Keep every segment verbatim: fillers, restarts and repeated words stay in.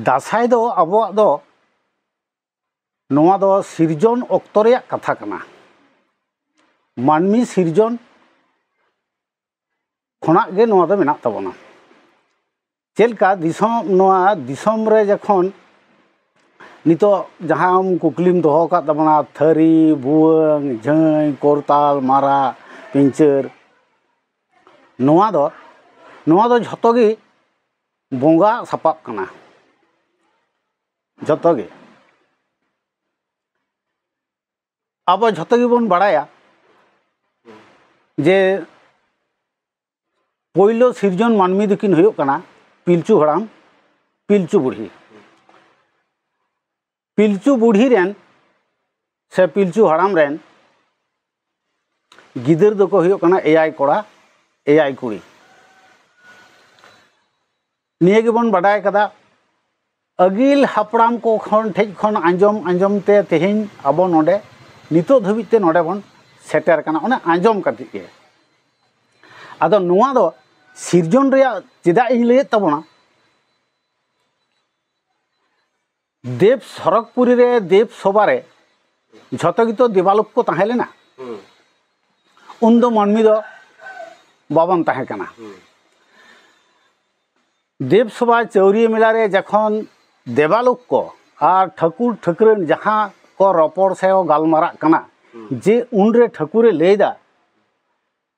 ᱫᱟᱸᱥᱟᱭ ᱫᱚ ᱟᱵᱚᱣᱟᱜ ᱫᱚ, ᱱᱚᱣᱟ ᱫᱚ ᱥᱤᱨᱡᱚᱱ ᱚᱠᱛᱚ ᱨᱮᱭᱟᱜ ᱠᱟᱛᱷᱟ ᱠᱟᱱᱟ᱾ ᱢᱟᱹᱱᱢᱤ ᱥᱤᱨᱡᱚᱱ ᱠᱷᱚᱱᱟᱜ ᱜᱮ ᱱᱚᱣᱟ ᱫᱚ ᱢᱮᱱᱟᱜ ᱛᱟᱵᱚᱱᱟ᱾ ᱪᱮᱫ ᱞᱮᱠᱟ ᱫᱤᱥᱚᱢ, ᱱᱚᱣᱟ ᱫᱤᱥᱚᱢ ᱨᱮ ᱡᱚᱠᱷᱚᱱ ᱱᱤᱛᱚᱜ ᱡᱟᱦᱟᱸ ᱠᱩᱠᱞᱤᱢ ᱫᱚᱦᱚ ᱟᱠᱟᱫ ᱛᱟᱵᱚᱱᱟ, ᱛᱷᱟᱹᱨᱤ, ᱵᱷᱩᱣᱟᱹᱝ, ᱡᱷᱟᱹᱭ, ᱠᱚᱨᱛᱟᱞ, ᱢᱟᱨᱟᱜ, ᱯᱤᱧᱪᱟᱹᱨ, ᱱᱚᱣᱟ ᱫᱚ, ᱱᱚᱣᱟ ᱫᱚ ᱡᱷᱚᱛᱚ ᱜᱮ ᱵᱚᱸᱜᱟ ᱥᱟᱯᱟᱵ ᱠᱟᱱᱟ, ᱡᱷᱚᱛᱚ ᱜᱮ᱾ ᱟᱵᱚ ᱡᱷᱚᱛᱚ ᱜᱮᱵᱚᱱ ᱵᱟᱲᱟᱭᱟ ᱡᱮ ᱯᱳᱭᱞᱳ ᱥᱤᱨᱡᱚᱱ ᱢᱟᱹᱱᱢᱤ ᱫᱚᱠᱤᱱ ᱦᱩᱭᱩᱜ ᱠᱟᱱᱟ ᱯᱤᱞᱪᱩ ᱦᱟᱲᱟᱢ, ᱯᱤᱞᱪᱩ ᱵᱩᱲᱦᱤ᱾ ᱯᱤᱞᱪᱩ ᱵᱩᱲᱦᱤ ᱨᱮᱱ ᱥᱮ ᱯᱤᱞᱪᱩ ᱦᱟᱲᱟᱢ ᱨᱮᱱ ᱜᱤᱫᱟᱹᱨ ᱫᱚᱠᱚ ᱦᱩᱭᱩᱜ ᱠᱟᱱᱟ ᱮᱭᱟᱭ ᱠᱚᱲᱟ, ᱮᱭᱟᱭ ᱠᱩᱲᱤ᱾ ᱱᱤᱭᱟᱹ ᱜᱮᱵᱚᱱ ᱵᱟᱰᱟᱭ ᱠᱟᱫᱟ, ᱟᱹᱜᱤᱞ ᱦᱟᱯᱲᱟᱢ ᱠᱚ ᱠᱷᱚᱱ, ᱴᱷᱮᱡ ᱠᱷᱚᱱ ᱟᱸᱡᱚᱢ ᱟᱸᱡᱚᱢ ᱛᱮ ᱛᱮᱦᱮᱧ ᱟᱵᱚ ᱱᱚᱰᱮ, ᱱᱤᱛᱚᱜ ᱫᱷᱟᱹᱵᱤᱡ ᱛᱮ ᱱᱚᱰᱮ ᱵᱚᱱ ᱥᱮᱴᱮᱨ ᱠᱟᱱᱟ, ᱚᱱᱮ ᱟᱸᱡᱚᱢ ᱠᱟᱛᱮ ᱜᱮ᱾ ᱟᱫᱚ ᱱᱚᱣᱟ ᱫᱚ ᱥᱤᱨᱡᱚᱱ ᱨᱮᱭᱟᱜ ᱪᱮᱫᱟᱜ ᱤᱧ ᱞᱟᱹᱭᱮᱫ ᱛᱟᱵᱚᱱᱟ, ᱫᱮᱵᱽ ᱥᱚᱨᱚᱜᱽᱯᱩᱨᱤ ᱨᱮ, ᱫᱮᱵᱽ ᱥᱚᱵᱷᱟ ᱨᱮ ᱡᱷᱚᱛᱚ ᱜᱮᱛᱚ ᱫᱮᱵᱟᱞᱳᱠ ᱠᱚ ᱛᱟᱦᱮᱸ ᱞᱮᱱᱟ᱾ ᱦᱩᱸ᱾ ᱩᱱᱫᱚ ᱢᱟᱹᱱᱢᱤ ᱫᱚ ᱵᱟᱵᱚᱱ ᱛᱟᱦᱮᱸ ᱠᱟᱱᱟ᱾ ᱦᱩᱸ᱾ ᱫᱮᱵᱽ ᱥᱚᱵᱷᱟ ᱪᱟᱹᱣᱨᱤᱭᱟᱹ ᱢᱮᱞᱟ ᱨᱮ ᱡᱚᱠᱷᱚᱱ ᱫᱮᱵᱟᱞᱳᱠ ᱠᱚ ᱟᱨ ᱴᱷᱟᱹᱠᱩᱨ ᱴᱷᱟᱹᱠᱨᱟᱹᱱ ᱡᱟᱦᱟᱸ ᱠᱚ ᱨᱚᱯᱚᱲ ᱥᱮ ᱠᱚ ᱜᱟᱞᱢᱟᱨᱟᱜ ᱠᱟᱱᱟ, ᱦᱩᱸ᱾ ᱡᱮ ᱩᱱᱨᱮ ᱴᱷᱟᱹᱠᱩᱨᱮ ᱞᱟᱹᱭᱫᱟ,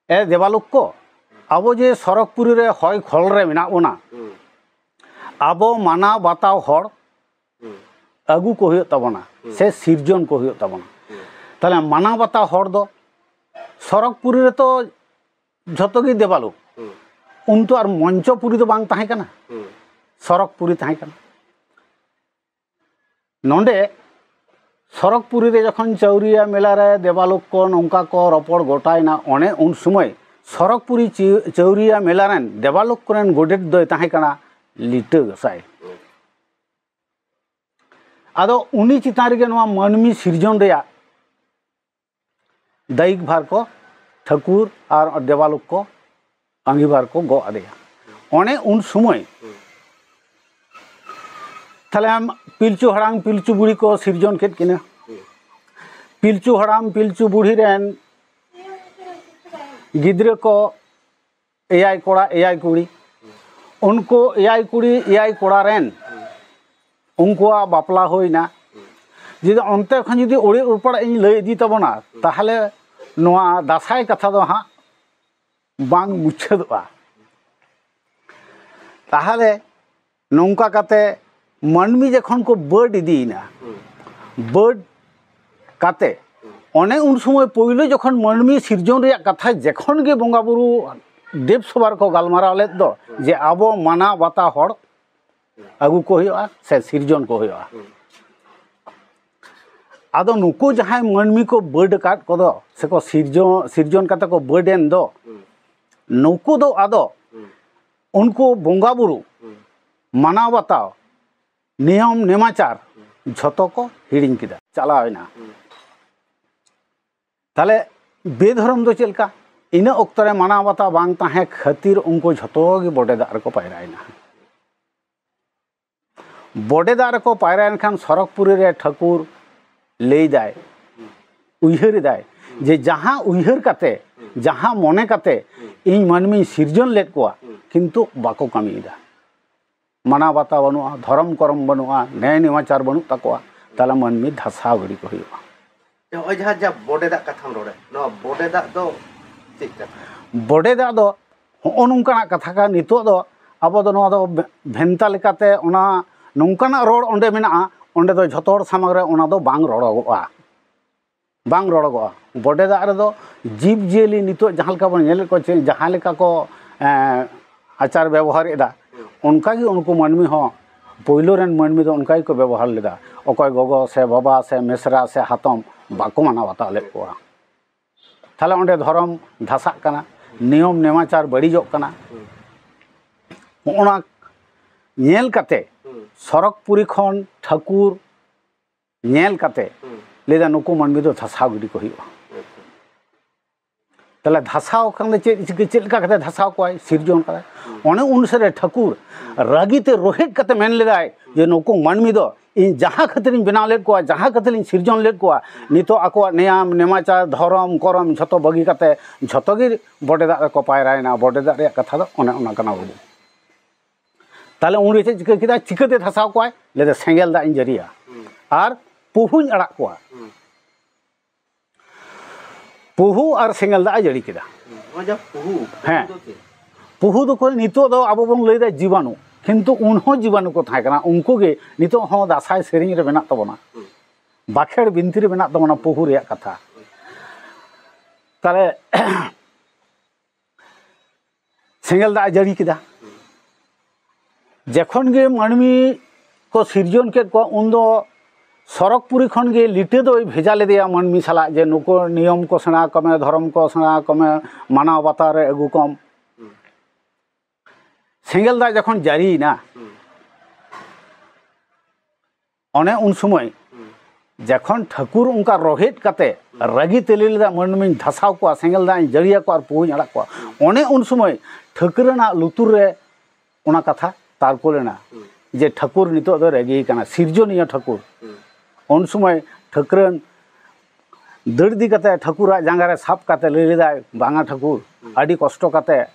ᱮ ᱫᱮᱵᱟᱞᱳᱠ ᱠᱚ, ᱟᱵᱚ ᱡᱮ ᱥᱚᱨᱚᱜᱽᱯᱩᱨᱤ ᱨᱮ ᱦᱚᱭ ᱠᱷᱚᱞ ᱨᱮ ᱢᱮᱱᱟᱜ ᱵᱚᱱᱟ, ᱦᱩᱸ᱾ ᱟᱵᱚ ᱢᱟᱱᱟᱣ ᱵᱟᱛᱟᱣ ᱦᱚᱲ ᱦᱩᱸ᱾ ᱟᱹᱜᱩ ᱠᱚ ᱦᱩᱭᱩᱜ ᱛᱟᱵᱚᱱᱟ, ᱦᱩᱸ᱾ ᱥᱮ ᱥᱤᱨᱡᱚᱱ ᱠᱚ ᱦᱩᱭᱩᱜ ᱛᱟᱵᱚᱱᱟ᱾ ᱦᱩᱸ᱾ ᱛᱟᱦᱞᱮ ᱢᱟᱱᱟᱣ ᱵᱟᱛᱟᱣ ᱦᱚᱲ ᱫᱚ ᱥᱚᱨᱚᱜᱽᱯᱩᱨᱤ ᱨᱮᱛᱚ ᱡᱷᱚᱛᱚ ᱜᱮ ᱫᱮᱵᱟᱞᱳᱠ᱾ ᱦᱩᱸ᱾ ᱩᱱ ᱛᱚ ᱟᱨ ᱢᱚᱧᱪᱚᱯᱩᱨᱤ ᱫᱚ ᱵᱟᱝ ᱛᱟᱦᱮᱸ ᱠᱟᱱᱟ, ᱦᱩᱸ᱾ ᱥᱚᱨᱚᱜᱽᱯᱩᱨᱤ ᱛᱟᱦᱮᱸ ᱠᱟᱱᱟ᱾ ᱱᱚᱰᱮ ᱥᱚᱨᱚᱜᱽᱯᱩᱨᱤ ᱨᱮ ᱡᱚᱠᱷᱚᱱ ᱪᱟᱹᱣᱨᱤᱭᱟ ᱢᱮᱞᱟ ᱨᱮ ᱫᱮᱵᱟᱞᱳᱠ ᱠᱚ ᱱᱚᱝᱠᱟ ᱠᱚ ᱨᱚᱯᱚᱲ ᱜᱚᱴᱟᱭᱮᱱᱟ, ᱚᱱᱮ ᱩᱱ ᱥᱚᱢᱚᱭ ᱥᱚᱨᱚᱜᱽᱯᱩᱨᱤ ᱪᱤ-, ᱪᱟᱹᱣᱨᱤᱭᱟ ᱢᱮᱞᱟ ᱨᱮᱱ ᱫᱮᱵᱟᱞᱳᱠ ᱠᱚᱨᱮᱱ ᱜᱚᱰᱮᱛ ᱫᱚᱭ ᱛᱟᱦᱮᱸ ᱠᱟᱱᱟ ᱞᱤᱴᱟᱹ ᱜᱚᱸᱥᱟᱭ᱾ ᱟᱫᱚ ᱩᱱᱤ ᱪᱮᱛᱟᱱ ᱨᱮᱜᱮ ᱱᱚᱣᱟ ᱢᱟᱹᱱᱢᱤ ᱥᱤᱨᱡᱚᱱ ᱨᱮᱭᱟᱜ ᱫᱟᱭᱤᱠ ᱵᱷᱟᱨ ᱠᱚ ᱴᱷᱟᱹᱠᱩᱨ ᱟᱨ ᱫᱮᱵᱟᱞᱳᱠ ᱠᱚ ᱟᱺᱜᱤᱵᱷᱟᱨ ᱠᱚ ᱜᱚᱜ ᱟᱫᱮᱭᱟ᱾ ᱚᱱᱮ ᱩᱱ ᱥᱚᱢᱚᱭ ᱛᱟᱦᱞᱮ ᱟᱢ ᱯᱤᱞᱪᱩ ᱦᱟᱲᱟᱢ ᱯᱤᱞᱪᱩ ᱵᱩᱲᱦᱤ ᱠᱚ ᱥᱤᱨᱡᱚᱱ ᱠᱮᱫ ᱠᱤᱱᱟ᱾ ᱯᱤᱞᱪᱩ ᱦᱟᱲᱟᱢ ᱯᱤᱞᱪᱩ ᱵᱩᱲᱦᱤ ᱨᱮᱱ ᱜᱤᱫᱽᱨᱟᱹ ᱠᱚ ᱮᱭᱟᱭ ᱠᱚᱲᱟ ᱮᱭᱟᱭ ᱠᱩᱲᱤ, ᱩᱱᱠᱩ ᱮᱭᱟᱭ ᱠᱩᱲᱤ ᱮᱭᱟᱭ ᱠᱚᱲᱟ ᱨᱮᱱ ᱩᱱᱠᱩᱣᱟᱜ ᱵᱟᱯᱞᱟ ᱦᱩᱭᱱᱟ᱾ ᱡᱩᱫᱤ ᱚᱱᱛᱮ ᱠᱷᱚᱱ ᱡᱩᱫᱤ ᱚᱲᱮᱡ ᱚᱲᱯᱟᱲᱟᱜ ᱤᱧ ᱞᱟᱹᱭ ᱤᱫᱤ ᱛᱟᱵᱚᱱᱟ, ᱛᱟᱦᱚᱞᱮ ᱱᱚᱣᱟ ᱫᱟᱸᱥᱟᱭ ᱠᱟᱛᱷᱟ ᱫᱚ ᱦᱟᱸᱜ ᱵᱟᱝ ᱢᱩᱪᱟᱹᱫᱚᱜᱼᱟ᱾ ᱛᱟᱦᱚᱞᱮ ᱱᱚᱝᱠᱟ ᱠᱟᱛᱮ ᱢᱟᱹᱱᱢᱤ ᱡᱚᱠᱷᱚᱱ ᱠᱚ ᱵᱟᱹᱰ ᱤᱫᱤᱭᱮᱱᱟ, ᱵᱟᱹᱰ ᱠᱟᱛᱮ ᱚᱱᱮ ᱩᱱ ᱥᱚᱢᱚᱭ ᱯᱳᱭᱞᱳ ᱡᱚᱠᱷᱚᱱ ᱢᱟᱹᱱᱢᱤ ᱥᱤᱨᱡᱚᱱ ᱨᱮᱭᱟᱜ ᱠᱟᱛᱷᱟ ᱡᱚᱠᱷᱚᱱ ᱜᱮ ᱵᱚᱸᱜᱟ ᱵᱩᱨᱩ ᱫᱮᱵ ᱥᱚᱵᱷᱟ ᱨᱮᱠᱚ ᱜᱟᱞᱢᱟᱨᱟᱣ ᱞᱮᱫ ᱫᱚ, ᱡᱮ ᱟᱵᱚ ᱢᱟᱱᱟᱣ ᱵᱟᱛᱟᱣ ᱦᱚᱲ ᱟᱹᱜᱩ ᱠᱚ ᱦᱩᱭᱩᱜᱼᱟ ᱥᱮ ᱥᱤᱨᱡᱚᱱ ᱠᱚ ᱦᱩᱭᱩᱜᱼᱟ᱾ ᱟᱫᱚ ᱱᱩᱠᱩ ᱡᱟᱦᱟᱸᱭ ᱢᱟᱹᱱᱢᱤ ᱠᱚ ᱵᱟᱹᱰ ᱟᱠᱟᱫ ᱠᱚᱫᱚ ᱥᱮᱠᱚ ᱥᱤᱨᱡᱚᱱ, ᱥᱤᱨᱡᱚᱱ ᱠᱟᱛᱮ ᱠᱚ ᱵᱟᱹᱰ ᱮᱱ ᱫᱚ, ᱱᱩᱠᱩ ᱫᱚ ᱟᱫᱚ ᱩᱱᱠᱩ ᱵᱚᱸᱜᱟ ᱵᱩᱨᱩ ᱢᱟᱱᱟᱣ ᱵᱟᱛᱟᱣ, ᱱᱤᱭᱚᱢ ᱱᱮᱢᱟᱪᱟᱨ ᱡᱷᱚᱛᱚ ᱠᱚ ᱦᱤᱲᱤᱧ ᱠᱮᱫᱟ, ᱪᱟᱞᱟᱣ ᱮᱱᱟ᱾ ᱛᱟᱦᱞᱮ ᱵᱮᱫᱷᱚᱨᱚᱢ ᱫᱚ ᱪᱮᱫ ᱞᱮᱠᱟ? ᱤᱱᱟᱹ ᱚᱠᱛᱚ ᱨᱮ ᱢᱟᱱᱟᱣ ᱵᱟᱛᱟᱣ ᱵᱟᱝ ᱛᱟᱦᱮᱸ ᱠᱷᱟᱹᱛᱤᱨ ᱩᱱᱠᱩ ᱡᱷᱚᱛᱚ ᱜᱮ ᱵᱚᱰᱮ ᱫᱟᱜ ᱨᱮᱠᱚ ᱯᱟᱭᱨᱟᱭᱮᱱᱟ᱾ ᱵᱚᱰᱮ ᱫᱟᱜ ᱨᱮᱠᱚ ᱯᱟᱭᱨᱟᱭᱮᱱ ᱠᱷᱟᱱ ᱥᱚᱨᱚᱜᱽᱯᱩᱨᱤ ᱨᱮ ᱴᱷᱟᱹᱠᱩᱨ ᱞᱟᱹᱭᱫᱟᱭ, ᱩᱭᱦᱟᱹᱨ ᱮᱫᱟᱭ ᱡᱮ ᱡᱟᱦᱟᱸ ᱩᱭᱦᱟᱹᱨ ᱠᱟᱛᱮ, ᱡᱟᱦᱟᱸ ᱢᱚᱱᱮ ᱠᱟᱛᱮ ᱤᱧ ᱢᱟᱹᱱᱢᱤᱧ ᱥᱤᱨᱡᱚᱱ ᱞᱮᱫ ᱠᱚᱣᱟ, ᱠᱤᱱᱛᱩ ᱵᱟᱠᱚ ᱠᱟᱹᱢᱤᱭᱮᱫᱟ᱾ ᱢᱟᱱᱟᱣ ᱵᱟᱛᱟᱣ ᱵᱟᱹᱱᱩᱜᱼᱟ, ᱫᱷᱚᱨᱚᱢ ᱠᱚᱨᱚᱢ ᱵᱟᱹᱱᱩᱜᱼᱟ, ᱱᱮᱭ ᱱᱮᱢᱟᱪᱟᱨ ᱵᱟᱹᱱᱩᱜ ᱛᱟᱠᱚᱣᱟ, ᱛᱟᱦᱚᱞᱮ ᱢᱟᱹᱱᱢᱤ ᱫᱷᱟᱥᱟᱣ ᱜᱤᱰᱤ ᱠᱚ ᱦᱩᱭᱩᱜᱼᱟ᱾ ᱱᱚᱜᱼᱚᱭ ᱡᱟᱦᱟᱸ, ᱡᱟᱦᱟᱸ ᱵᱚᱰᱮ ᱫᱟᱜ ᱠᱟᱛᱷᱟᱢ ᱨᱚᱲᱮᱫ, ᱱᱚᱣᱟ ᱵᱚᱰᱮ ᱫᱟᱜ ᱫᱚ ᱪᱮᱫ ᱠᱟᱱᱟ? ᱵᱚᱰᱮ ᱫᱟᱜ ᱫᱚ ᱦᱚᱸᱜᱼᱚ ᱱᱚᱝᱠᱟᱱᱟᱜ ᱠᱟᱛᱷᱟ ᱠᱟᱱᱟ᱾ ᱱᱤᱛᱚᱜ ᱫᱚ ᱟᱵᱚ ᱫᱚ ᱱᱚᱣᱟ ᱫᱚ ᱵᱷᱮᱱᱛᱟ ᱞᱮᱠᱟᱛᱮ ᱚᱱᱟ ᱱᱚᱝᱠᱟᱱᱟᱜ ᱨᱚᱲ ᱚᱸᱰᱮ ᱢᱮᱱᱟᱜᱼᱟ, ᱚᱸᱰᱮ ᱫᱚ ᱡᱷᱚᱛᱚ ᱦᱚᱲ ᱥᱟᱢᱟᱝ ᱨᱮ ᱚᱱᱟ ᱫᱚ ᱵᱟᱝ ᱨᱚᱲᱚᱜᱚᱜᱼᱟ, ᱵᱟᱝ ᱨᱚᱲᱚᱜᱚᱜᱼᱟ᱾ ᱵᱚᱰᱮ ᱫᱟᱜ ᱨᱮᱫᱚ ᱡᱤᱵᱽ ᱡᱤᱭᱟᱹᱞᱤ ᱱᱤᱛᱚᱜ ᱡᱟᱦᱟᱸ ᱞᱮᱠᱟ ᱵᱚᱱ ᱧᱮᱞᱮᱫ ᱠᱚᱣᱟ, ᱪᱮ ᱡᱟᱦᱟᱸ ᱞᱮᱠᱟ ᱠᱚ, ᱮᱸ, ᱟᱪᱟᱨ ᱵᱮᱵᱚᱦᱟᱨ ᱮᱫᱟ, ᱚᱱᱠᱟᱜᱮ ᱩᱱᱠᱩ ᱢᱟᱹᱱᱢᱤ ᱦᱚᱸ, ᱯᱳᱭᱞᱳ ᱨᱮᱱ ᱢᱟᱹᱱᱢᱤ ᱫᱚ ᱚᱱᱠᱟ ᱜᱮᱠᱚ ᱵᱮᱵᱚᱦᱟᱨ ᱞᱮᱫᱟ᱾ ᱚᱠᱚᱭ ᱜᱚᱜᱚ ᱥᱮ ᱵᱟᱵᱟ ᱥᱮ ᱢᱤᱥᱨᱟ ᱥᱮ ᱦᱟᱛᱚᱢ ᱵᱟᱠᱚ ᱢᱟᱱᱟᱣ ᱵᱟᱛᱟᱣ ᱞᱮᱫ ᱠᱚᱣᱟ᱾ ᱛᱟᱦᱞᱮ ᱚᱸᱰᱮ ᱫᱷᱚᱨᱚᱢ ᱫᱷᱟᱥᱟᱜ ᱠᱟᱱᱟ, ᱱᱤᱭᱚᱢ ᱱᱮᱢᱟᱪᱟᱨ ᱵᱟᱹᱲᱤᱡᱚᱜ ᱠᱟᱱᱟ᱾ ᱦᱚᱸᱜᱼᱚ ᱱᱟ ᱧᱮᱞ ᱠᱟᱛᱮ ᱥᱚᱨᱚᱜᱽᱯᱩᱨᱤ ᱠᱷᱚᱱ ᱴᱷᱟᱹᱠᱩᱨ ᱧᱮᱞ ᱠᱟᱛᱮ ᱞᱟᱹᱭᱫᱟ, ᱱᱩᱠᱩ ᱢᱟᱹᱱᱢᱤ ᱫᱚ ᱫᱷᱟᱥᱟᱣ ᱜᱤᱰᱤ ᱠᱚ ᱦᱩᱭᱩᱜᱼᱟ᱾ ᱛᱟᱦᱞᱮ ᱫᱷᱟᱥᱟᱣ ᱠᱷᱟᱱ ᱫᱚ ᱪᱮᱫ ᱪᱤᱠᱟᱹ, ᱪᱮᱫ ᱞᱮᱠᱟ ᱠᱟᱛᱮ ᱫᱷᱟᱥᱟᱣ ᱠᱚᱣᱟᱭ, ᱥᱤᱨᱡᱚᱱ ᱠᱟᱫᱟᱭ? ᱚᱱᱮ ᱩᱱ ᱥᱮᱫ ᱨᱮ ᱴᱷᱟᱹᱠᱩᱨ ᱨᱟᱹᱜᱤ ᱛᱮ ᱨᱳᱦᱮᱫ ᱠᱟᱛᱮ ᱢᱮᱱ ᱞᱮᱫᱟᱭ ᱡᱮ, "ᱱᱩᱠᱩ ᱢᱟᱹᱱᱢᱤ ᱫᱚ ᱤᱧ ᱡᱟᱦᱟᱸ ᱠᱷᱟᱹᱛᱤᱨᱤᱧ ᱵᱮᱱᱟᱣ ᱞᱮᱫ ᱠᱚᱣᱟ, ᱡᱟᱦᱟᱸ ᱠᱷᱟᱹᱛᱤᱨᱤᱧ ᱥᱤᱨᱡᱚᱱ ᱞᱮᱫ ᱠᱚᱣᱟ, ᱱᱤᱛᱚᱜ ᱟᱠᱚᱣᱟᱜ ᱱᱮᱭᱟᱢ ᱱᱮᱢᱟᱪᱟᱨ, ᱫᱷᱚᱨᱚᱢ ᱠᱚᱨᱚᱢ ᱡᱷᱚᱛᱚ ᱵᱟᱹᱜᱤ ᱠᱟᱛᱮ ᱡᱷᱚᱛᱚ ᱜᱮ ᱵᱚᱰᱮ ᱫᱟᱜ ᱨᱮᱠᱚ ᱯᱟᱭᱨᱟᱭᱮᱱᱟ᱾" ᱵᱚᱰᱮ ᱫᱟᱜ ᱨᱮᱭᱟᱜ ᱠᱟᱛᱷᱟ ᱫᱚ ᱚᱱᱮ ᱚᱱᱟ ᱠᱟᱱᱟ ᱵᱟᱹᱵᱩ᱾ ᱛᱟᱦᱞᱮ ᱩᱱᱨᱮ ᱪᱮᱫ ᱪᱤᱠᱟᱹ ᱠᱮᱫᱟ? ᱪᱤᱠᱟᱹᱛᱮ ᱫᱷᱟᱥᱟᱣ ᱠᱚᱣᱟᱭ? ᱞᱟᱹᱭᱫᱟ, "ᱥᱮᱸᱜᱮᱞ ᱫᱟᱜ ᱤᱧ ᱡᱟᱹᱨᱤᱭᱟ ᱟᱨ ᱯᱩᱦᱩᱧ ᱟᱲᱟᱜ ᱠᱚᱣᱟ᱾" ᱯᱩᱦᱩ ᱟᱨ ᱥᱮᱸᱜᱮᱞ ᱫᱟᱜ ᱮ ᱡᱟᱹᱲᱤ ᱠᱮᱫᱟ᱾ ᱱᱚᱣᱟ ᱡᱟ ᱯᱩᱦᱩ, ᱦᱮᱸ᱾ ᱯᱩᱦᱩ ᱫᱚ ᱪᱮᱫ? ᱯᱩᱦᱩ ᱫᱚᱠᱚ ᱱᱤᱛᱚᱜ ᱫᱚ ᱟᱵᱚ ᱵᱚᱱ ᱞᱟᱹᱭᱫᱟ ᱡᱤᱵᱟᱱᱩ, ᱠᱤᱱᱛᱩ ᱩᱱᱦᱚᱸ ᱡᱤᱵᱟᱱᱩ ᱠᱚ ᱛᱟᱦᱮᱸ ᱠᱟᱱᱟ᱾ ᱩᱱᱠᱩ ᱜᱮ ᱱᱤᱛᱚᱜ ᱦᱚᱸ ᱫᱟᱸᱥᱟᱭ ᱥᱮᱨᱮᱧ ᱨᱮ ᱢᱮᱱᱟᱜ ᱛᱟᱵᱚᱱᱟ᱾ ᱵᱟᱸᱠᱷᱮᱲ ᱵᱤᱱᱛᱤ ᱨᱮ ᱢᱮᱱᱟᱜ ᱛᱟᱵᱚᱱᱟ ᱯᱩᱦᱩ ᱨᱮᱭᱟᱜ ᱠᱟᱛᱷᱟ᱾ ᱛᱟᱦᱞᱮ ᱥᱮᱸᱜᱮᱞ ᱫᱟᱜ ᱮ ᱡᱟᱹᱲᱤ ᱠᱮᱫᱟ᱾ ᱡᱚᱠᱷᱚᱱ ᱜᱮ ᱢᱟᱹᱱᱢᱤ ᱠᱚ ᱥᱤᱨᱡᱚᱱ ᱠᱮᱫ ᱠᱚᱣᱟ, ᱩᱱᱫᱚ ᱥᱚᱨᱚᱜᱽᱯᱩᱨᱤ ᱠᱷᱚᱱ ᱜᱮ ᱞᱤᱴᱟᱹ ᱫᱚᱭ ᱵᱷᱮᱡᱟ ᱞᱮᱫᱮᱭᱟ ᱢᱟᱹᱱᱢᱤ ᱥᱟᱞᱟᱜ, ᱡᱮ, "ᱱᱩᱠᱩ ᱱᱤᱭᱚᱢ ᱠᱚ ᱥᱮᱬᱟ ᱟᱠᱚ ᱢᱮ, ᱫᱷᱚᱨᱚᱢ ᱠᱚ ᱥᱮᱬᱟ ᱟᱠᱚ ᱢᱮ, ᱢᱟᱱᱟᱣ ᱵᱟᱛᱟᱣ ᱨᱮ ᱟᱹᱜᱩ ᱠᱚᱢ᱾" ᱥᱮᱸᱜᱮᱞ ᱫᱟᱜ ᱡᱚᱠᱷᱚᱱ ᱡᱟᱹᱲᱤᱭᱮᱱᱟ, ᱚᱱᱮ ᱩᱱ ᱥᱚᱢᱚᱭ ᱡᱚᱠᱷᱚᱱ ᱴᱷᱟᱹᱠᱩᱨ ᱚᱱᱠᱟ ᱨᱚᱦᱮᱫ ᱠᱟᱛᱮ ᱨᱟᱹᱜᱤ ᱛᱮ ᱞᱟᱹᱭ ᱞᱮᱫᱟ, "ᱢᱟᱹᱱᱢᱤᱧ ᱫᱷᱟᱥᱟᱣ ᱠᱚᱣᱟ, ᱥᱮᱸᱜᱮᱞ ᱫᱟᱜ ᱤᱧ ᱡᱟᱹᱲᱤᱭᱟᱠᱚᱣᱟ ᱟᱨ ᱯᱩᱦᱩᱧ ᱟᱲᱟᱜ ᱠᱚᱣᱟ", ᱚᱱᱮ ᱩᱱ ᱥᱚᱢᱚᱭ ᱴᱷᱟᱹᱠᱨᱟᱹᱱᱟᱜ ᱞᱩᱛᱩᱨ ᱨᱮ ᱚᱱᱟ ᱠᱟᱛᱷᱟ ᱛᱟᱨᱠᱚ ᱞᱮᱱᱟ ᱡᱮ ᱴᱷᱟᱹᱠᱩᱨ ᱱᱤᱛᱚᱜ ᱫᱚ ᱨᱟᱹᱜᱤ ᱠᱟᱱᱟ, ᱥᱤᱨᱡᱚᱱᱤᱭᱟᱹ ᱴᱷᱟᱹᱠᱩᱨ᱾ ᱩᱱ ᱥᱚᱢᱚᱭ ᱴᱷᱟᱹᱠᱨᱟᱹᱱ ᱫᱟᱹᱲ ᱤᱫᱤ ᱠᱟᱛᱮ ᱴᱷᱟᱹᱠᱩᱨᱟᱜ ᱡᱟᱸᱜᱟ ᱨᱮ ᱥᱟᱵ ᱠᱟᱛᱮ ᱞᱟᱹᱭ ᱞᱮᱫᱟᱭ, "ᱵᱟᱝᱟ ᱴᱷᱟᱹᱠᱩᱨ, ᱟᱹᱰᱤ ᱠᱚᱥᱴᱚ ᱠᱟᱛᱮ,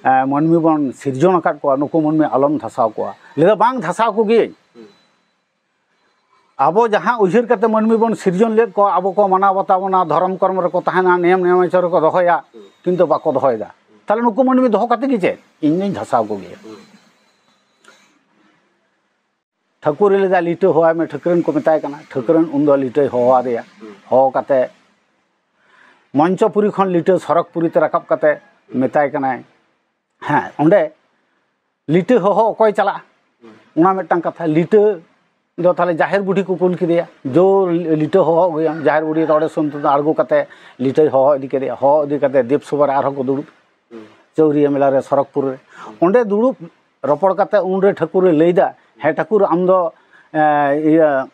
ᱮ, ᱢᱟᱹᱱᱢᱤ ᱵᱚᱱ ᱥᱤᱨᱡᱚᱱ ᱟᱠᱟᱫ ᱠᱚᱣᱟ, ᱱᱩᱠᱩ ᱢᱟᱹᱱᱢᱤ ᱟᱞᱚᱢ ᱫᱷᱟᱥᱟᱣ ᱠᱚᱣᱟ᱾" ᱞᱟᱹᱭ ᱫᱟ, "ᱵᱟᱝ, ᱫᱷᱟᱥᱟᱣ ᱠᱚᱜᱮᱭᱟᱹᱧ᱾ ᱟᱵᱚ ᱡᱟᱦᱟᱸ ᱩᱭᱦᱟᱹᱨ ᱠᱟᱛᱮ ᱢᱟᱹᱱᱢᱤ ᱵᱚᱱ ᱥᱤᱨᱡᱚᱱ ᱞᱮᱫ ᱠᱚᱣᱟ, ᱟᱵᱚ ᱠᱚ ᱢᱟᱱᱟᱣ ᱵᱟᱛᱟᱣ ᱵᱚᱱᱟ, ᱫᱷᱚᱨᱚᱢ ᱠᱚᱨᱢᱚ ᱨᱮᱠᱚ ᱛᱟᱦᱮᱱᱟ, ᱱᱤᱭᱚᱢ ᱱᱮᱢᱟᱪᱟᱨ ᱨᱮᱠᱚ ᱫᱚᱦᱚᱭᱟ, ᱠᱤᱱᱛᱩ ᱵᱟᱠᱚ ᱫᱚᱦᱚᱭᱮᱫᱟ᱾ ᱛᱟᱦᱞᱮ ᱱᱩᱠᱩ ᱢᱟᱹᱱᱢᱤ ᱫᱚᱦᱚ ᱠᱟᱛᱮ ᱜᱮ ᱪᱮᱫ? ᱤᱧ ᱫᱩᱧ ᱫᱷᱟᱥᱟᱣ ᱠᱚᱜᱮᱭᱟ᱾" ᱴᱷᱟᱹᱠᱩᱨᱮ ᱞᱟᱹᱭᱫᱟ, "ᱞᱤᱴᱟᱹ ᱦᱚᱦᱚᱣᱟᱭ ᱢᱮ", ᱴᱷᱟᱹᱠᱨᱟᱹᱱ ᱠᱚ ᱢᱮᱛᱟᱭ ᱠᱟᱱᱟ᱾ ᱴᱷᱟᱹᱠᱨᱟᱹᱱ ᱩᱱᱫᱚ ᱞᱤᱴᱟᱹᱭ ᱦᱚᱦᱚ ᱟᱫᱮᱭᱟ᱾ ᱦᱚᱦᱚ ᱠᱟᱛᱮ ᱢᱚᱧᱪᱚᱯᱩᱨᱤ ᱠᱷᱚᱱ ᱞᱤᱴᱟᱹ ᱥᱚᱨᱚᱜᱽᱯᱩᱨᱤ ᱛᱮ ᱨᱟᱠᱟᱵ ᱠᱟᱛᱮ ᱢᱮᱛᱟᱭ ᱠᱟᱱᱟᱭ, ᱦᱮᱸ, ᱚᱸᱰᱮ ᱞᱤᱴᱟᱹ ᱦᱚᱦᱚ ᱚᱠᱚᱭ ᱪᱟᱞᱟᱜᱼᱟ? ᱚᱱᱟ ᱢᱤᱫᱴᱟᱝ ᱠᱟᱛᱷᱟ᱾ ᱞᱤᱴᱟᱹ ᱫᱚ ᱛᱟᱦᱞᱮ ᱡᱟᱦᱮᱨ ᱵᱩᱰᱷᱤ ᱠᱚ ᱠᱩᱞ ᱠᱮᱫᱮᱭᱟ, "ᱡᱳ ᱞᱤᱴᱟᱹ ᱦᱚᱦᱚ ᱟᱹᱜᱩᱭᱟᱢ᱾" ᱡᱟᱦᱮᱨ ᱵᱩᱰᱷᱤ ᱫᱚ ᱚᱸᱰᱮ ᱥᱩᱱ ᱛᱮᱫᱚ ᱟᱬᱜᱚ ᱠᱟᱛᱮ ᱞᱤᱴᱟᱹᱭ ᱦᱚᱦᱚ ᱤᱫᱤ ᱠᱮᱫᱮᱭᱟ᱾ ᱦᱚᱦᱚ ᱤᱫᱤ ᱠᱟᱛᱮ ᱫᱮᱵᱽ ᱥᱚᱵᱷᱟ ᱨᱮ ᱟᱨᱦᱚᱸ ᱠᱚ ᱫᱩᱲᱩᱵ, ᱪᱟᱹᱣᱨᱤᱭᱟᱹ ᱢᱮᱞᱟ ᱨᱮ ᱥᱚᱨᱚᱜᱽᱯᱩᱨ ᱨᱮ᱾ ᱚᱸᱰᱮ ᱫᱩᱲᱩᱵ ᱨᱚᱯᱚᱲ ᱠᱟᱛᱮ ᱩᱱᱨᱮ ᱴᱷᱟᱹᱠᱩᱨᱮ ᱞᱟᱹᱭᱫᱟ, "ᱦᱮᱸ ᱴᱷᱟᱹᱠᱩᱨ, ᱟᱢ ᱫᱚ, ᱮ, ᱤᱭᱟᱹ,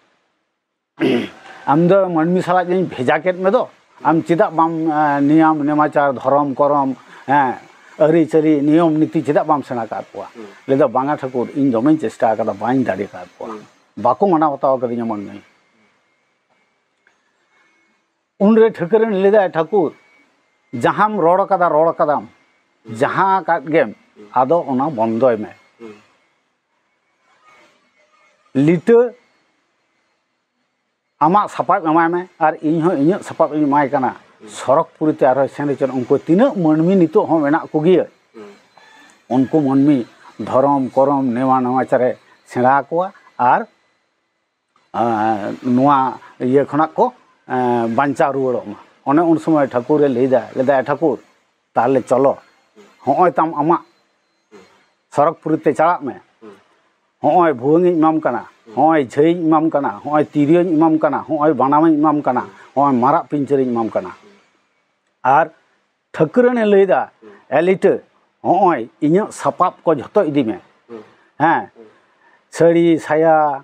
ᱟᱢ ᱫᱚ ᱢᱟᱹᱱᱢᱤ ᱥᱟᱞᱟᱜ ᱡᱮᱧ ᱵᱷᱮᱡᱟ ᱠᱮᱫ ᱢᱮ ᱫᱚ, ᱟᱢ ᱪᱮᱫᱟᱜ ᱵᱟᱢ ᱮᱸ, ᱱᱤᱭᱟᱢ ᱱᱮᱢᱟᱪᱟᱨ, ᱫᱷᱚᱨᱚᱢ ᱠᱚᱨᱚᱢ, ᱦᱮᱸ, ᱟᱹᱨᱤᱪᱟᱹᱞᱤ ᱱᱤᱭᱚᱢ ᱱᱤᱛᱤ ᱪᱮᱫᱟᱜ ᱵᱟᱢ ᱥᱮᱬᱟ ᱟᱠᱟᱫ ᱠᱚᱣᱟ? ᱞᱟᱹᱭ ᱫᱟ, ᱵᱟᱝᱟ ᱴᱷᱟᱹᱠᱩᱨ, ᱤᱧ ᱫᱚᱢᱮᱧ ᱪᱮᱥᱴᱟ ᱟᱠᱟᱫᱟ, ᱵᱟᱹᱧ ᱫᱟᱲᱮ ᱟᱠᱟᱫ ᱠᱚᱣᱟ, ᱵᱟᱠᱚ ᱢᱟᱱᱟᱣ ᱵᱟᱛᱟᱣ ᱟᱠᱟᱫᱤᱧᱟ ᱢᱟᱹᱱᱢᱤ᱾ ᱩᱱᱨᱮ ᱴᱷᱟᱹᱠᱨᱟᱹᱱ ᱞᱟᱹᱭ ᱫᱟᱭ, ᱴᱷᱟᱹᱠᱩᱨ, ᱡᱟᱦᱟᱸᱢ ᱨᱚᱲ ᱠᱟᱫᱟ, ᱨᱚᱲ ᱠᱟᱫᱟᱢ, ᱡᱟᱦᱟᱸ ᱟᱠᱟᱫ ᱜᱮᱢ, ᱟᱫᱚ ᱚᱱᱟ ᱵᱚᱱᱫᱚᱭ ᱢᱮ᱾ ᱞᱤᱴᱟᱹ ᱟᱢᱟᱜ ᱥᱟᱯᱟᱵ ᱮᱢᱟᱭ ᱢᱮ ᱟᱨ ᱤᱧ ᱦᱚᱸ ᱤᱧᱟᱹᱜ ᱥᱟᱯᱟᱵ ᱤᱧ ᱮᱢᱟᱭ ᱠᱟᱱᱟ᱾ ᱥᱚᱨᱚᱜᱽᱯᱩᱨᱤ ᱛᱮ ᱟᱨᱦᱚᱸᱭ ᱥᱮᱱ ᱦᱚᱪᱚᱱ, ᱩᱱᱠᱩ ᱛᱤᱱᱟᱹᱜ ᱢᱟᱹᱱᱢᱤ ᱱᱤᱛᱚᱜ ᱦᱚᱸ ᱢᱮᱱᱟᱜ ᱠᱚᱜᱮᱭᱟ, ᱩᱱᱠᱩ ᱢᱟᱹᱱᱢᱤ ᱫᱷᱚᱨᱚᱢ, ᱠᱚᱨᱚᱢ, ᱱᱮᱣᱟ ᱱᱮᱢᱟᱪᱟᱨᱮ ᱥᱮᱬᱟ ᱟᱠᱚᱣᱟ ᱟᱨ, ᱟᱸ, ᱱᱚᱣᱟ ᱤᱭᱟᱹ ᱠᱷᱚᱱᱟᱜ ᱠᱚ, ᱟᱸ, ᱵᱟᱧᱪᱟᱣ ᱨᱩᱣᱟᱹᱲᱚᱜ ᱢᱟ᱾ ᱚᱱᱮ ᱩᱱ ᱥᱚᱢᱚᱭ ᱴᱷᱟᱹᱠᱩᱨᱮ ᱞᱟᱹᱭᱫᱟ, ᱞᱟᱹᱭᱫᱟᱭ, "ᱴᱷᱟᱹᱠᱩᱨ, ᱛᱟᱦᱞᱮ ᱪᱚᱞᱚ, ᱦᱚᱸᱜᱼᱚᱭ ᱛᱟᱢ ᱟᱢᱟᱜ ᱥᱚᱨᱚᱜᱽᱯᱩᱨᱤ ᱛᱮ ᱪᱟᱞᱟᱜ ᱢᱮ᱾ ᱦᱚᱸᱜᱼᱚᱭ ᱵᱷᱩᱣᱟᱹᱝ ᱤᱧ ᱮᱢᱟᱢ ᱠᱟᱱᱟ, ᱦᱚᱸᱜᱼᱚᱭ ᱡᱷᱟᱹᱭ ᱤᱧ ᱮᱢᱟᱢ ᱠᱟᱱᱟ, ᱦᱚᱸᱜᱼᱚᱭ ᱛᱤᱨᱭᱳᱧ ᱮᱢᱟᱢ ᱠᱟᱱᱟ, ᱦᱚᱸᱜᱼᱚᱭ ᱵᱟᱱᱟᱢ ᱤᱧ ᱮᱢᱟᱢ ᱠᱟᱱᱟ, ᱦᱚᱸᱜᱼᱚᱭ ᱢᱟᱨᱟᱜ ᱯᱤᱧᱪᱟᱹᱨᱤᱧ ᱮᱢᱟᱢ ᱠᱟᱱᱟ᱾" ᱟᱨ ᱴᱷᱟᱹᱠᱨᱟᱹᱱᱮ ᱞᱟᱹᱭᱫᱟ, "ᱮ ᱞᱤᱴᱟᱹ, ᱦᱚᱸᱜᱼᱚᱭ ᱤᱧᱟᱹᱜ ᱥᱟᱯᱟᱵ ᱠᱚ ᱡᱷᱚᱛᱚ ᱤᱫᱤ ᱢᱮ᱾ ᱦᱮᱸ, ᱥᱟᱹᱲᱤ, ᱥᱟᱭᱟ,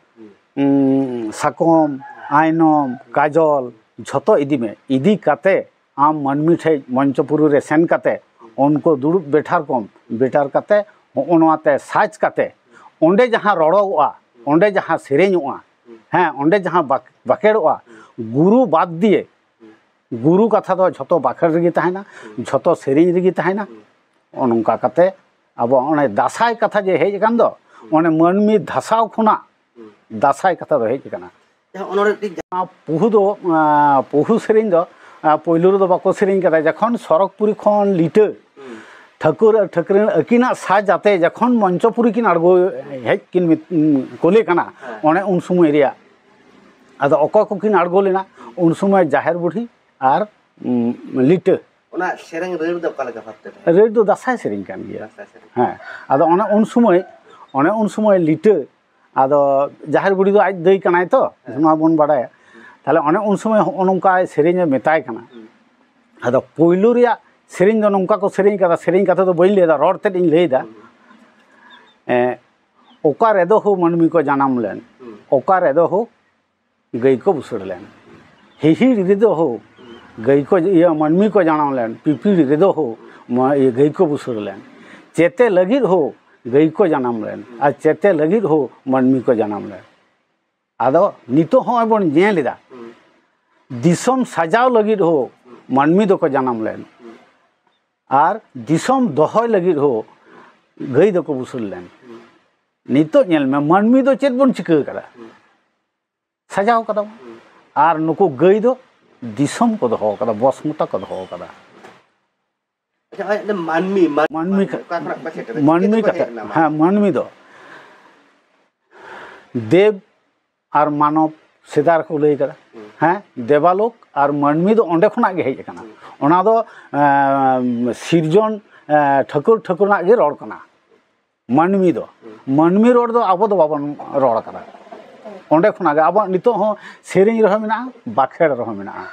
ᱩᱸ, ᱥᱟᱠᱚᱢ, ᱟᱭᱱᱚᱢ, ᱠᱟᱡᱚᱞ, ᱡᱷᱚᱛᱚ ᱤᱫᱤ ᱢᱮ᱾ ᱤᱫᱤ ᱠᱟᱛᱮ ᱟᱢ ᱢᱟᱹᱱᱢᱤ ᱴᱷᱮᱡ ᱢᱚᱧᱪᱚᱯᱩᱨᱤ ᱨᱮ ᱥᱮᱱ ᱠᱟᱛᱮ ᱩᱱᱠᱩ ᱫᱩᱲᱩᱵ ᱵᱮᱴᱷᱟᱨ ᱠᱚᱢ, ᱵᱮᱴᱟᱨ ᱠᱟᱛᱮ ᱦᱚᱸᱜᱼᱚ ᱱᱚᱣᱟ ᱛᱮ ᱥᱟᱡᱽ ᱠᱟᱛᱮ ᱚᱸᱰᱮ ᱡᱟᱦᱟᱸ ᱨᱚᱲᱚᱜᱚᱜᱼᱟ, ᱚᱸᱰᱮ ᱡᱟᱦᱟᱸ ᱥᱮᱨᱮᱧᱚᱜᱼᱟ, ᱦᱮᱸ, ᱚᱸᱰᱮ ᱡᱟᱦᱟᱸ ᱵᱟᱠ-, ᱵᱟᱠᱮᱲᱚᱜᱼᱟ, ᱜᱩᱨᱩ ᱵᱟᱫᱽ ᱫᱤᱭᱮ, ᱜᱩᱨᱩ ᱠᱟᱛᱷᱟ ᱫᱚ ᱡᱷᱚᱛᱚ ᱵᱟᱠᱷᱮᱲ ᱨᱮᱜᱮ ᱛᱟᱦᱮᱱᱟ, ᱡᱷᱚᱛᱚ ᱥᱮᱨᱮᱧ ᱨᱮᱜᱮ ᱛᱟᱦᱮᱱᱟ᱾ ᱱᱚᱜᱼᱚ ᱱᱚᱝᱠᱟ ᱠᱟᱛᱮ ᱟᱵᱚ ᱚᱱᱮ ᱫᱟᱸᱥᱟᱭ ᱠᱟᱛᱷᱟ ᱡᱮ ᱦᱮᱡ ᱟᱠᱟᱱ ᱫᱚ, ᱚᱱᱮ ᱢᱟᱹᱱᱢᱤ ᱫᱷᱟᱥᱟᱣ ᱠᱷᱚᱱᱟᱜ ᱫᱟᱸᱥᱟᱭ ᱠᱟᱛᱷᱟ ᱫᱚ ᱦᱮᱡ ᱟᱠᱟᱱᱟ᱾ ᱡᱟᱦᱟᱸ ᱚᱱᱚᱲᱦᱮ ᱴᱷᱤᱠ ᱡᱟᱦᱟᱸ ᱯᱩᱦᱩ ᱫᱚ, ᱟᱸ, ᱯᱩᱦᱩ ᱥᱮᱨᱮᱧ ᱫᱚ, ᱟᱸ, ᱯᱳᱭᱞᱳ ᱨᱮᱫᱚ ᱵᱟᱠᱚ ᱥᱮᱨᱮᱧ ᱠᱟᱫᱟ᱾ ᱡᱚᱠᱷᱚᱱ ᱥᱚᱨᱚᱜᱽᱯᱩᱨᱤ ᱠᱷᱚᱱ ᱞᱤᱴᱟᱹ ᱴᱷᱟᱹᱠᱩᱨ ᱟᱨ ᱴᱷᱟᱹᱠᱨᱟᱹᱱ ᱟᱹᱠᱤᱱᱟᱜ ᱥᱟᱡᱽ ᱟᱛᱮ ᱡᱚᱠᱷᱚᱱ ᱢᱚᱧᱪᱚᱯᱩᱨᱤ ᱠᱤᱱ ᱟᱬᱜᱚ ᱦᱮᱡ ᱠᱤᱱ ᱢᱮᱛ-, ᱠᱩᱞᱮ ᱠᱟᱱᱟ, ᱦᱮᱸ᱾ ᱚᱱᱮ ᱩᱱ ᱥᱚᱢᱚᱭ ᱨᱮᱭᱟᱜ᱾ ᱟᱫᱚ ᱚᱠᱚᱭ ᱠᱚᱠᱤᱱ ᱟᱬᱜᱚ ᱞᱮᱱᱟ? ᱩᱱ ᱥᱚᱢᱚᱭ ᱡᱟᱦᱮᱨ ᱵᱩᱰᱷᱤ ᱟᱨ, ᱩᱸ, ᱞᱤᱴᱟᱹ᱾ ᱚᱱᱟ ᱥᱮᱨᱮᱧ ᱨᱟᱹᱲ ᱫᱚ ᱚᱠᱟ ᱞᱮᱠᱟ ᱵᱷᱟᱵᱽ ᱛᱮ ᱛᱟᱦᱮᱸ? ᱨᱟᱹᱲ ᱫᱚ ᱫᱟᱸᱥᱟᱭ ᱥᱮᱨᱮᱧ ᱠᱟᱱ ᱜᱮᱭᱟ᱾ ᱫᱟᱸᱥᱟᱭ ᱥᱮᱨᱮᱧ᱾ ᱦᱮᱸ, ᱟᱫᱚ ᱚᱱᱮ ᱩᱱ ᱥᱚᱢᱚᱭ, ᱚᱱᱮ ᱩᱱ ᱥᱚᱢᱚᱭ ᱞᱤᱴᱟᱹ, ᱟᱫᱚ ᱡᱟᱦᱮᱨ ᱵᱩᱰᱷᱤ ᱫᱚ ᱟᱡ ᱫᱟᱹᱭ ᱠᱟᱱᱟᱭ ᱛᱚ, ᱦᱮᱸ᱾ ᱱᱚᱣᱟ ᱵᱚᱱ ᱵᱟᱲᱟᱭᱟ᱾ ᱛᱟᱦᱞᱮ ᱚᱱᱮ ᱩᱱ ᱥᱚᱢᱚᱭ ᱦᱚᱸᱜᱼᱚ ᱱᱚᱝᱠᱟ ᱥᱮᱨᱮᱧᱮ ᱢᱮᱛᱟᱭ ᱠᱟᱱᱟ᱾ ᱦᱩᱸ᱾ ᱟᱫᱚ ᱯᱳᱭᱞᱳ ᱨᱮᱭᱟᱜ ᱥᱮᱨᱮᱧ ᱫᱚ ᱱᱚᱝᱠᱟ ᱠᱚ ᱥᱮᱨᱮᱧ ᱠᱟᱫᱟ, ᱥᱮᱨᱮᱧ ᱠᱟᱛᱷᱟ ᱫᱚ ᱵᱟᱹᱧ ᱞᱟᱹᱭᱫᱟ, ᱨᱚᱲ ᱛᱮᱫ ᱤᱧ ᱞᱟᱹᱭᱫᱟ᱾ ᱦᱩᱸ᱾ ᱮᱸ, ᱚᱠᱟ ᱨᱮᱫᱚ ᱦᱳ ᱢᱟᱹᱱᱢᱤ ᱠᱚ ᱡᱟᱱᱟᱢ ᱞᱮᱱ, ᱦᱩᱸ᱾ ᱚᱠᱟ ᱨᱮᱫᱚ ᱦᱳ ᱜᱟᱹᱭ ᱠᱚ ᱵᱩᱥᱟᱹᱲ ᱞᱮᱱ, ᱦᱤᱦᱤᱲ ᱨᱮᱫᱚ ᱦᱳ ᱜᱟᱹᱭ ᱠᱚ, ᱤᱭᱟᱹ, ᱢᱟᱹᱱᱢᱤ ᱠᱚ ᱡᱟᱱᱟᱢ ᱞᱮᱱ, ᱯᱤᱯᱤᱲ ᱨᱮᱫᱚ ᱦᱳ ᱢᱟ-, ᱤᱭᱟᱹ, ᱜᱟᱹᱭ ᱠᱚ ᱵᱩᱥᱟᱹᱲ ᱞᱮᱱ, ᱪᱮᱛᱮ ᱞᱟᱹᱜᱤᱫ ᱦᱳ ᱜᱟᱹᱭ ᱠᱚ ᱡᱟᱱᱟᱢ ᱞᱮᱱ, ᱟᱨ ᱪᱮᱛᱮ ᱞᱟᱹᱜᱤᱫ ᱦᱳ ᱢᱟᱹᱱᱢᱤ ᱠᱚ ᱡᱟᱱᱟᱢ ᱞᱮᱱ᱾ ᱟᱫᱚ ᱱᱤᱛᱚᱜ ᱦᱚᱸᱜᱼᱚᱭ ᱵᱚᱱ ᱧᱮᱞ ᱮᱫᱟ, ᱫᱤᱥᱚᱢ ᱥᱟᱡᱟᱣ ᱞᱟᱹᱜᱤᱫ ᱦᱳ ᱢᱟᱹᱱᱢᱤ ᱫᱚᱠᱚ ᱡᱟᱱᱟᱢ ᱞᱮᱱ, ᱟᱨ ᱫᱤᱥᱚᱢ ᱫᱚᱦᱚᱭ ᱞᱟᱹᱜᱤᱫ ᱦᱳ ᱜᱟᱹᱭ ᱫᱚᱠᱚ ᱵᱩᱥᱟᱹᱲ ᱞᱮᱱ᱾ ᱱᱤᱛᱚᱜ ᱧᱮᱞ ᱢᱮ, ᱢᱟᱹᱱᱢᱤ ᱫᱚ ᱪᱮᱫ ᱵᱚᱱ ᱪᱤᱠᱟᱹ ᱠᱟᱫᱟ? ᱥᱟᱡᱟᱣ ᱠᱟᱫᱟ ᱵᱚᱱ᱾ ᱟᱨ ᱱᱩᱠᱩ ᱜᱟᱹᱭ ᱫᱚ ᱫᱤᱥᱚᱢ ᱠᱚ ᱫᱚᱦᱚ ᱠᱟᱫᱟ, ᱵᱚᱥᱢᱚᱛᱟ ᱠᱚ ᱫᱚᱦᱚ ᱠᱟᱫᱟ᱾ ᱟᱪᱪᱷᱟ, ᱟᱡ ᱫᱚ ᱢᱟᱹᱱᱢᱤ, ᱢᱟᱹᱱ-, ᱢᱟᱹᱱᱢᱤ ᱠᱟ-, ᱚᱠᱟ ᱠᱷᱚᱱᱟᱜ ᱠᱚ ᱥᱮᱴᱮᱨ ᱢᱟᱹᱱᱢᱤ ᱪᱤᱠᱟᱹ ᱛᱮᱠᱚ ᱠᱟᱛᱷᱟ, ᱦᱮᱡ ᱮᱱᱟ? ᱦᱮᱸ, ᱢᱟᱹᱱᱢᱤ ᱫᱚ ᱫᱮᱵ ᱟᱨ ᱢᱟᱱᱚᱵ ᱥᱮᱫᱟᱭ ᱨᱮᱠᱚ ᱞᱟᱹᱭ ᱠᱟᱫᱟ᱾ ᱦᱮᱸ, ᱫᱮᱵᱟᱞᱳᱠ ᱟᱨ ᱢᱟᱹᱱᱢᱤ ᱫᱚ ᱚᱸᱰᱮ ᱠᱷᱚᱱᱟᱜ ᱜᱮ ᱦᱮᱡ ᱟᱠᱟᱱᱟ᱾ ᱚᱱᱟ ᱫᱚ, ᱮᱸ, ᱥᱤᱨᱡᱚᱱ, ᱮᱸ, ᱴᱷᱟᱹᱠᱩᱨ, ᱴᱷᱟᱹᱠᱩᱨ ᱨᱮᱱᱟᱜ ᱜᱮ ᱨᱚᱲ ᱠᱟᱱᱟ᱾ ᱢᱟᱹᱱᱢᱤ ᱫᱚ, ᱢᱟᱹᱱᱢᱤ ᱨᱚᱲ ᱫᱚ ᱟᱵᱚ ᱫᱚ ᱵᱟᱵᱚᱱ ᱨᱚᱲ ᱠᱟᱫᱟ᱾ ᱚᱸᱰᱮ ᱠᱷᱚᱱᱟᱜ ᱜᱮ ᱟᱵᱚᱣᱟᱜ ᱱᱤᱛᱚᱜ ᱦᱚᱸ ᱥᱮᱨᱮᱧ ᱨᱮᱦᱚᱸ ᱢᱮᱱᱟᱜᱼᱟ, ᱵᱟᱠᱷᱮᱲ ᱨᱮᱦᱚᱸ ᱢᱮᱱᱟᱜᱼᱟ᱾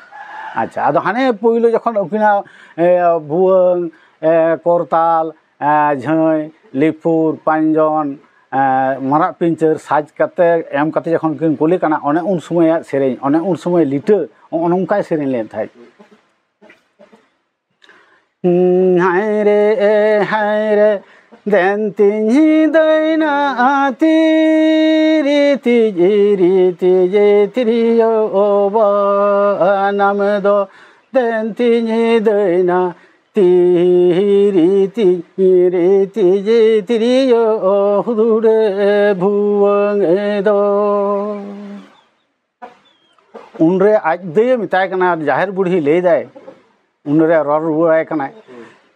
ᱟᱪᱪᱷᱟ, ᱟᱫᱚ ᱦᱟᱱᱮ ᱯᱳᱭᱞᱳ ᱡᱚᱠᱷᱚᱱ ᱩᱱᱠᱤᱱᱟᱜ, ᱮ, ᱵᱷᱩᱣᱟᱹᱝ, ᱮ, ᱠᱚᱨᱛᱟᱞ, ᱮ, ᱡᱷᱟᱹᱭ, ᱞᱤᱯᱷᱩᱨ, ᱯᱟᱸᱡᱚᱱ, ᱮ, ᱢᱟᱨᱟᱜ ᱯᱤᱧᱪᱟᱹᱨ ᱥᱟᱡᱽ ᱠᱟᱛᱮ, ᱮᱢ ᱠᱟᱛᱮ ᱡᱚᱠᱷᱚᱱ ᱠᱤᱱ ᱠᱩᱞᱮ ᱠᱟᱱᱟ, ᱚᱱᱮ ᱩᱱ ᱥᱚᱢᱚᱭᱟᱜ ᱥᱮᱨᱮᱧ, ᱚᱱᱮ ᱩᱱ ᱥᱚᱢᱚᱭ ᱞᱤᱴᱟᱹ, ᱱᱚᱜᱼᱚ ᱱᱚᱝᱠᱟᱭ ᱥᱮᱨᱮᱧ ᱞᱮᱫ ᱛᱟᱦᱮᱸᱫ᱾ ᱦᱟᱭ ᱨᱮ, ᱦᱟᱭ ᱨᱮ, ᱫᱮᱱ ᱛᱤᱧ ᱫᱟᱹᱭᱱᱟ ᱛᱤᱨᱤ ᱛᱤᱡᱤ ᱨᱤ ᱛᱤᱡᱤ ᱛᱤᱨᱤᱭᱳ ᱵᱟᱱᱟᱢ ᱫᱚ, ᱫᱮᱱ ᱛᱤᱧ ᱫᱟᱹᱭᱱᱟ ᱛᱤᱨᱤ ᱛᱤᱡᱤ ᱨᱤ ᱛᱤᱡᱤ ᱛᱤᱨᱤᱭᱳ ᱦᱩᱫᱩᱲᱮ ᱵᱷᱩᱣᱟᱹᱝ ᱫᱚ᱾ ᱩᱱᱨᱮ ᱟᱡ ᱫᱟᱹᱭᱮ ᱢᱮᱛᱟᱭ ᱠᱟᱱᱟ, ᱡᱟᱦᱮᱨ ᱵᱩᱲᱦᱤ ᱞᱟᱹᱭᱫᱟᱭ, ᱩᱱᱨᱮ ᱨᱚᱲ ᱨᱩᱣᱟᱹᱲᱟᱭ ᱠᱟᱱᱟᱭ,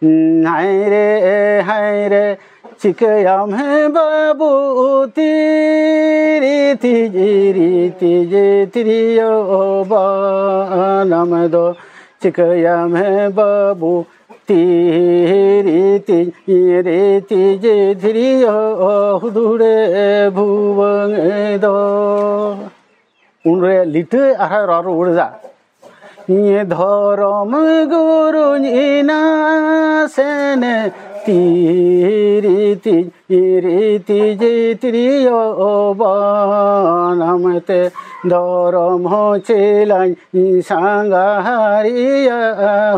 ᱦᱟᱭ ᱨᱮ, ᱦᱟᱭ ᱨᱮ, ᱪᱤᱠᱟᱹᱭᱟᱢ ᱦᱮ ᱵᱟᱹᱵᱩ, ᱛᱤᱨᱤ ᱛᱤᱡᱤ ᱨᱤ ᱛᱤᱡᱤ ᱛᱤᱨᱤᱭᱳ ᱵᱟᱱᱟᱢ ᱫᱚ, ᱪᱤᱠᱟᱹᱭᱟᱢ ᱦᱮ ᱵᱟᱹᱵᱩ, ᱛᱤᱨᱤ ᱛᱤᱡᱤ ᱨᱤ ᱛᱤᱡᱤ ᱛᱤᱨᱤᱭᱳ ᱦᱩᱫᱩᱲᱮ ᱵᱷᱩᱣᱟᱹᱝ ᱫᱚ᱾ ᱩᱱᱨᱮ ᱞᱤᱴᱟᱹ ᱟᱨᱦᱚᱸᱭ ᱨᱚᱲ ᱨᱩᱣᱟᱹᱲ ᱮᱫᱟ, ᱫᱷᱚᱨᱚᱢ ᱜᱩᱨᱩᱧ ᱤᱱᱟ ᱥᱮᱱᱮ ᱛᱤᱨᱤ ᱛᱤᱡ ᱤᱨᱤ ᱛᱤᱡᱤ ᱛᱤᱨᱤᱭᱳ ᱵᱟᱱᱟᱢ ᱛᱮ, ᱫᱚᱨᱚᱢ ᱦᱚᱸ ᱪᱮᱞᱟᱧ ᱥᱟᱸᱜᱷᱟᱨᱤᱭᱟ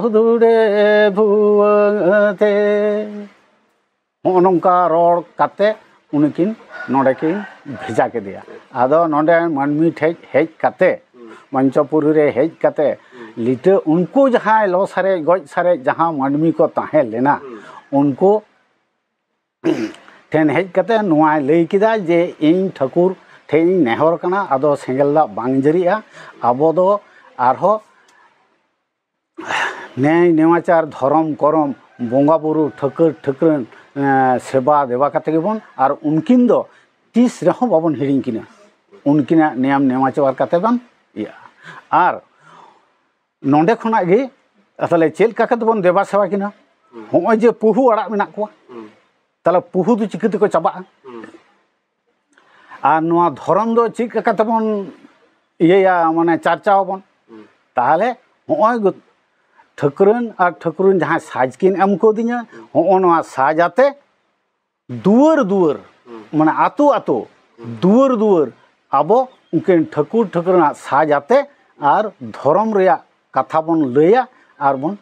ᱦᱩᱫᱩᱲᱮ ᱵᱷᱩᱣᱟᱹᱝ ᱛᱮ᱾ ᱦᱚᱸᱜᱼᱚ ᱱᱚᱝᱠᱟ ᱨᱚᱲ ᱠᱟᱛᱮ ᱩᱱᱤ ᱠᱤᱱ ᱱᱚᱰᱮ ᱠᱤᱱ ᱵᱷᱮᱡᱟ ᱠᱮᱫᱮᱭᱟ᱾ ᱟᱫᱚ ᱱᱚᱰᱮ ᱢᱟᱹᱱᱢᱤ ᱴᱷᱮᱡ ᱦᱮᱡ ᱠᱟᱛᱮ, ᱢᱚᱧᱪᱚᱯᱩᱨᱤ ᱨᱮ ᱦᱮᱡ ᱠᱟᱛᱮ, ᱞᱤᱴᱟᱹ ᱩᱱᱠᱩ ᱡᱟᱦᱟᱸᱭ ᱞᱚ ᱥᱟᱨᱮᱡ ᱜᱚᱡ ᱥᱟᱨᱮᱡ ᱡᱟᱦᱟᱸ ᱢᱟᱹᱱᱢᱤ ᱠᱚ ᱛᱟᱦᱮᱸ ᱞᱮᱱᱟ, ᱩᱱᱠᱩ ᱴᱷᱮᱱ ᱦᱮᱡ ᱠᱟᱛᱮ ᱱᱚᱣᱟᱭ ᱞᱟᱹᱭ ᱠᱮᱫᱟ ᱡᱮ, ᱤᱧ ᱴᱷᱟᱹᱠᱩᱨ ᱴᱷᱮᱱ ᱤᱧ ᱱᱮᱦᱚᱨ ᱠᱟᱱᱟ, ᱟᱫᱚ ᱥᱮᱸᱜᱮᱞ ᱫᱟᱜ ᱵᱟᱝ ᱡᱟᱹᱨᱤᱜᱼᱟ, ᱟᱵᱚ ᱫᱚ ᱟᱨᱦᱚᱸ ᱱᱮᱭ ᱱᱮᱢᱟᱪᱟᱨ, ᱫᱷᱚᱨᱚᱢ ᱠᱚᱨᱚᱢ, ᱵᱚᱸᱜᱟ ᱵᱩᱨᱩ, ᱴᱷᱟᱹᱠᱟᱹᱨ ᱴᱷᱟᱹᱠᱨᱟᱹᱱ, ᱮᱸ, ᱥᱮᱵᱟ ᱫᱮᱵᱟ ᱠᱟᱛᱮ ᱜᱮᱵᱚᱱ, ᱟᱨ ᱩᱱᱠᱤᱱ ᱫᱚ ᱛᱤᱥ ᱨᱮᱦᱚᱸ ᱵᱟᱵᱚᱱ ᱦᱤᱲᱤᱧ ᱠᱤᱱᱟ, ᱩᱱᱠᱤᱱᱟᱜ ᱱᱮᱭᱟᱢ ᱱᱮᱢᱟᱪᱟᱨ ᱠᱟᱛᱮ ᱵᱚᱱ ᱤᱭᱟᱹᱜᱼᱟ᱾ ᱟᱨ ᱱᱚᱰᱮ ᱠᱷᱚᱱᱟᱜ ᱜᱮ ᱛᱟᱦᱞᱮ ᱪᱮᱫ ᱞᱮᱠᱟ ᱠᱟᱛᱮ ᱵᱚᱱ ᱫᱮᱵᱟ ᱥᱮᱵᱟ ᱠᱤᱱᱟ? ᱦᱚᱸᱜᱼᱚᱭ ᱡᱮ ᱯᱩᱦᱩ ᱟᱲᱟᱜ ᱢᱮᱱᱟᱜ ᱠᱚᱣᱟ, ᱛᱟᱦᱞᱮ ᱯᱩᱦᱩ ᱫᱚ ᱪᱤᱠᱟᱹ ᱛᱮᱠᱚ ᱪᱟᱵᱟᱜᱼᱟ? ᱟᱨ ᱱᱚᱣᱟ ᱫᱷᱚᱨᱚᱢ ᱫᱚ ᱪᱮᱫ ᱞᱮᱠᱟ ᱛᱮᱵᱚᱱ ᱤᱭᱟᱹᱭᱟ, ᱢᱟᱱᱮ ᱪᱟᱨᱪᱟᱣ ᱟᱵᱚᱱ? ᱛᱟᱦᱞᱮ ᱦᱚᱸᱜᱼᱚᱭ ᱜᱚ-, ᱴᱷᱟᱹᱠᱨᱟᱹᱱ ᱟᱨ ᱴᱷᱟᱹᱠᱨᱟᱹᱱ ᱡᱟᱦᱟᱸᱭ ᱥᱟᱡᱽ ᱠᱤᱱ ᱮᱢ ᱠᱟᱣᱫᱤᱧᱟ, ᱦᱚᱸᱜᱼᱚ ᱱᱚᱣᱟ ᱥᱟᱡᱽ ᱟᱛᱮ ᱫᱩᱣᱟᱹᱨ ᱫᱩᱣᱟᱹᱨ, ᱢᱟᱱᱮ ᱟᱛᱳ ᱟᱛᱳ, ᱫᱩᱣᱟᱹᱨ ᱫᱩᱣᱟᱹᱨ ᱟᱵᱚ ᱩᱱᱠᱤᱱ ᱴᱷᱟᱹᱠᱩᱨ ᱴᱷᱟᱹᱠᱨᱟᱹᱱᱟᱜ ᱥᱟᱡᱽ ᱟᱛᱮ ᱟᱨ ᱫᱷᱚᱨᱚᱢ ᱨᱮᱭᱟᱜ ᱠᱟᱛᱷᱟ ᱵᱚᱱ ᱞᱟᱹᱭᱟ ᱟᱨ ᱵᱚᱱ,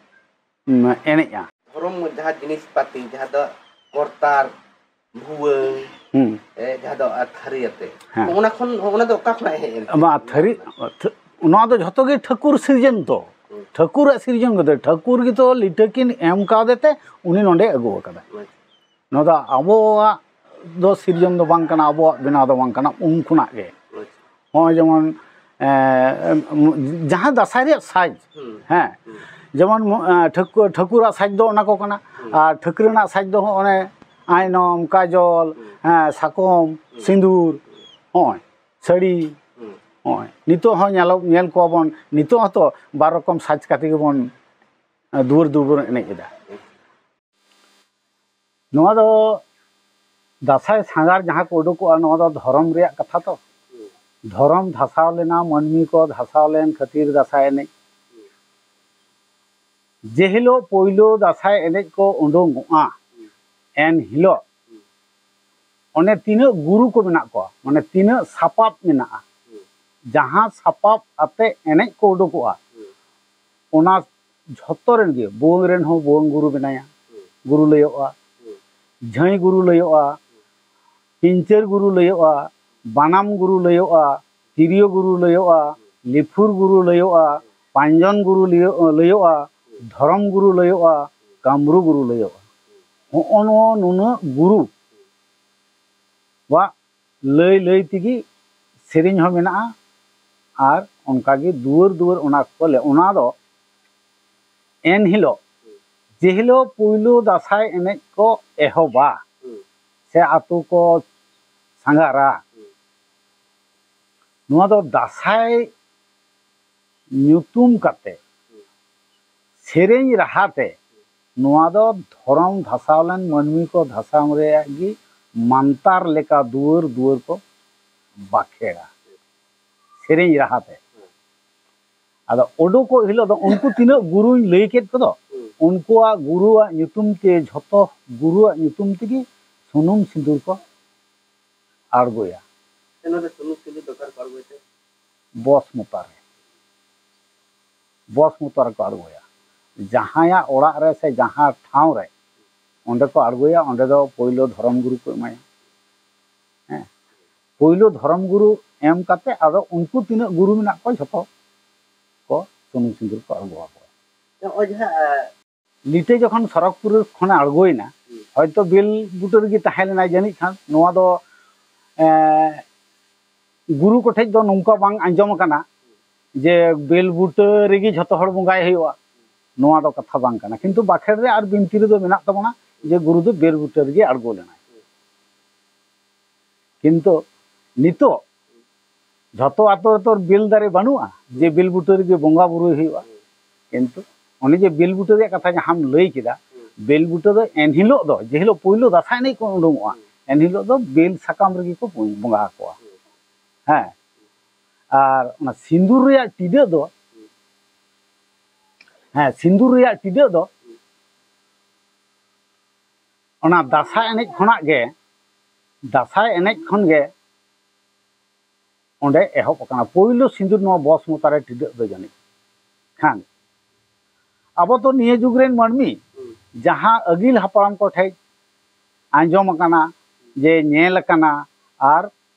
ᱩᱢ, ᱮᱱᱮᱡᱼᱟ᱾ ᱫᱷᱚᱨᱚᱢ ᱡᱟᱦᱟᱸ ᱡᱤᱱᱤᱥ ᱯᱟᱹᱛᱤ, ᱡᱟᱦᱟᱸ ᱫᱚ ᱠᱚᱨᱛᱟᱞ, ᱵᱷᱩᱣᱟᱹᱝ, ᱦᱩᱸ᱾ ᱮ, ᱡᱟᱦᱟᱸ ᱫᱚ ᱟᱨ ᱛᱷᱟᱹᱨᱤ ᱟᱛᱮ᱾ ᱦᱮᱸ᱾ ᱚᱱᱟ ᱠᱷᱚᱱ, ᱚᱱᱟ ᱫᱚ ᱚᱠᱟ ᱠᱷᱚᱱᱟᱜ ᱦᱮᱡ ᱮᱱ ᱛᱟᱵᱚᱱᱟ? ᱵᱟᱝ, ᱛᱷᱟᱹᱨᱤ, ᱛᱷᱟᱹ-, ᱱᱚᱣᱟ ᱫᱚ ᱡᱷᱚᱛᱚ ᱜᱮ ᱴᱷᱟᱹᱠᱩᱨ ᱥᱤᱨᱡᱚᱱ ᱛᱚ᱾ ᱦᱩᱸ᱾ ᱴᱷᱟᱹᱠᱩᱨᱟᱜ ᱥᱤᱨᱡᱚᱱ ᱠᱟᱛᱮ, ᱴᱷᱟᱹᱠᱩᱨ ᱜᱮᱛᱚ ᱞᱤᱴᱟᱹ ᱠᱤᱱ ᱮᱢ ᱠᱟᱣᱫᱮ ᱛᱮ ᱩᱱᱤ ᱱᱚᱰᱮ ᱟᱹᱜᱩ ᱟᱠᱟᱫᱟ᱾ ᱟᱪᱪᱷᱟ᱾ ᱱᱚᱣᱟ ᱫᱚ ᱟᱵᱚᱣᱟᱜ ᱫᱚ ᱥᱤᱨᱡᱚᱱ ᱫᱚ ᱵᱟᱝ ᱠᱟᱱᱟ, ᱟᱵᱚᱣᱟᱜ ᱵᱮᱱᱟᱣ ᱫᱚ ᱵᱟᱝ ᱠᱟᱱᱟ, ᱩᱱ ᱠᱷᱚᱱᱟᱜ ᱜᱮ᱾ ᱟᱪᱪᱷᱟ᱾ ᱦᱚᱸᱜᱼᱚᱭ ᱡᱮᱢᱚᱱ, ᱮᱸ, ᱡᱟᱦᱟᱸ ᱫᱟᱸᱥᱟᱭ ᱨᱮᱭᱟᱜ ᱥᱟᱡᱽ, ᱦᱩᱸ᱾ ᱦᱮᱸ, ᱦᱩᱸ᱾ ᱡᱮᱢᱚᱱ, ᱮᱸ, ᱴᱷᱟᱹᱠᱩ-, ᱴᱷᱟᱹᱠᱩᱨᱟᱜ ᱥᱟᱡᱽ ᱫᱚ ᱚᱱᱟ ᱠᱚ ᱠᱟᱱᱟ, ᱦᱩᱸ᱾ ᱟᱨ ᱴᱷᱟᱹᱠᱨᱟᱹᱱᱟᱜ ᱥᱟᱡᱽ ᱫᱚ ᱦᱚᱸᱜᱼᱚᱭ ᱟᱭᱱᱚᱢ, ᱠᱟᱡᱚᱞ, ᱦᱩᱸ᱾ ᱦᱮᱸ, ᱥᱟᱠᱚᱢ, ᱦᱩᱸ᱾ ᱥᱤᱸᱫᱩᱨ, ᱦᱩᱸ᱾ ᱦᱚᱸᱜᱼᱚᱭ ᱥᱟᱹᱲᱤ, ᱦᱩᱸ᱾ ᱦᱚᱸᱜᱼᱚᱭ ᱱᱤᱛᱚᱜ ᱦᱚᱸ ᱧᱮᱞᱚᱜ, ᱧᱮᱞ ᱠᱚᱣᱟ ᱵᱚᱱ, ᱱᱤᱛᱚᱜ ᱦᱚᱸᱛᱚ ᱵᱟᱨ ᱨᱚᱠᱚᱢ ᱥᱟᱡᱽ ᱠᱟᱛᱮ ᱜᱮᱵᱚᱱ, ᱮᱸ, ᱫᱩᱣᱟᱹᱨ ᱫᱩᱣᱟᱹᱨ ᱵᱚᱱ ᱮᱱᱮᱡ ᱮᱫᱟ᱾ ᱱᱚᱣᱟ ᱫᱚ ᱫᱟᱸᱥᱟᱭ ᱥᱟᱸᱜᱷᱟᱨ ᱡᱟᱦᱟᱸ ᱠᱚ ᱩᱰᱩᱠᱚᱜᱼᱟ, ᱱᱚᱣᱟ ᱫᱚ ᱫᱷᱚᱨᱚᱢ ᱨᱮᱭᱟᱜ ᱠᱟᱛᱷᱟ ᱛᱚ᱾ ᱫᱷᱚᱨᱚᱢ ᱫᱷᱟᱥᱟᱣ ᱞᱮᱱᱟ, ᱢᱟᱹᱱᱢᱤ ᱠᱚ ᱫᱷᱟᱥᱟᱣ ᱞᱮᱱ ᱠᱷᱟᱹᱛᱤᱨ ᱫᱟᱸᱥᱟᱭ ᱮᱱᱮᱡ᱾ ᱡᱮ ᱦᱤᱞᱳᱜ ᱯᱳᱭᱞᱳ ᱫᱟᱸᱥᱟᱭ ᱮᱱᱮᱡ ᱠᱚ ᱩᱰᱩᱝᱚᱜᱼᱟ, ᱮᱱ ᱦᱤᱞᱳᱜ ᱚᱱᱮ ᱛᱤᱱᱟᱹᱜ ᱜᱩᱨᱩ ᱠᱚ ᱢᱮᱱᱟᱜ ᱠᱚᱣᱟ, ᱢᱟᱱᱮ ᱛᱤᱱᱟᱹᱜ ᱥᱟᱯᱟᱵ ᱢᱮᱱᱟᱜᱼᱟ, ᱡᱟᱦᱟᱸ ᱥᱟᱯᱟᱵ ᱟᱛᱮ ᱮᱱᱮᱡ ᱠᱚ ᱩᱰᱩᱠᱚᱜᱼᱟ, ᱚᱱᱟ ᱡᱷᱚᱛᱚ ᱨᱮᱱ ᱜᱮ, ᱵᱷᱩᱣᱟᱹᱝ ᱨᱮᱱ ᱦᱚᱸ ᱵᱷᱩᱣᱟᱹᱝ ᱜᱩᱨᱩ ᱢᱮᱱᱟᱭᱟ, ᱜᱩᱨᱩ ᱞᱟᱹᱭᱚᱜᱼᱟ, ᱡᱷᱟᱹᱭ ᱜᱩᱨᱩ ᱞᱟᱹᱭᱚᱜᱼᱟ, ᱯᱤᱧᱪᱟᱹᱨ ᱜᱩᱨᱩ ᱞᱟᱹᱭᱚᱜᱼᱟ, ᱵᱟᱱᱟᱢ ᱜᱩᱨᱩ ᱞᱟᱹᱭᱚᱜᱼᱟ, ᱛᱤᱨᱭᱳ ᱜᱩᱨᱩ ᱞᱟᱹᱭᱚᱜᱼᱟ, ᱞᱤᱯᱷᱩᱨ ᱜᱩᱨᱩ ᱞᱟᱹᱭᱚᱜᱼᱟ, ᱯᱟᱸᱡᱚᱱ ᱜᱩᱨᱩ ᱞᱟᱹᱭᱚᱜ-, ᱞᱟᱹᱭᱚᱜᱼᱟ, ᱫᱷᱚᱨᱚᱢ ᱜᱩᱨᱩ ᱞᱟᱹᱭᱚᱜᱼᱟ, ᱠᱟᱢᱨᱩ ᱜᱩᱨᱩ ᱞᱟᱹᱭᱚᱜᱼᱟ᱾ ᱦᱚᱸᱜᱼᱚ ᱱᱚᱣᱟ ᱱᱩᱱᱟᱹᱜ ᱜᱩᱨᱩ ᱣᱟᱜ ᱞᱟᱹᱭ ᱞᱟᱹᱭ ᱛᱮᱜᱮ ᱥᱮᱨᱮᱧ ᱦᱚᱸ ᱢᱮᱱᱟᱜᱼᱟ᱾ ᱟᱨ ᱚᱱᱠᱟᱜᱮ ᱫᱩᱣᱟᱹᱨ ᱫᱩᱣᱟᱹᱨ ᱚᱱᱟ ᱠᱚ ᱞᱮ, ᱚᱱᱟ ᱫᱚ ᱮᱱ ᱦᱤᱞᱳᱜ, ᱡᱮ ᱦᱤᱞᱳᱜ ᱯᱩᱭᱞᱩ ᱫᱟᱸᱥᱟᱭ ᱮᱱᱮᱡ ᱠᱚ ᱮᱦᱚᱵᱟ ᱥᱮ ᱟᱛᱳ ᱠᱚ ᱥᱟᱸᱜᱷᱟᱨᱟ, ᱱᱚᱣᱟ ᱫᱚ ᱫᱟᱸᱥᱟᱭ ᱧᱩᱛᱩᱢ ᱠᱟᱛᱮ ᱥᱮᱨᱮᱧ ᱨᱟᱦᱟ ᱛᱮ ᱱᱚᱣᱟ ᱫᱚ ᱫᱷᱚᱨᱚᱢ ᱫᱷᱟᱥᱟᱣ ᱞᱮᱱ ᱢᱟᱹᱱᱢᱤ ᱠᱚ ᱫᱷᱟᱥᱟᱣ ᱨᱮᱭᱟᱜ ᱜᱮ ᱢᱟᱱᱛᱟᱨ ᱞᱮᱠᱟ ᱫᱩᱣᱟᱹᱨ ᱫᱩᱣᱟᱹᱨ ᱠᱚ ᱵᱟᱠᱷᱮᱲᱟ ᱥᱮᱨᱮᱧ ᱨᱟᱦᱟ ᱛᱮ᱾ ᱟᱫᱚ ᱩᱰᱩᱠᱚᱜ ᱦᱤᱞᱳᱜ ᱫᱚ ᱩᱱᱠᱩ ᱛᱤᱱᱟᱹᱜ ᱜᱩᱨᱩᱧ ᱞᱟᱹᱭ ᱠᱮᱫ ᱠᱚᱫᱚ, ᱩᱱᱠᱩᱣᱟᱜ ᱜᱩᱨᱩᱣᱟᱜ ᱧᱩᱛᱩᱢ ᱛᱮ, ᱡᱷᱚᱛᱚ ᱜᱩᱨᱩᱣᱟᱜ ᱧᱩᱛᱩᱢ ᱛᱮᱜᱮ ᱥᱩᱱᱩᱢ ᱥᱤᱸᱫᱩᱨ ᱠᱚ ᱟᱬᱜᱚᱭᱟ᱾ ᱚᱱᱟ ᱫᱚ ᱥᱩᱱᱩᱢ ᱥᱤᱸᱫᱩᱨ ᱫᱚ ᱚᱠᱟ ᱨᱮᱠᱚ ᱟᱬᱜᱚᱭ ᱛᱮ? ᱵᱚᱥ ᱢᱚᱛᱟ ᱨᱮ, ᱵᱚᱥ ᱢᱚᱛᱟ ᱨᱮᱠᱚ ᱟᱬᱜᱚᱭᱟ᱾ ᱡᱟᱦᱟᱸᱭᱟᱜ ᱚᱲᱟᱜ ᱨᱮ ᱥᱮ ᱡᱟᱦᱟᱸ ᱴᱷᱟᱶ ᱨᱮ, ᱚᱸᱰᱮ ᱠᱚ ᱟᱬᱜᱚᱭᱟ, ᱚᱸᱰᱮ ᱫᱚ ᱯᱳᱭᱞᱳ ᱫᱷᱚᱨᱚᱢ ᱜᱩᱨᱩ ᱠᱚ ᱮᱢᱟᱭᱟ᱾ ᱦᱮᱸ, ᱯᱳᱭᱞᱳ ᱫᱷᱚᱨᱚᱢ ᱜᱩᱨᱩ ᱮᱢ ᱠᱟᱛᱮ ᱟᱫᱚ ᱩᱱᱠᱩ ᱛᱤᱱᱟᱹᱜ ᱜᱩᱨᱩ ᱢᱮᱱᱟᱜ ᱠᱚᱣᱟ ᱡᱷᱚᱛᱚ ᱠᱚ ᱥᱩᱱᱩᱢ ᱥᱤᱸᱫᱩᱨ ᱠᱚ ᱟᱬᱜᱚ ᱟᱠᱚᱣᱟ᱾ ᱱᱚᱜᱼᱚᱭ ᱡᱟᱦᱟᱸ, ᱟᱸ, ᱞᱤᱴᱟᱹ ᱡᱚᱠᱷᱚᱱ ᱥᱚᱨᱚᱜᱽᱯᱩᱨ ᱠᱷᱚᱱᱮ ᱟᱬᱜᱚᱭᱮᱱᱟ, ᱦᱩᱸ᱾ ᱦᱚᱭᱛᱚ ᱵᱮᱞ ᱵᱩᱴᱟᱹ ᱨᱮᱜᱮ ᱛᱟᱦᱮᱸ ᱞᱮᱱᱟᱭ ᱡᱟᱹᱱᱤᱡ ᱠᱷᱟᱱ, ᱱᱚᱣᱟ ᱫᱚ, ᱮᱸ, ᱜᱩᱨᱩ ᱠᱚᱴᱷᱮᱡ ᱫᱚ ᱱᱚᱝᱠᱟ ᱵᱟᱝ ᱟᱸᱡᱚᱢ ᱟᱠᱟᱱᱟ ᱡᱮ ᱵᱮᱞ ᱵᱩᱴᱟᱹ ᱨᱮᱜᱮ ᱡᱷᱚᱛᱚ ᱦᱚᱲ ᱵᱚᱸᱜᱟᱭ ᱦᱩᱭᱩᱜᱼᱟ, ᱱᱚᱣᱟ ᱫᱚ ᱠᱟᱛᱷᱟ ᱵᱟᱝ ᱠᱟᱱᱟ᱾ ᱠᱤᱱᱛᱩ ᱵᱟᱠᱷᱮᱲ ᱨᱮ ᱟᱨ ᱵᱤᱱᱛᱤ ᱨᱮᱫᱚ ᱢᱮᱱᱟᱜ ᱛᱟᱵᱚᱱᱟ ᱡᱮ ᱜᱩᱨᱩ ᱫᱚ ᱵᱮᱞ ᱵᱩᱴᱟᱹ ᱨᱮᱜᱮ ᱟᱬᱜᱚ ᱞᱮᱱᱟᱭ᱾ ᱠᱤᱱᱛᱩ ᱱᱤᱛᱚᱜ ᱡᱷᱚᱛᱚ ᱟᱛᱳ ᱨᱮᱛᱚ ᱵᱮᱞ ᱫᱟᱨᱮ ᱵᱟᱹᱱᱩᱜᱼᱟ ᱡᱮ ᱵᱮᱞ ᱵᱩᱴᱟᱹ ᱨᱮᱜᱮ ᱵᱚᱸᱜᱟ ᱵᱩᱨᱩᱭ ᱦᱩᱭᱩᱜᱼᱟ᱾ ᱠᱤᱱᱛᱩ ᱚᱱᱮ ᱡᱮ ᱵᱮᱞ ᱵᱩᱴᱟᱹ ᱨᱮᱭᱟᱜ ᱠᱟᱛᱷᱟ ᱡᱟᱦᱟᱸᱢ ᱞᱟᱹᱭ ᱠᱮᱫᱟ, ᱵᱮᱞ ᱵᱩᱴᱟᱹ ᱫᱚ ᱮᱱᱦᱤᱞᱳᱜ ᱫᱚ, ᱡᱮ ᱦᱤᱞᱳᱜ ᱯᱳᱭᱞᱳ ᱫᱟᱸᱥᱟᱭ ᱮᱱᱮᱡ ᱠᱚ ᱩᱰᱩᱝᱚᱜᱼᱟ, ᱮᱱᱦᱤᱞᱳᱜ ᱫᱚ ᱵᱮᱞ ᱥᱟᱠᱟᱢ ᱨᱮᱜᱮ ᱠᱚ ᱵᱚᱸᱜᱟ ᱟᱠᱚᱣᱟ᱾ ᱦᱮᱸ, ᱟᱨ ᱚᱱᱟ ᱥᱤᱸᱫᱩᱨ ᱨᱮᱭᱟᱜ ᱴᱤᱰᱟᱹᱜ ᱫᱚ, ᱦᱮᱸ, ᱥᱤᱸᱫᱩᱨ ᱨᱮᱭᱟᱜ ᱴᱤᱰᱟᱹᱜ ᱫᱚ ᱚᱱᱟ ᱫᱟᱸᱥᱟᱭ ᱮᱱᱮᱡ ᱠᱷᱚᱱᱟᱜ ᱜᱮ, ᱫᱟᱸᱥᱟᱭ ᱮᱱᱮᱡ ᱠᱷᱚᱱ ᱜᱮ ᱚᱸᱰᱮ ᱮᱦᱚᱵ ᱟᱠᱟᱱᱟ ᱯᱳᱭᱞᱳ ᱥᱤᱸᱫᱩᱨ ᱱᱚᱣᱟ ᱵᱚᱥᱢᱚᱛᱟ ᱨᱮ ᱴᱤᱰᱟᱹᱜ ᱫᱚ ᱡᱟᱹᱱᱤᱡ ᱠᱷᱟᱱ᱾ ᱟᱵᱚ ᱫᱚ ᱱᱤᱭᱟᱹ ᱡᱩᱜᱽ ᱨᱮᱱ ᱢᱟᱹᱱᱢᱤ ᱡᱟᱦᱟᱸ ᱟᱹᱜᱤᱞ ᱦᱟᱯᱲᱟᱢ ᱠᱚ ᱴᱷᱮᱡ ᱟᱸᱡᱚᱢ ᱟᱠᱟᱱᱟ, ᱡᱮ ᱧᱮᱞ ᱟᱠᱟᱱᱟ, ᱟᱨ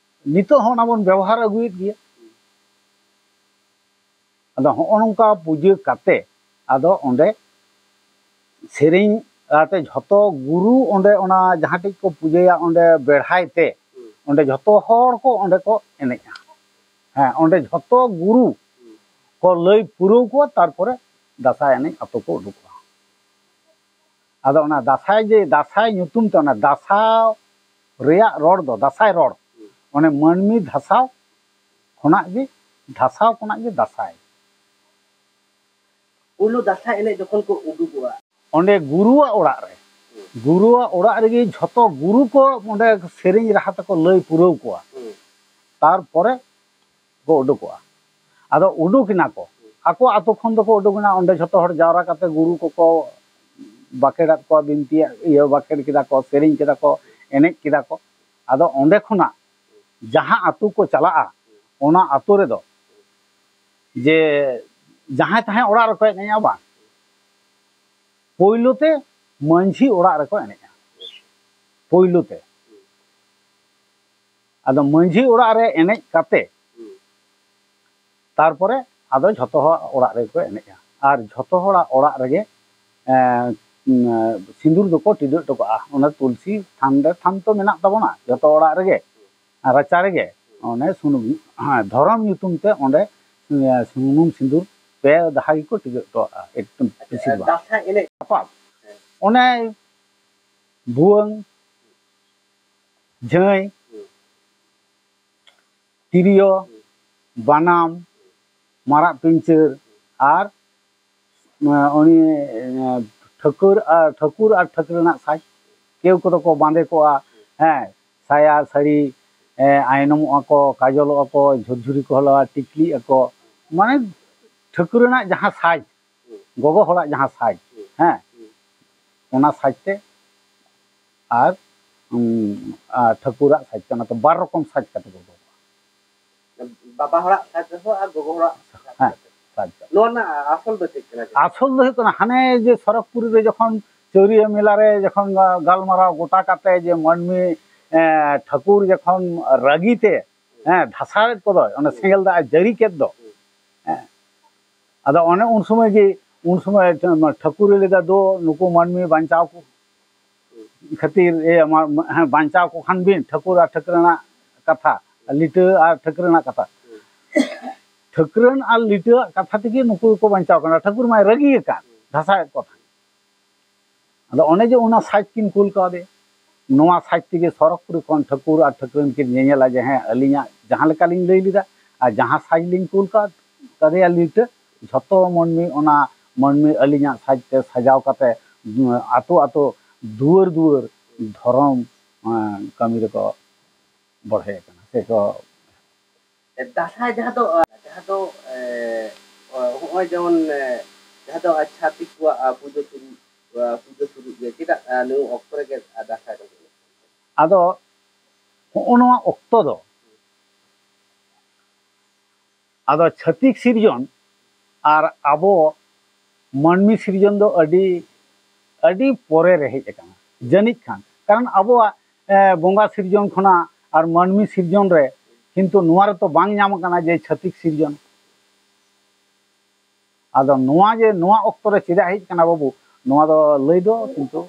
ᱱᱤᱛᱚᱜ ᱦᱚᱸ ᱚᱱᱟ ᱵᱚᱱ ᱵᱮᱵᱚᱦᱟᱨ ᱟᱹᱜᱩᱭᱮᱫ ᱜᱮᱭᱟ᱾ ᱟᱫᱚ ᱦᱚᱸᱜᱼᱚ ᱱᱚᱝᱠᱟ ᱯᱩᱡᱟᱹ ᱠᱟᱛᱮ ᱟᱫᱚ ᱚᱸᱰᱮ ᱥᱮᱨᱮᱧ ᱟᱛᱮ ᱡᱷᱚᱛᱚ ᱜᱩᱨᱩ ᱚᱸᱰᱮ ᱚᱱᱟ ᱡᱟᱦᱟᱸ ᱴᱷᱮᱡ ᱠᱚ ᱯᱩᱡᱟᱹᱭᱟ ᱚᱸᱰᱮ ᱵᱮᱲᱦᱟᱭ ᱛᱮ ᱚᱸᱰᱮ ᱡᱷᱚᱛᱚ ᱦᱚᱲ ᱠᱚ ᱚᱸᱰᱮ ᱠᱚ ᱮᱱᱮᱡᱼᱟ᱾ ᱦᱮᱸ, ᱚᱸᱰᱮ ᱡᱷᱚᱛᱚ ᱜᱩᱨᱩ ᱠᱚ ᱞᱟᱹᱭ ᱯᱩᱨᱟᱹᱣ ᱠᱚᱣᱟ, ᱛᱟᱨᱯᱚᱨᱮ ᱫᱟᱸᱥᱟᱭ ᱮᱱᱮᱡ ᱟᱛᱳ ᱠᱚ ᱩᱰᱩᱠᱚᱜᱼᱟ᱾ ᱟᱫᱚ ᱚᱱᱟ ᱫᱟᱸᱥᱟᱭ ᱡᱮ ᱫᱟᱸᱥᱟᱭ ᱧᱩᱛᱩᱢ ᱛᱮ ᱚᱱᱟ ᱫᱟᱸᱥᱟᱣ ᱨᱮᱭᱟᱜ ᱨᱚᱲ ᱫᱚ, ᱫᱟᱸᱥᱟᱭ ᱨᱚᱲ, ᱚᱱᱮ ᱢᱟᱹᱱᱢᱤ ᱫᱷᱟᱥᱟᱣ ᱠᱷᱚᱱᱟᱜ ᱜᱮ, ᱫᱷᱟᱥᱟᱣ ᱠᱷᱚᱱᱟᱜ ᱜᱮ ᱫᱟᱸᱥᱟᱭ᱾ ᱯᱩᱭᱞᱩ ᱫᱟᱸᱥᱟᱭ ᱮᱱᱮᱡ ᱡᱚᱠᱷᱚᱱ ᱠᱚ ᱩᱰᱩᱠᱚᱜᱼᱟ, ᱚᱸᱰᱮ ᱜᱩᱨᱩᱣᱟᱜ ᱚᱲᱟᱜ ᱨᱮ, ᱜᱩᱨᱩᱣᱟᱜ ᱚᱲᱟᱜ ᱨᱮᱜᱮ ᱡᱷᱚᱛᱚ ᱜᱩᱨᱩ ᱠᱚ ᱚᱸᱰᱮ ᱥᱮᱨᱮᱧ ᱨᱟᱦᱟ ᱛᱮᱠᱚ ᱞᱟᱹᱭ ᱯᱩᱨᱟᱹᱣ ᱠᱚᱣᱟ᱾ ᱛᱟᱨᱯᱚᱨᱮ ᱠᱚ ᱩᱰᱩᱠᱚᱜᱼᱟ᱾ ᱟᱫᱚ ᱩᱰᱩᱠ ᱮᱱᱟ ᱠᱚ, ᱟᱠᱚ ᱟᱛᱳ ᱠᱷᱚᱱ ᱫᱚᱠᱚ ᱩᱰᱩᱠ ᱮᱱᱟ, ᱚᱸᱰᱮ ᱡᱷᱚᱛᱚ ᱦᱚᱲ ᱡᱟᱣᱨᱟ ᱠᱟᱛᱮ ᱜᱩᱨᱩ ᱠᱚᱠᱚ ᱵᱟᱠᱷᱮᱲᱟᱫ ᱠᱚᱣᱟ, ᱵᱤᱱᱛᱤᱭᱟᱜ, ᱤᱭᱟᱹ, ᱵᱟᱠᱷᱮᱲ ᱠᱮᱫᱟ ᱠᱚ, ᱥᱮᱨᱮᱧ ᱠᱮᱫᱟ ᱠᱚ, ᱮᱱᱮᱡ ᱠᱮᱫᱟ ᱠᱚ᱾ ᱟᱫᱚ ᱚᱸᱰᱮ ᱠᱷᱚᱱᱟᱜ ᱡᱟᱦᱟᱸ ᱟᱛᱳ ᱠᱚ ᱪᱟᱞᱟᱜᱼᱟ, ᱚᱱᱟ ᱟᱛᱳ ᱨᱮᱫᱚ ᱡᱮ ᱡᱟᱦᱟᱸᱭ ᱛᱟᱦᱟᱸᱭ ᱚᱲᱟᱜ ᱨᱮᱠᱚ ᱮᱱᱮᱡᱼᱟ ᱵᱟᱝ, ᱯᱳᱭᱞᱳ ᱛᱮ ᱢᱟᱹᱡᱷᱤ ᱚᱲᱟᱜ ᱨᱮᱠᱚ ᱮᱱᱮᱡᱼᱟ᱾ ᱯᱳᱭᱞᱳ ᱛᱮ ᱟᱫᱚ ᱢᱟᱹᱡᱷᱤ ᱚᱲᱟᱜ ᱨᱮ ᱮᱱᱮᱡ ᱠᱟᱛᱮ ᱛᱟᱨᱯᱚᱨᱮ ᱟᱫᱚ ᱡᱷᱚᱛᱚ ᱦᱚᱲ ᱚᱲᱟᱜ ᱨᱮᱜᱮ ᱠᱚ ᱮᱱᱮᱡᱼᱟ᱾ ᱟᱨ ᱡᱷᱚᱛᱚ ᱦᱚᱲᱟᱜ ᱚᱲᱟᱜ ᱨᱮᱜᱮ, ᱮᱸ, ᱩᱸ, ᱥᱤᱸᱫᱩᱨ ᱫᱚᱠᱚ ᱴᱤᱰᱟᱹᱜ ᱦᱚᱴᱚ ᱠᱟᱜᱼᱟ᱾ ᱚᱱᱟ ᱛᱩᱞᱥᱤ ᱛᱷᱟᱱ ᱨᱮ, ᱛᱷᱟᱱ ᱛᱚ ᱢᱮᱱᱟᱜ ᱛᱟᱵᱚᱱᱟ ᱡᱷᱚᱛᱚ ᱚᱲᱟᱜ ᱨᱮᱜᱮ, ᱨᱟᱪᱟ ᱨᱮᱜᱮ ᱚᱱᱮ ᱥᱩᱱᱩᱢ, ᱦᱮᱸ, ᱫᱷᱚᱨᱚᱢ ᱧᱩᱛᱩᱢ ᱛᱮ ᱚᱸᱰᱮ, ᱮᱸ, ᱥᱩᱱᱩᱢ ᱥᱤᱸᱫᱩᱨ ᱯᱮ ᱫᱷᱟᱣ ᱜᱮᱠᱚ ᱴᱤᱰᱟᱹᱜ ᱦᱚᱴᱚ ᱠᱟᱜᱼᱟ᱾ ᱮᱠᱫᱚᱢ ᱵᱮᱥᱤᱨ ᱵᱷᱟᱜᱽ᱾ ᱫᱟᱸᱥᱟᱭ ᱮᱱᱮᱡ ᱥᱟᱯᱟᱵ ᱚᱱᱮ ᱵᱷᱩᱣᱟᱹᱝ, ᱡᱷᱟᱹᱭ, ᱛᱤᱨᱭᱳ, ᱵᱟᱱᱟᱢ, ᱢᱟᱨᱟᱜ ᱯᱤᱧᱪᱟᱹᱨ ᱟᱨ, ᱮᱸ, ᱩᱱᱤ, ᱮᱸ, ᱴᱷᱟᱹᱠᱩᱨ ᱟᱨ, ᱴᱷᱟᱹᱠᱩᱨ ᱟᱨ ᱴᱷᱟᱹᱠᱨᱟᱹᱱᱟᱜ ᱥᱟᱡᱽ᱾ ᱠᱮᱣ ᱠᱚᱫᱚ ᱠᱚ ᱵᱟᱸᱫᱮ ᱠᱚᱜᱼᱟ, ᱦᱮᱸ, ᱥᱟᱭᱟ ᱥᱟᱹᱲᱤ, ᱮᱸ, ᱟᱭᱱᱚᱢᱚᱜᱼᱟ ᱠᱚ, ᱠᱟᱡᱚᱞᱚᱜᱼᱟ ᱠᱚ, ᱡᱷᱩᱨᱡᱷᱩᱨᱤ ᱠᱚ ᱦᱚᱨᱚᱜᱟ, ᱴᱤᱠᱞᱤᱜ ᱟᱠᱚ, ᱢᱟᱱᱮ ᱴᱷᱟᱹᱠᱩᱨᱟᱱᱟᱜ ᱡᱟᱦᱟᱸ ᱥᱟᱡᱽ, ᱜᱚᱜᱚ ᱦᱚᱲᱟᱜ ᱡᱟᱦᱟᱸ ᱥᱟᱡᱽ, ᱦᱮᱸ, ᱚᱱᱟ ᱥᱟᱡᱽ ᱛᱮ ᱟᱨ, ᱩᱸ, ᱟᱨ ᱴᱷᱟᱹᱠᱩᱨᱟᱜ ᱥᱟᱡᱽ ᱠᱟᱱᱟ᱾ ᱛᱚ ᱵᱟᱨ ᱨᱚᱠᱚᱢ ᱥᱟᱡᱽ ᱠᱟᱛᱮ ᱠᱚ ᱵᱮᱵᱚᱦᱟᱨᱟ᱾ ᱵᱟᱵᱟ ᱦᱚᱲᱟᱜ ᱥᱟᱡᱽ ᱨᱮᱦᱚᱸ ᱟᱨ ᱜᱚᱜᱚ ᱦᱚᱲᱟᱜ ᱥᱟᱡᱽ ᱦᱮᱸ, ᱠᱟᱛᱮ᱾ ᱥᱟᱡᱽ ᱠᱟᱛᱮ᱾ ᱱᱚᱣᱟ ᱨᱮᱱᱟᱜ ᱟᱥᱚᱞ ᱫᱚ ᱪᱮᱫ ᱠᱟᱱᱟ? ᱟᱥᱚᱞ ᱫᱚ ᱦᱩᱭᱩᱜ ᱠᱟᱱᱟ, ᱦᱟᱱᱮ ᱡᱮ ᱥᱚᱨᱚᱜᱽᱯᱩᱨᱤ ᱨᱮ ᱡᱚᱠᱷᱚᱱ ᱪᱟᱹᱣᱨᱤᱭᱟᱹ ᱢᱮᱞᱟ ᱨᱮ ᱡᱚᱠᱷᱚᱱ ᱜᱟ-, ᱜᱟᱞᱢᱟᱨᱟᱣ ᱜᱚᱴᱟ ᱠᱟᱛᱮ ᱡᱮ ᱢᱟᱹᱱᱢᱤ, ᱮᱸ, ᱴᱷᱟᱹᱠᱩᱨ ᱡᱚᱠᱷᱚᱱ ᱨᱟᱹᱜᱤ ᱛᱮ, ᱦᱮᱸ, ᱫᱷᱟᱥᱟᱣᱮᱫ ᱠᱚᱫᱚᱭ, ᱚᱱᱟ ᱥᱮᱸᱜᱮᱞ ᱫᱟᱜ ᱮ ᱡᱟᱹᱨᱤ ᱠᱮᱫ ᱫᱚ᱾ ᱦᱮᱸ᱾ ᱟᱫᱚ ᱚᱱᱮ ᱩᱱ ᱥᱚᱢᱚᱭ ᱜᱮ, ᱩᱱ ᱥᱚᱢᱚᱭ ᱴᱷᱟᱹᱠᱩᱨᱮ ᱞᱟᱹᱭᱫᱟ, "ᱫᱩ, ᱱᱩᱠᱩ ᱢᱟᱹᱱᱢᱤ ᱵᱟᱧᱪᱟᱣ ᱠᱚ ᱠᱷᱟᱹᱛᱤᱨ, ᱮ, ᱟᱢᱟᱜ, ᱦᱮᱸ, ᱵᱟᱧᱪᱟᱣ ᱠᱚ ᱠᱷᱟᱱ ᱵᱤᱱ, ᱴᱷᱟᱹᱠᱩᱨ ᱟᱨ ᱴᱷᱟᱹᱠᱨᱟᱹᱱᱟᱜ ᱠᱟᱛᱷᱟ, ᱞᱤᱴᱟᱹ ᱟᱨ ᱴᱷᱟᱹᱠᱨᱟᱹᱱᱟᱜ ᱠᱟᱛᱷᱟ, ᱴᱷᱟᱹᱠᱨᱟᱹᱱ ᱟᱨ ᱞᱤᱴᱟᱹᱣᱟᱜ ᱠᱟᱛᱷᱟ ᱛᱮᱜᱮ ᱱᱩᱠᱩ ᱫᱚᱠᱚ ᱵᱟᱧᱪᱟᱣ ᱠᱟᱱᱟ, ᱴᱷᱟᱹᱠᱩᱨ ᱢᱟᱭ ᱨᱟᱹᱜᱤ ᱟᱠᱟᱱ, ᱫᱷᱟᱥᱟᱣᱮᱫ ᱠᱚ ᱛᱟᱦᱮᱸᱫ᱾ ᱟᱫᱚ ᱚᱱᱮ ᱡᱮ ᱚᱱᱟ ᱥᱟᱡᱽ ᱠᱤᱱ ᱠᱩᱞ ᱠᱟᱣᱫᱮᱭᱟ, ᱱᱚᱣᱟ ᱥᱟᱡᱽ ᱛᱮᱜᱮ ᱥᱚᱨᱚᱜᱽᱯᱩᱨᱤ ᱠᱷᱚᱱ ᱴᱷᱟᱹᱠᱩᱨ ᱟᱨ ᱴᱷᱟᱹᱠᱨᱟᱹᱱ ᱠᱤᱱ ᱧᱮᱧᱮᱞᱟ ᱡᱮ, ᱦᱮᱸ, ᱟᱹᱞᱤᱧᱟᱜ ᱡᱟᱦᱟᱸ ᱞᱮᱠᱟ ᱞᱤᱧ ᱞᱟᱹᱭ ᱞᱮᱫᱟ ᱟᱨ ᱡᱟᱦᱟᱸ ᱥᱟᱡᱽ ᱞᱤᱧ ᱠᱩᱞ ᱠᱟᱫ, ᱠᱟᱫᱮᱭᱟ ᱞᱤᱴᱟᱹ, ᱡᱷᱚᱛᱚ ᱢᱟᱹᱱᱢᱤ ᱚᱱᱟ ᱢᱟᱹᱱᱢᱤ ᱟᱹᱞᱤᱧᱟᱜ ᱥᱟᱡᱽ ᱛᱮ ᱥᱟᱡᱟᱣ ᱠᱟᱛᱮ, ᱩᱸ, ᱟᱛᱳ ᱟᱛᱳ, ᱫᱩᱣᱟᱹᱨ ᱫᱩᱣᱟᱹᱨ ᱫᱷᱚᱨᱚᱢ, ᱮᱸ, ᱠᱟᱹᱢᱤ ᱨᱮᱠᱚ ᱵᱚᱲᱦᱮ ᱟᱠᱟᱱᱟ ᱥᱮ ᱠᱚ ᱫᱟᱸᱥᱟᱭ ᱡᱟᱦᱟᱸ ᱫᱚ, ᱡᱟᱦᱟᱸ ᱫᱚ, ᱮ, ᱦᱚᱸᱜᱼᱚᱭ ᱡᱮᱢᱚᱱ, ᱮ, ᱡᱟᱦᱟᱸ ᱫᱚ ᱪᱷᱟᱹᱛᱤᱠ ᱠᱚᱣᱟᱜ, ᱟ, ᱯᱩᱡᱟᱹ ᱥᱩᱨᱩᱜ, ᱟ, ᱯᱩᱡᱟᱹ ᱥᱩᱨᱩᱜ ᱜᱮᱭᱟ, ᱪᱮᱫᱟᱜ, ᱟ, ᱱᱤᱭᱟᱹ ᱚᱠᱛᱚ ᱨᱮᱜᱮ, ᱟ, ᱫᱟᱸᱥᱟᱭ ᱫᱚ ᱦᱩᱭᱩᱜᱼᱟ? ᱟᱫᱚ ᱦᱚᱸᱜᱼᱚ ᱱᱚᱣᱟ ᱚᱠᱛᱚ ᱫᱚ ᱟᱫᱚ ᱪᱷᱟᱹᱛᱤᱠ ᱥᱤᱨᱡᱚᱱ ᱟᱨ ᱟᱵᱚ ᱢᱟᱹᱱᱢᱤ ᱥᱤᱨᱡᱚᱱ ᱫᱚ ᱟᱹᱰᱤ, ᱟᱹᱰᱤ ᱯᱚᱨᱮ ᱨᱮ ᱦᱮᱡ ᱟᱠᱟᱱᱟ ᱡᱟᱹᱱᱤᱡ ᱠᱷᱟᱱ, ᱠᱟᱨᱚᱱ ᱟᱵᱚᱣᱟᱜ, ᱮ, ᱵᱚᱸᱜᱟ ᱥᱤᱨᱡᱚᱱ ᱠᱷᱚᱱᱟᱜ ᱟᱨ ᱢᱟᱹᱱᱢᱤ ᱥᱤᱨᱡᱚᱱ ᱨᱮ ᱠᱤᱱᱛᱩ ᱱᱚᱣᱟ ᱨᱮᱛᱚ ᱵᱟᱝ ᱧᱟᱢ ᱟᱠᱟᱱᱟ ᱡᱮ ᱪᱷᱟᱹᱛᱤᱠ ᱥᱤᱨᱡᱚᱱ᱾ ᱟᱫᱚ ᱱᱚᱣᱟ ᱡᱮ ᱱᱚᱣᱟ ᱚᱠᱛᱚ ᱨᱮ ᱪᱮᱫᱟᱜ ᱦᱮᱡ ᱠᱟᱱᱟ ᱵᱟᱹᱵᱩ, ᱱᱚᱣᱟ ᱫᱚ ᱞᱟᱹᱭ ᱫᱚ ᱠᱤᱱᱛᱩ,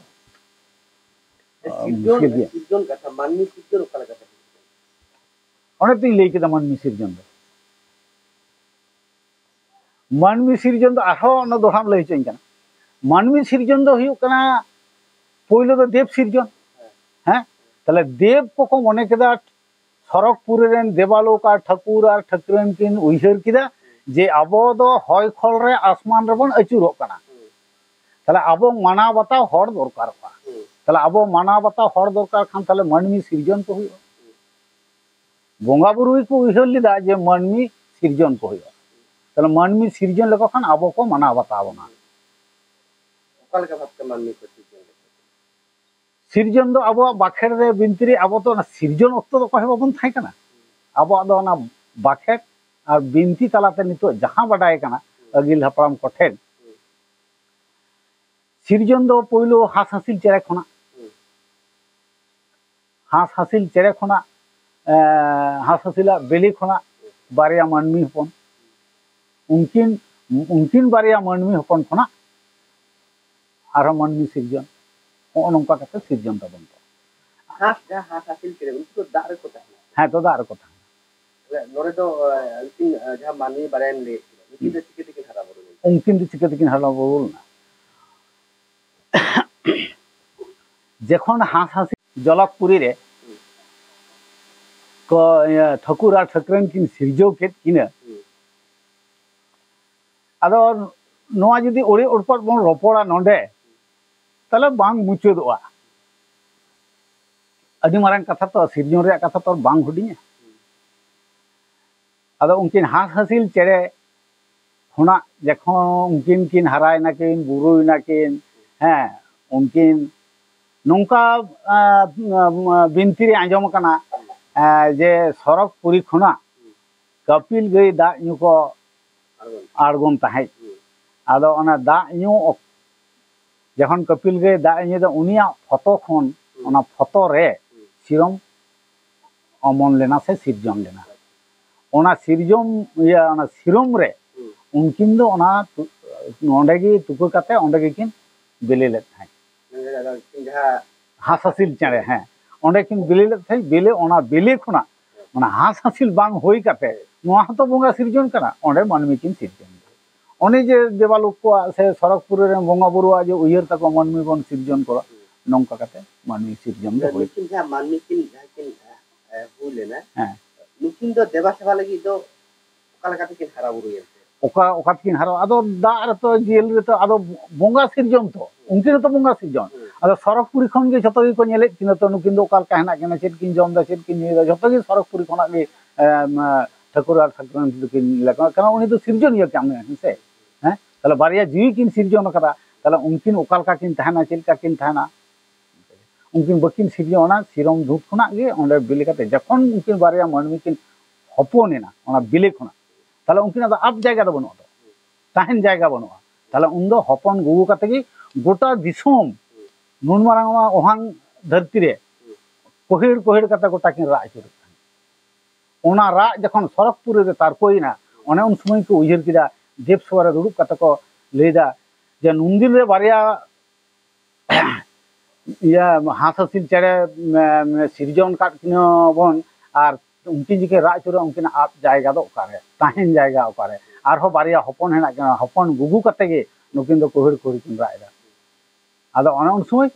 ᱟ, ᱥᱤᱨᱡᱚᱱ, ᱢᱩᱥᱠᱤᱞ ᱜᱮᱭᱟ᱾ ᱥᱤᱨᱡᱚᱱ ᱠᱟᱛᱷᱟ, ᱢᱟᱹᱱᱢᱤ ᱥᱤᱨᱡᱚᱱ ᱚᱠᱟ ᱞᱮᱠᱟᱛᱮ ᱦᱩᱭᱩᱜ ᱠᱟᱱᱟ? ᱚᱱᱮ ᱛᱚᱧ ᱞᱟᱹᱭ ᱠᱮᱫᱟ ᱢᱟᱹᱱᱢᱤ ᱥᱤᱨᱡᱚᱱ ᱫᱚ᱾ ᱢᱟᱹᱱᱢᱤ ᱥᱤᱨᱡᱚᱱ ᱫᱚ ᱟᱨᱦᱚᱸ ᱚᱱᱟ ᱫᱚᱦᱲᱟᱢ ᱞᱟᱹᱭ ᱦᱚᱪᱚᱧ ᱠᱟᱱᱟ᱾ ᱢᱟᱹᱱᱢᱤ ᱥᱤᱨᱡᱚᱱ ᱫᱚ ᱦᱩᱭᱩᱜ ᱠᱟᱱᱟ ᱯᱳᱭᱞᱳ ᱫᱚ ᱫᱮᱵ ᱥᱤᱨᱡᱚᱱ᱾ ᱦᱮᱸ? ᱛᱟᱦᱞᱮ ᱫᱮᱵ ᱠᱚᱠᱚ ᱢᱚᱱᱮ ᱠᱮᱫᱟ, ᱥᱚᱨᱚᱜᱽᱯᱩᱨᱤ ᱨᱮᱱ ᱫᱮᱵᱟᱞᱳᱠ ᱟᱨ ᱴᱷᱟᱹᱠᱩᱨ ᱟᱨ ᱴᱷᱟᱹᱠᱨᱟᱹᱱ ᱠᱤᱱ ᱩᱭᱦᱟᱹᱨ ᱠᱮᱫᱟ ᱡᱮ ᱟᱵᱚ ᱫᱚ ᱦᱚᱭ ᱠᱷᱚᱞ ᱨᱮ ᱟᱥᱢᱟᱱ ᱨᱮᱵᱚᱱ ᱟᱹᱪᱩᱨᱚᱜ ᱠᱟᱱᱟ᱾ ᱛᱟᱦᱞᱮ ᱟᱵᱚ ᱢᱟᱱᱟᱣ ᱵᱟᱛᱟᱣ ᱦᱚᱲ ᱫᱚᱨᱠᱟᱨᱚᱜᱼᱟ᱾ ᱛᱟᱦᱞᱮ ᱟᱵᱚ ᱢᱟᱱᱟᱣ ᱵᱟᱛᱟᱣ ᱦᱚᱲ ᱫᱚᱨᱠᱟᱨ ᱠᱷᱟᱱ ᱛᱟᱦᱞᱮ ᱢᱟᱹᱱᱢᱤ ᱥᱤᱨᱡᱚᱱ ᱠᱚ ᱦᱩᱭᱩᱜᱼᱟ᱾ ᱵᱚᱸᱜᱟ ᱵᱩᱨᱩ ᱜᱮᱠᱚ ᱩᱭᱦᱟᱹᱨ ᱞᱮᱫᱟ ᱡᱮ ᱢᱟᱹᱱᱢᱤ ᱥᱤᱨᱡᱚᱱ ᱠᱚ ᱦᱩᱭᱩᱜᱼᱟ᱾ ᱛᱟᱦᱞᱮ ᱢᱟᱹᱱᱢᱤ ᱥᱤᱨᱡᱚᱱ ᱞᱮᱠᱚ ᱠᱷᱟᱱ ᱟᱵᱚ ᱠᱚ ᱢᱟᱱᱟᱣ ᱵᱟᱛᱟᱣ ᱵᱚᱱᱟ᱾ ᱚᱠᱟ ᱞᱮᱠᱟ ᱵᱷᱟᱵᱛᱮ ᱢᱟᱹᱱᱢᱤ ᱠᱚ ᱥᱤᱨᱡᱚᱱ ᱞᱮᱫ ᱠᱚᱣᱟ? ᱥᱤᱨᱡᱚᱱ ᱫᱚ ᱟᱵᱚᱣᱟᱜ ᱵᱟᱠᱷᱮᱲ ᱨᱮ, ᱵᱤᱱᱛᱤ ᱨᱮ, ᱟᱵᱚ ᱫᱚ ᱚᱱᱟ ᱥᱤᱨᱡᱚᱱ ᱚᱠᱛᱚ ᱫᱚ ᱚᱠᱚᱭ ᱦᱚᱸ ᱵᱟᱵᱚᱱ ᱛᱟᱦᱮᱸ ᱠᱟᱱᱟ᱾ ᱟᱵᱚᱣᱟᱜ ᱫᱚ ᱚᱱᱟ ᱵᱟᱠᱷᱮᱲ ᱟᱨ ᱵᱤᱱᱛᱤ ᱛᱟᱞᱟᱛᱮ ᱱᱤᱛᱚᱜ ᱡᱟᱦᱟᱸ ᱵᱟᱰᱟᱭ ᱠᱟᱱᱟ ᱟᱹᱜᱤᱞ ᱦᱟᱯᱲᱟᱢ ᱠᱚᱴᱷᱮᱱ, ᱥᱤᱨᱡᱚᱱ ᱫᱚ ᱯᱳᱭᱞᱳ ᱦᱟᱸᱥ ᱦᱟᱸᱥᱤᱞ ᱪᱮᱬᱮ ᱠᱷᱚᱱᱟᱜ, ᱦᱟᱸᱥ ᱦᱟᱸᱥᱤᱞ ᱪᱮᱬᱮ ᱠᱷᱚᱱᱟᱜ, ᱮᱸ, ᱦᱟᱸᱥ ᱦᱟᱸᱥᱤᱞᱟᱜ ᱵᱤᱞᱤ ᱠᱷᱚᱱᱟᱜ ᱵᱟᱨᱭᱟ ᱢᱟᱹᱱᱢᱤ ᱦᱚᱯᱚᱱ, ᱩᱱᱠᱤᱱ, ᱩᱱᱠᱤᱱ ᱵᱟᱨᱭᱟ ᱢᱟᱹᱱᱢᱤ ᱦᱚᱯᱚᱱ ᱠᱷᱚᱱᱟᱜ ᱟᱨᱦᱚᱸ ᱢᱟᱹᱱᱢᱤ ᱥᱤᱨᱡᱚᱱ᱾ ᱦᱚᱸᱜᱼᱚ ᱱᱚᱝᱠᱟ ᱠᱟᱛᱮ ᱥᱤᱨᱡᱚᱱ ᱛᱟᱵᱚᱱ ᱠᱚ᱾ ᱦᱟᱸᱥ, ᱡᱟᱦᱟᱸ ᱦᱟᱸᱥ ᱦᱟᱸᱥᱤᱞ ᱪᱮᱬᱮ, ᱩᱱᱠᱩ ᱫᱚ ᱫᱟᱜ ᱨᱮᱠᱚ ᱛᱟᱦᱮᱱᱟ᱾ ᱦᱮᱸ, ᱛᱚ ᱫᱟᱜ ᱨᱮᱠᱚ ᱛᱟᱦᱮᱱᱟ᱾ ᱛᱟᱦᱞᱮ ᱱᱚᱰᱮ ᱫᱚ, ᱮ, ᱩᱱᱠᱤᱱ, ᱮ, ᱡᱟᱦᱟᱸ ᱢᱟᱹᱱᱢᱤ ᱵᱟᱨᱭᱟᱢ ᱞᱟᱹᱭᱮᱫ ᱠᱤᱱᱟ, ᱩᱱᱠᱤᱱ ᱫᱚ ᱪᱤᱠᱟᱹ ᱛᱮᱠᱤᱱ ᱦᱟᱨᱟ ᱵᱩᱨᱩ ᱞᱮᱱᱟ? ᱩᱱᱠᱤᱱ ᱫᱚ ᱪᱤᱠᱟᱹ ᱛᱮᱠᱤᱱ ᱦᱟᱨᱟ ᱵᱩᱨᱩ ᱞᱮᱱᱟ? ᱡᱚᱠᱷᱚᱱ ᱦᱟᱸᱥ ᱦᱟᱸᱥᱤᱞ ᱡᱚᱞᱚᱠᱯᱩᱨᱤ ᱨᱮ ᱠᱚ, ᱤᱭᱟᱹ, ᱴᱷᱟᱹᱠᱩᱨ ᱟᱨ ᱴᱷᱟᱹᱠᱨᱟᱹᱱ ᱠᱤᱱ ᱥᱤᱨᱡᱟᱹᱣ ᱠᱮᱫ ᱠᱤᱱᱟᱹ, ᱟᱫᱚ ᱱᱚᱣᱟ ᱡᱩᱫᱤ ᱚᱲᱮ ᱚᱲᱯᱚᱫ ᱵᱚᱱ ᱨᱚᱯᱚᱲᱟ ᱱᱚᱰᱮ, ᱛᱟᱦᱞᱮ ᱵᱟᱝ ᱢᱩᱪᱟᱹᱫᱚᱜᱼᱟ᱾ ᱟᱹᱰᱤ ᱢᱟᱨᱟᱝ ᱠᱟᱛᱷᱟ ᱛᱚ, ᱥᱤᱨᱡᱚᱱ ᱨᱮᱭᱟᱜ ᱠᱟᱛᱷᱟ ᱛᱚ ᱵᱟᱝ ᱦᱩᱰᱤᱧᱟ᱾ ᱟᱫᱚ ᱩᱱᱠᱤᱱ ᱦᱟᱸᱥ ᱦᱟᱸᱥᱤᱞ ᱪᱮᱬᱮ ᱠᱷᱚᱱᱟᱜ ᱡᱚᱠᱷᱚᱱ ᱩᱱᱠᱤᱱ ᱠᱤᱱ ᱦᱟᱨᱟᱭᱮᱱᱟ ᱠᱤᱱ, ᱵᱩᱨᱩᱭᱮᱱᱟ ᱠᱤᱱ, ᱦᱮᱸ, ᱩᱱᱠᱤᱱ ᱱᱚᱝᱠᱟ, ᱟᱸ, ᱵᱤᱱᱛᱤ ᱨᱮ ᱟᱸᱡᱚᱢ ᱟᱠᱟᱱᱟ, ᱟᱸ, ᱡᱮ ᱥᱚᱨᱚᱜᱽᱯᱩᱨᱤ ᱠᱷᱚᱱᱟᱜ ᱠᱟᱹᱯᱤᱞ ᱜᱟᱹᱭ ᱫᱟᱜ ᱧᱩ ᱠᱚ ᱟᱬᱜᱚᱱ ᱛᱟᱦᱮᱸᱫ᱾ ᱟᱫᱚ ᱚᱱᱟ ᱫᱟᱜ ᱧᱩ ᱚᱠ-, ᱡᱚᱠᱷᱚᱱ ᱠᱟᱹᱯᱤᱞ ᱜᱟᱹᱭ ᱫᱟᱜ ᱮ ᱧᱩᱭᱮᱫᱟ, ᱩᱱᱤᱭᱟᱜ ᱯᱷᱚᱛᱚ ᱠᱷᱚᱱ, ᱚᱱᱟ ᱯᱷᱚᱛᱚ ᱨᱮ ᱥᱤᱨᱚᱢ ᱚᱢᱚᱱ ᱞᱮᱱᱟ ᱥᱮ ᱥᱤᱨᱡᱚᱱ ᱞᱮᱱᱟ᱾ ᱚᱱᱟ ᱥᱤᱨᱡᱚᱱ, ᱤᱭᱟᱹ, ᱚᱱᱟ ᱥᱤᱨᱚᱢ ᱨᱮ ᱩᱱᱠᱤᱱ ᱫᱚ ᱚᱱᱟ ᱛᱩ-, ᱚᱸᱰᱮ ᱜᱮ ᱛᱩᱠᱟᱹ ᱠᱟᱛᱮ ᱚᱸᱰᱮ ᱜᱮᱠᱤᱱ ᱵᱤᱞᱤ ᱞᱮᱫ ᱛᱟᱦᱮᱸᱫ᱾ ᱢᱟᱱᱮ ᱟᱫᱚ ᱩᱱᱠᱤᱱ ᱡᱟᱦᱟᱸ ᱦᱟᱸᱥ ᱦᱟᱸᱥᱤᱞ ᱪᱮᱬᱮ, ᱦᱮᱸ, ᱚᱸᱰᱮ ᱠᱤᱱ ᱵᱤᱞᱤ ᱞᱮᱫ ᱛᱟᱦᱮᱸᱫ᱾ ᱵᱤᱞᱤ, ᱚᱱᱟ ᱵᱤᱞᱤ ᱠᱷᱚᱱᱟᱜ, ᱚᱱᱟ ᱦᱟᱸᱥ ᱦᱟᱸᱥᱤᱞ ᱵᱟᱝ ᱦᱩᱭ ᱠᱟᱛᱮ, ᱱᱚᱣᱟ ᱦᱚᱸᱛᱚ ᱵᱚᱸᱜᱟ ᱥᱤᱨᱡᱚᱱ ᱠᱟᱱᱟ, ᱚᱸᱰᱮ ᱢᱟᱹᱱᱢᱤ ᱠᱤᱱ ᱥᱤᱨᱡᱚᱱ ᱠᱮᱫᱟ᱾ ᱚᱱᱮ ᱡᱮ ᱫᱮᱵᱟᱞᱳᱠ ᱠᱚᱣᱟᱜ ᱥᱮ ᱥᱚᱨᱚᱜᱽᱯᱩᱨᱤ ᱨᱮᱱ ᱵᱚᱸᱜᱟ ᱵᱩᱨᱩᱣᱟᱜ ᱡᱮ ᱩᱭᱦᱟᱹᱨ ᱛᱟᱠᱚ, ᱢᱟᱹᱱᱢᱤ ᱵᱚᱱ ᱥᱤᱨᱡᱚᱱ ᱠᱚᱣᱟ, ᱱᱚᱝᱠᱟ ᱠᱟᱛᱮ ᱢᱟᱹᱱᱢᱤ ᱥᱤᱨᱡᱚᱱ ᱫᱚ ᱦᱩᱭ᱾ ᱱᱩᱠᱤᱱ ᱡᱟᱦᱟᱸ ᱢᱟᱹᱱᱢᱤ ᱠᱤᱱ, ᱡᱟᱦᱟᱸ ᱠᱤᱱ, ᱮ, ᱦᱩᱭ ᱞᱮᱱᱟ, ᱦᱮᱸ᱾ ᱱᱩᱠᱤᱱ ᱫᱚ ᱫᱮᱵᱟ ᱥᱮᱵᱟ ᱞᱟᱹᱜᱤᱫ ᱫᱚ ᱚᱠᱟ ᱞᱮᱠᱟ ᱛᱮᱠᱤᱱ ᱦᱟᱨᱟ ᱵᱩᱨᱩᱭᱮᱱ ᱛᱮ? ᱚᱠᱟ, ᱚᱠᱟ ᱛᱮᱠᱤᱱ ᱦᱟᱨᱟᱜᱼᱟ? ᱟᱫᱚ ᱫᱟᱜ ᱨᱮᱛᱚ, ᱡᱤᱭᱟᱹᱞᱤ ᱨᱮᱛᱚ, ᱟᱫᱚ ᱵᱚᱸᱜᱟ ᱥᱤᱨᱡᱚᱱ ᱛᱚ, ᱩᱱᱠᱤᱱ ᱦᱚᱸᱛᱚ ᱵᱚᱸᱜᱟ ᱥᱤᱨᱡᱚᱱ᱾ ᱦᱩᱸ᱾ ᱟᱫᱚ ᱥᱚᱨᱚᱜᱽᱯᱩᱨᱤ ᱠᱷᱚᱱ ᱜᱮ ᱡᱷᱚᱛᱚ ᱜᱮᱠᱚ ᱧᱮᱞᱮᱫ ᱠᱤᱱᱟ ᱛᱚ, ᱱᱩᱠᱤᱱ ᱫᱚ ᱚᱠᱟ ᱞᱮᱠᱟ ᱦᱮᱱᱟᱜ ᱠᱤᱱᱟ, ᱪᱮᱫ ᱠᱤᱱ ᱡᱚᱢ ᱮᱫᱟ, ᱪᱮᱫ ᱠᱤᱱ ᱧᱩᱭᱮᱫᱟ, ᱡᱷᱚᱛᱚ ᱜᱮ ᱥᱚᱨᱚᱜᱽᱯᱩᱨᱤ ᱠᱷᱚᱱᱟᱜ ᱜᱮ, ᱮᱢ, ᱴᱷᱟᱹᱠᱩᱨ ᱟᱨ ᱴᱷᱟᱹᱠᱨᱟᱹᱱ ᱫᱚᱠᱤᱱ ᱞᱮᱠᱟ, ᱠᱟᱨᱚᱱ ᱩᱱᱤ ᱫᱚ ᱥᱤᱨᱡᱚᱱᱤᱭᱟᱹ ᱠᱟᱱᱟᱭ, ᱦᱮᱸ ᱥᱮ? ᱦᱮᱸ? ᱛᱟᱦᱞᱮ ᱵᱟᱨᱭᱟ ᱡᱤᱣᱤ ᱠᱤᱱ ᱥᱤᱨᱡᱚᱱ ᱟᱠᱟᱫᱟ, ᱛᱟᱦᱞᱮ ᱩᱱᱠᱤᱱ ᱚᱠᱟ ᱞᱮᱠᱟ ᱠᱤᱱ ᱛᱟᱦᱮᱱᱟ, ᱪᱮᱫ ᱞᱮᱠᱟ ᱠᱤᱱ ᱛᱟᱦᱮᱱᱟ? ᱩᱱᱠᱤᱱ ᱵᱟᱹᱠᱤᱱ ᱥᱤᱨᱡᱚᱱᱟ, ᱥᱤᱨᱚᱢ ᱫᱷᱩᱛ ᱠᱷᱚᱱᱟᱜ ᱜᱮ ᱚᱸᱰᱮ ᱵᱤᱞᱤ ᱠᱟᱛᱮ, ᱡᱚᱠᱷᱚᱱ ᱩᱱᱠᱤᱱ ᱵᱟᱨᱭᱟ ᱢᱟᱹᱱᱢᱤ ᱠᱤᱱ ᱦᱚᱯᱚᱱ ᱮᱱᱟ ᱚᱱᱟ ᱵᱤᱞᱤ ᱠᱷᱚᱱᱟᱜ, ᱛᱟᱦᱞᱮ ᱩᱱᱠᱤᱱᱟᱜ ᱫᱚ ᱟᱵ ᱡᱟᱭᱜᱟ ᱫᱚ ᱵᱟᱹᱱᱩᱜᱼᱟ, ᱛᱚ ᱛᱟᱦᱮᱱ ᱡᱟᱭᱜᱟ ᱵᱟᱹᱱᱩᱜᱼᱟ᱾ ᱛᱟᱦᱞᱮ ᱩᱱᱫᱚ ᱦᱚᱯᱚᱱ ᱜᱩᱜᱩ ᱠᱟᱛᱮ ᱜᱮ ᱜᱚᱴᱟ ᱫᱤᱥᱚᱢ, ᱱᱩᱱ ᱢᱟᱨᱟᱝ ᱱᱚᱣᱟ ᱚᱦᱟᱝ ᱫᱷᱟᱹᱨᱛᱤ ᱨᱮ ᱠᱚᱦᱤᱲ ᱠᱚᱦᱤᱲ ᱠᱟᱛᱮ ᱜᱚᱴᱟ ᱠᱤᱱ ᱨᱟᱜ ᱟᱹᱪᱩᱨᱮᱫ ᱛᱟᱦᱮᱸᱫ᱾ ᱚᱱᱟ ᱨᱟᱜ ᱡᱚᱠᱷᱚᱱ ᱥᱚᱨᱚᱜᱽᱯᱩᱨᱤ ᱨᱮ ᱛᱟᱨᱠᱚᱭᱮᱱᱟ, ᱚᱱᱮ ᱩᱱ ᱥᱚᱢᱚᱭ ᱠᱚ ᱩᱭᱦᱟᱹᱨ ᱠᱮᱫᱟ, ᱫᱮᱵ ᱥᱚᱵᱷᱟ ᱨᱮ ᱫᱩᱲᱩᱵ ᱠᱟᱛᱮ ᱠᱚ ᱞᱟᱹᱭᱫᱟ ᱡᱮ ᱱᱩᱱᱫᱤᱱ ᱨᱮ ᱵᱟᱨᱭᱟ ᱤᱭᱟᱹ ᱦᱟᱸᱥ ᱦᱟᱹᱥᱤᱞ ᱪᱮᱬᱮ, ᱢᱮ-, ᱢᱮ-, ᱥᱤᱨᱡᱚᱱ ᱟᱠᱟᱫ ᱠᱤᱱᱟᱹ ᱵᱚᱱ, ᱟᱨ ᱩᱱᱠᱤᱱ ᱡᱩᱫᱤ ᱨᱟᱜ ᱟᱹᱪᱩᱨᱟ, ᱩᱱᱠᱤᱱᱟᱜ ᱟᱵ ᱡᱟᱭᱜᱟ ᱫᱚ ᱚᱠᱟᱨᱮ, ᱛᱟᱦᱮᱱ ᱡᱟᱭᱜᱟ ᱚᱠᱟᱨᱮ? ᱟᱨᱦᱚᱸ ᱵᱟᱨᱭᱟ ᱦᱚᱯᱚᱱ ᱦᱮᱱᱟᱜ ᱠᱤᱱᱟ, ᱦᱚᱯᱚᱱ ᱜᱩᱜᱩ ᱠᱟᱛᱮ ᱜᱮ ᱱᱩᱠᱤᱱ ᱫᱚ ᱠᱩᱦᱤᱲ ᱠᱩᱦᱤᱲ ᱠᱤᱱ ᱨᱟᱜ ᱮᱫᱟ᱾ ᱟᱫᱚ ᱚᱱᱮ ᱩᱱ ᱥᱚᱢᱚᱭ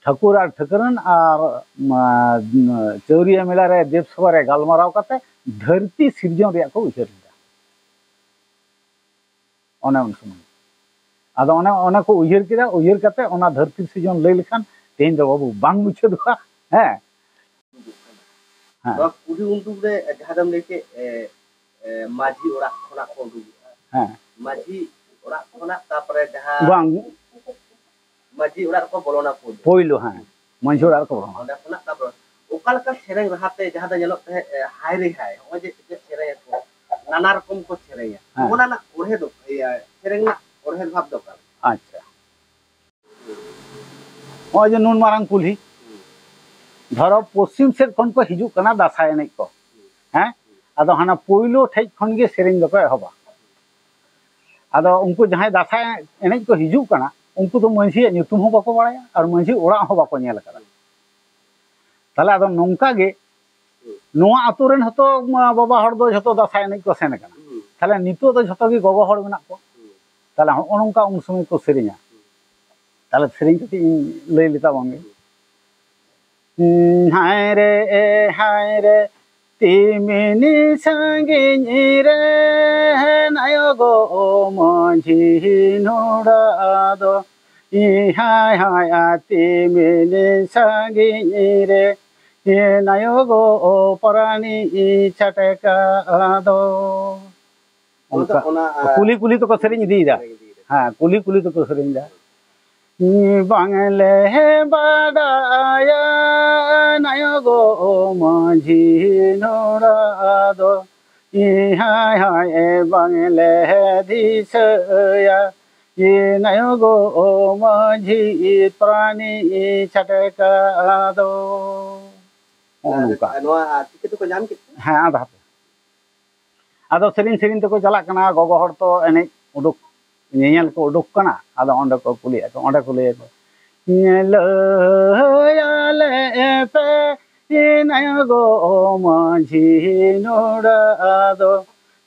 ᱴᱷᱟᱹᱠᱩᱨ ᱟᱨ ᱴᱷᱟᱹᱠᱨᱟᱹᱱ ᱟᱨ, ᱢᱟ, ᱪᱟᱹᱣᱨᱤᱭᱟᱹ ᱢᱮᱞᱟ ᱨᱮ ᱫᱮᱵ ᱥᱚᱵᱷᱟ ᱨᱮ ᱜᱟᱞᱢᱟᱨᱟᱣ ᱠᱟᱛᱮ ᱫᱷᱟᱹᱨᱛᱤ ᱥᱤᱨᱡᱚᱱ ᱨᱮᱭᱟᱜ ᱠᱚ ᱩᱭᱦᱟᱹᱨ ᱞᱮᱫᱟ᱾ ᱚᱱᱮ ᱩᱱ ᱥᱚᱢᱚᱭ ᱟᱫᱚ ᱚᱱᱮ, ᱚᱱᱮ ᱠᱚ ᱩᱭᱦᱟᱹᱨ ᱠᱮᱫᱟ, ᱩᱭᱦᱟᱹᱨ ᱠᱟᱛᱮ ᱚᱱᱟ ᱫᱷᱟᱹᱨᱛᱤ ᱥᱤᱨᱡᱚᱱ ᱞᱟᱹᱭ ᱞᱮᱠᱷᱟᱱ ᱛᱮᱦᱮᱧ ᱫᱚ ᱵᱟᱹᱵᱩ ᱵᱟᱝ ᱢᱩᱪᱟᱹᱫᱚᱜᱼᱟ᱾ ᱦᱮᱸ᱾ ᱦᱮᱸ᱾ ᱱᱚᱣᱟ ᱠᱩᱞᱦᱤ ᱩᱰᱩᱠ ᱨᱮ ᱡᱟᱦᱟᱸ ᱫᱚᱢ ᱞᱟᱹᱭ ᱠᱮᱫ, ᱮ, ᱮ, ᱢᱟᱹᱡᱷᱤ ᱚᱲᱟᱜ ᱠᱷᱚᱱᱟᱜ ᱠᱚ ᱩᱰᱩᱠᱚᱜᱼᱟ᱾ ᱦᱮᱸ᱾ ᱢᱟᱹᱡᱷᱤ ᱚᱲᱟᱜ ᱠᱷᱚᱱᱟᱜ ᱛᱟᱯᱚᱨᱮ ᱡᱟᱦᱟᱸ ᱵᱟᱝ᱾ ᱢᱟᱹᱡᱷᱤ ᱚᱲᱟᱜ ᱨᱮᱠᱚ ᱵᱚᱞᱚᱱᱟ ᱯᱳᱭᱞᱳ᱾ ᱯᱳᱭᱞᱳ, ᱦᱮᱸ, ᱢᱟᱹᱡᱷᱤ ᱚᱲᱟᱜ ᱨᱮᱠᱚ ᱵᱚᱞᱚᱱᱟ᱾ ᱚᱸᱰᱮ ᱠᱷᱚᱱᱟᱜ ᱛᱟᱯᱚᱨ ᱚᱠᱟ ᱞᱮᱠᱟ ᱥᱮᱨᱮᱧ ᱨᱟᱦᱟ ᱛᱮ ᱡᱟᱦᱟᱸ ᱫᱚ ᱧᱮᱞᱚᱜ ᱛᱟᱦᱮᱸᱫ, ᱮ, ᱦᱟᱭ ᱨᱮ ᱦᱟᱭ, ᱱᱚᱜᱼᱚᱭ ᱡᱮ, ᱡᱮ ᱥᱮᱨᱮᱧ ᱟᱠᱚ, ᱱᱟᱱᱟ ᱨᱚᱠᱚᱢ ᱠᱚ ᱥᱮᱨᱮᱧᱟ, ᱦᱮᱸ᱾ ᱚᱱᱟ ᱨᱮᱱᱟᱜ ᱚᱬᱦᱮ ᱫᱚ, ᱤᱭᱟᱹ, ᱥᱮᱨᱮᱧ ᱨᱮᱱᱟᱜ ᱚᱬᱦᱮ ᱵᱷᱟᱵᱽ ᱫᱚ ᱚᱠᱟ ᱞᱮᱠᱟ? ᱟᱪᱪᱷᱟ, ᱱᱚᱜᱼᱚᱭ ᱡᱮ ᱱᱩᱱ ᱢᱟᱨᱟᱝ ᱠᱩᱞᱦᱤ, ᱦᱩᱸ᱾ ᱫᱷᱚᱨᱚ ᱯᱚᱥᱪᱤᱢ ᱥᱮᱫ ᱠᱷᱚᱱ ᱠᱚ ᱦᱤᱡᱩᱜ ᱠᱟᱱᱟ ᱫᱟᱸᱥᱟᱭ ᱮᱱᱮᱡ ᱠᱚ, ᱦᱩᱸ᱾ ᱦᱮᱸ, ᱟᱫᱚ ᱦᱟᱱᱟ ᱯᱳᱭᱞᱳ ᱴᱷᱮᱡ ᱠᱷᱚᱱ ᱜᱮ ᱥᱮᱨᱮᱧ ᱫᱚᱠᱚ ᱮᱦᱚᱵᱟ᱾ ᱟᱫᱚ ᱩᱱᱠᱩ ᱡᱟᱦᱟᱸᱭ ᱫᱟᱸᱥᱟᱭ ᱮᱱᱮᱡ ᱠᱚ ᱦᱤᱡᱩᱜ ᱠᱟᱱᱟ, ᱩᱱᱠᱩ ᱫᱚ ᱢᱟᱹᱡᱷᱤᱭᱟᱜ ᱧᱩᱛᱩᱢ ᱦᱚᱸ ᱵᱟᱠᱚ ᱵᱟᱲᱟᱭᱟ ᱟᱨ ᱢᱟᱹᱡᱷᱤ ᱚᱲᱟᱜ ᱦᱚᱸ ᱵᱟᱠᱚ ᱧᱮᱞ ᱟᱠᱟᱫᱟ᱾ ᱛᱟᱦᱞᱮ ᱟᱫᱚ ᱱᱚᱝᱠᱟ ᱜᱮ ᱱᱚᱣᱟ ᱟᱛᱳ ᱨᱮᱱ ᱦᱚᱸᱛᱚ, ᱢᱟ, ᱵᱟᱵᱟ ᱦᱚᱲ ᱫᱚ ᱡᱷᱚᱛᱚ ᱫᱟᱸᱥᱟᱭ ᱮᱱᱮᱡ ᱠᱚ ᱥᱮᱱ ᱟᱠᱟᱱᱟ᱾ ᱦᱩᱸ᱾ ᱛᱟᱦᱞᱮ ᱱᱤᱛᱚᱜ ᱫᱚ ᱡᱷᱚᱛᱚ ᱜᱮ ᱜᱚᱜᱚ ᱦᱚᱲ ᱢᱮᱱᱟᱜ ᱠᱚᱣᱟ᱾ ᱦᱩᱸ᱾ ᱛᱟᱦᱞᱮ ᱦᱚᱸᱜᱼᱚ ᱱᱚᱝᱠᱟ ᱩᱱ ᱥᱚᱢᱚᱭ ᱠᱚ ᱥᱮᱨᱮᱧᱟ᱾ ᱦᱩᱸ᱾ ᱛᱟᱦᱞᱮ ᱥᱮᱨᱮᱧ ᱠᱟᱹᱴᱤᱡ ᱤᱧ ᱞᱟᱹᱭ ᱞᱮ ᱛᱟᱵᱚᱱ ᱜᱮ᱾ ᱦᱩᱸ᱾ ᱦᱟᱭ ᱨᱮ, ᱮ ᱦᱟᱭ ᱨᱮ, ᱛᱤᱢᱤᱱᱤ ᱥᱟᱺᱜᱤᱧ ᱨᱮ ᱱᱟᱭᱚ ᱜᱚ ᱢᱟᱹᱡᱷᱤ ᱱᱩᱲᱟ ᱫᱚ᱾ ᱤ ᱦᱟᱭ ᱦᱟᱭ ᱟ ᱛᱤᱢᱤᱱᱤ ᱥᱟᱺᱜᱤᱧ ᱨᱮ, ᱮ ᱱᱟᱭᱚ ᱜᱚ ᱯᱟᱨᱟᱱᱤ ᱪᱷᱟᱴᱠᱟ ᱫᱚ᱾ ᱚᱱᱟ ᱫᱚ ᱚᱱᱠᱟ ᱚᱱᱟ, ᱟ, ᱠᱩᱞᱦᱤ ᱠᱩᱞᱦᱤ ᱛᱮᱠᱚ ᱥᱮᱨᱮᱧ ᱤᱫᱤᱭᱮᱫᱟ᱾ ᱥᱮᱨᱮᱧ ᱤᱫᱤᱭᱮᱫᱟ᱾ ᱦᱮᱸ, ᱠᱩᱞᱦᱤ ᱠᱩᱞᱦᱤ ᱛᱮᱠᱚ ᱥᱮᱨᱮᱧ ᱮᱫᱟ᱾ ᱵᱟᱝᱞᱮ ᱵᱟᱰᱟᱭᱟ ᱱᱟᱭᱚᱜᱚ ᱢᱟᱹᱡᱷᱤ ᱱᱚᱲᱟ ᱫᱚ, ᱦᱟᱭ ᱦᱟᱭ ᱵᱟᱝᱞᱮ ᱫᱤᱥᱟᱹᱭᱟ ᱱᱟᱭᱚᱜᱚ ᱢᱟᱹᱡᱷᱤ ᱯᱟᱨᱟᱱᱤ ᱪᱷᱟᱴᱠᱟ ᱫᱚ᱾ ᱱᱚᱜᱼᱚ ᱱᱚᱝᱠᱟ᱾ ᱱᱚᱣᱟ ᱟᱨ ᱪᱤᱠᱟᱹ ᱛᱮᱠᱚ ᱧᱟᱢ ᱠᱮᱫ ᱛᱮ? ᱦᱮᱸ, ᱟᱫᱚ ᱦᱟᱯᱮ᱾ ᱟᱫᱚ ᱥᱮᱨᱮᱧ ᱥᱮᱨᱮᱧ ᱛᱮᱠᱚ ᱪᱟᱞᱟᱜ ᱠᱟᱱᱟ, ᱜᱚᱜᱚ ᱦᱚᱲ ᱛᱚ ᱮᱱᱮᱡ ᱩᱰᱩᱠ, ᱧᱮᱧᱮᱞ ᱠᱚ ᱩᱰᱩᱠ ᱠᱟᱱᱟ᱾ ᱟᱫᱚ ᱚᱸᱰᱮ ᱠᱚ ᱠᱩᱞᱤᱭᱮᱫ ᱠᱚ, ᱚᱸᱰᱮ ᱠᱚ ᱞᱟᱹᱭ ᱟᱠᱚ, ᱧᱮᱞᱟᱹᱭᱟᱞᱮ ᱯᱮ ᱱᱟᱭᱚᱜᱚ ᱢᱟᱹᱡᱷᱤ ᱱᱚᱲᱟ ᱫᱚ,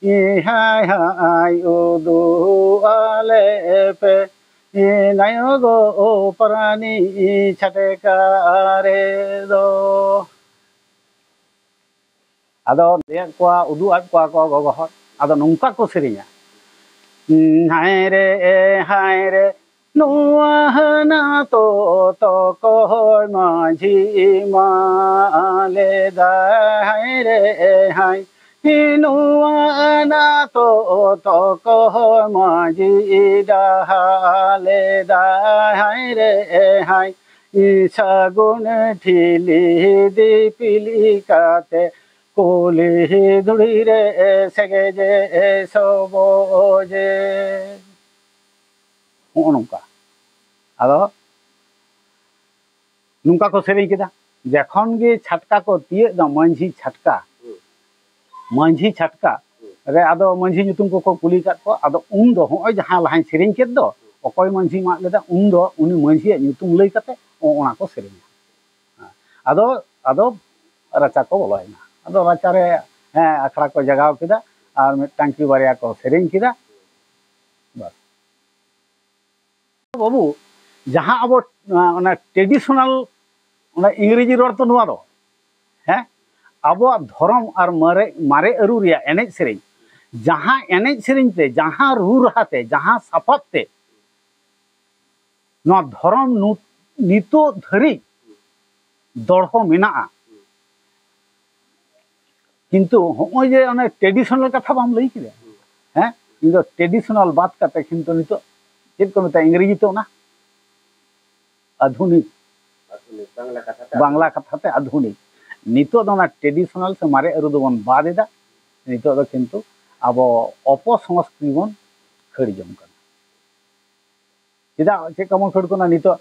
ᱦᱟᱭ ᱦᱟᱭ ᱩᱫᱩᱜ ᱟᱞᱮ ᱯᱮ ᱱᱟᱭᱚᱜᱚ ᱯᱟᱨᱟᱱᱤ ᱪᱷᱟᱴᱠᱟ ᱨᱮᱫᱚ᱾ ᱟᱫᱚ ᱞᱟᱹᱭᱟᱫ ᱠᱚᱣᱟ, ᱩᱫᱩᱜ ᱟᱫ ᱠᱚᱣᱟ ᱠᱚ ᱜᱚᱜᱚ ᱦᱚᱲ᱾ ᱟᱫᱚ ᱱᱚᱝᱠᱟ ᱠᱚ ᱥᱮᱨᱮᱧᱟ, ᱦᱟᱭ ᱨᱮ, ᱦᱟᱭ ᱨᱮ, ᱱᱚᱣᱟ ᱦᱟᱱᱟ ᱛᱚ ᱛᱚᱠᱚᱭ ᱢᱟᱹᱡᱷᱤ ᱢᱟ ᱞᱮᱫᱟᱭ, ᱦᱟᱭ ᱨᱮ, ᱦᱟᱭ, ᱱᱚᱣᱟ ᱦᱟᱱᱟ ᱛᱚ ᱛᱚᱠᱚᱭ ᱢᱟᱹᱡᱷᱤ ᱰᱟᱦᱟ ᱞᱮᱫᱟᱭ, ᱦᱟᱭ ᱨᱮ, ᱦᱟᱭ, ᱥᱟᱹᱜᱩᱱ ᱴᱷᱤᱞᱤ ᱫᱤᱯᱤᱞ ᱠᱟᱛᱮ ᱠᱩᱞᱦᱤ ᱫᱷᱩᱲᱤ ᱨᱮ ᱥᱮᱜᱮᱡᱮ ᱥᱚᱵᱚᱡᱮ᱾ ᱦᱚᱸᱜᱼᱚ ᱱᱚᱝᱠᱟ᱾ ᱟᱫᱚ ᱱᱚᱝᱠᱟ ᱠᱚ ᱥᱮᱨᱮᱧ ᱠᱮᱫᱟ᱾ ᱡᱚᱠᱷᱚᱱ ᱜᱮ ᱪᱷᱟᱴᱠᱟ ᱠᱚ ᱛᱤᱭᱟᱹᱜ ᱫᱟ, ᱢᱟᱹᱡᱷᱤ ᱪᱷᱟᱴᱠᱟ, ᱦᱩᱸ᱾ ᱢᱟᱹᱡᱷᱤ ᱪᱷᱟᱴᱠᱟ ᱦᱩᱸ᱾ ᱨᱮ ᱟᱫᱚ ᱢᱟᱹᱡᱷᱤ ᱧᱩᱛᱩᱢ ᱠᱚᱠᱚ ᱠᱩᱞᱤ ᱠᱟᱫ ᱠᱚᱣᱟ᱾ ᱟᱫᱚ ᱩᱱ ᱫᱚ ᱦᱚᱸᱜᱼᱚᱭ ᱡᱟᱦᱟᱸ ᱞᱟᱦᱟᱧ ᱥᱮᱨᱮᱧ ᱠᱮᱫ ᱫᱚ, ᱚᱠᱚᱭ ᱢᱟᱹᱡᱷᱤ ᱢᱟᱜ ᱞᱮᱫᱟ, ᱩᱱ ᱫᱚ ᱩᱱᱤ ᱢᱟᱹᱡᱷᱤᱭᱟᱜ ᱧᱩᱛᱩᱢ ᱞᱟᱹᱭ ᱠᱟᱛᱮ ᱚᱱᱟ ᱠᱚ ᱥᱮᱨᱮᱧᱟ᱾ ᱟᱫᱚ, ᱟᱫᱚ ᱨᱟᱪᱟ ᱠᱚ ᱵᱚᱞᱚᱭᱮᱱᱟ᱾ ᱟᱫᱚ ᱨᱟᱪᱟ ᱨᱮ, ᱦᱮᱸ, ᱟᱠᱷᱲᱟ ᱠᱚ ᱡᱟᱜᱟᱣ ᱠᱮᱫᱟ ᱟᱨ ᱢᱤᱫᱴᱟᱝ ᱠᱤ ᱵᱟᱨᱭᱟ ᱠᱚ ᱥᱮᱨᱮᱧ ᱠᱮᱫᱟ᱾ ᱵᱟᱥ᱾ ᱵᱟᱹᱵᱩ, ᱡᱟᱦᱟᱸ ᱟᱵᱚ, ᱟᱸ, ᱚᱱᱟ traditional, ᱚᱱᱟ ᱤᱝᱨᱮᱡᱤ ᱨᱚᱲ ᱛᱚ ᱱᱚᱣᱟ ᱫᱚ, ᱦᱮᱸ? ᱟᱵᱚᱣᱟᱜ ᱫᱷᱚᱨᱚᱢ ᱟᱨ ᱢᱟᱨᱮ, ᱢᱟᱨᱮ ᱟᱹᱨᱩ ᱨᱮᱭᱟᱜ ᱮᱱᱮᱡ ᱥᱮᱨᱮᱧ, ᱡᱟᱦᱟᱸ ᱮᱱᱮᱡ ᱥᱮᱨᱮᱧ ᱛᱮ, ᱡᱟᱦᱟᱸ ᱨᱩ ᱨᱟᱦᱟ ᱛᱮ, ᱡᱟᱦᱟᱸ ᱥᱟᱯᱟᱵ ᱛᱮ ᱱᱚᱣᱟ ᱫᱷᱚᱨᱚᱢ ᱱᱩ-, ᱱᱤᱛᱚᱜ ᱫᱷᱟᱹᱨᱤᱡ ᱫᱚᱲᱦᱚ ᱢᱮᱱᱟᱜᱼᱟ᱾ ᱠᱤᱱᱛᱩ ᱦᱚᱸᱜᱼᱚᱭ ᱡᱮ ᱚᱱᱮ traditional ᱠᱟᱛᱷᱟ ᱵᱟᱢ ᱞᱟᱹᱭ ᱠᱮᱫᱟ, ᱦᱮᱸ? ᱤᱧ ᱫᱚ traditional ᱵᱟᱫ ᱠᱟᱛᱮ ᱠᱤᱱᱛᱩ ᱱᱤᱛᱚᱜ ᱪᱮᱫ ᱠᱚ ᱢᱮᱛᱟᱜᱼᱟ ᱤᱝᱨᱮᱡᱤ ᱛᱮ ᱚᱱᱟ? ᱟᱫᱷᱩᱱᱤᱠ᱾ ᱟᱫᱷᱩᱱᱤᱠ, ᱵᱟᱝᱞᱟ ᱠᱟᱛᱷᱟ ᱛᱮ ᱵᱟᱝᱞᱟ ᱠᱟᱛᱷᱟ ᱛᱮ ᱟᱫᱷᱩᱱᱤᱠ᱾ ᱱᱤᱛᱚᱜ ᱫᱚ ᱚᱱᱟ traditional ᱥᱮ ᱢᱟᱨᱮ ᱟᱹᱨᱩ ᱫᱚᱵᱚᱱ ᱵᱟᱫ ᱮᱫᱟ᱾ ᱱᱤᱛᱚᱜ ᱫᱚ ᱠᱤᱱᱛᱩ ᱟᱵᱚ ᱚᱯᱚᱥᱚᱝᱥᱠᱨᱤᱛᱤ ᱵᱚᱱ ᱠᱷᱟᱹᱲ ᱡᱚᱝ ᱠᱟᱱᱟ᱾ ᱪᱮᱫᱟᱜ, ᱪᱮᱫ ᱠᱟ ᱵᱚᱱ ᱠᱷᱟᱹᱲ ᱠᱟᱱᱟ? ᱱᱤᱛᱚᱜ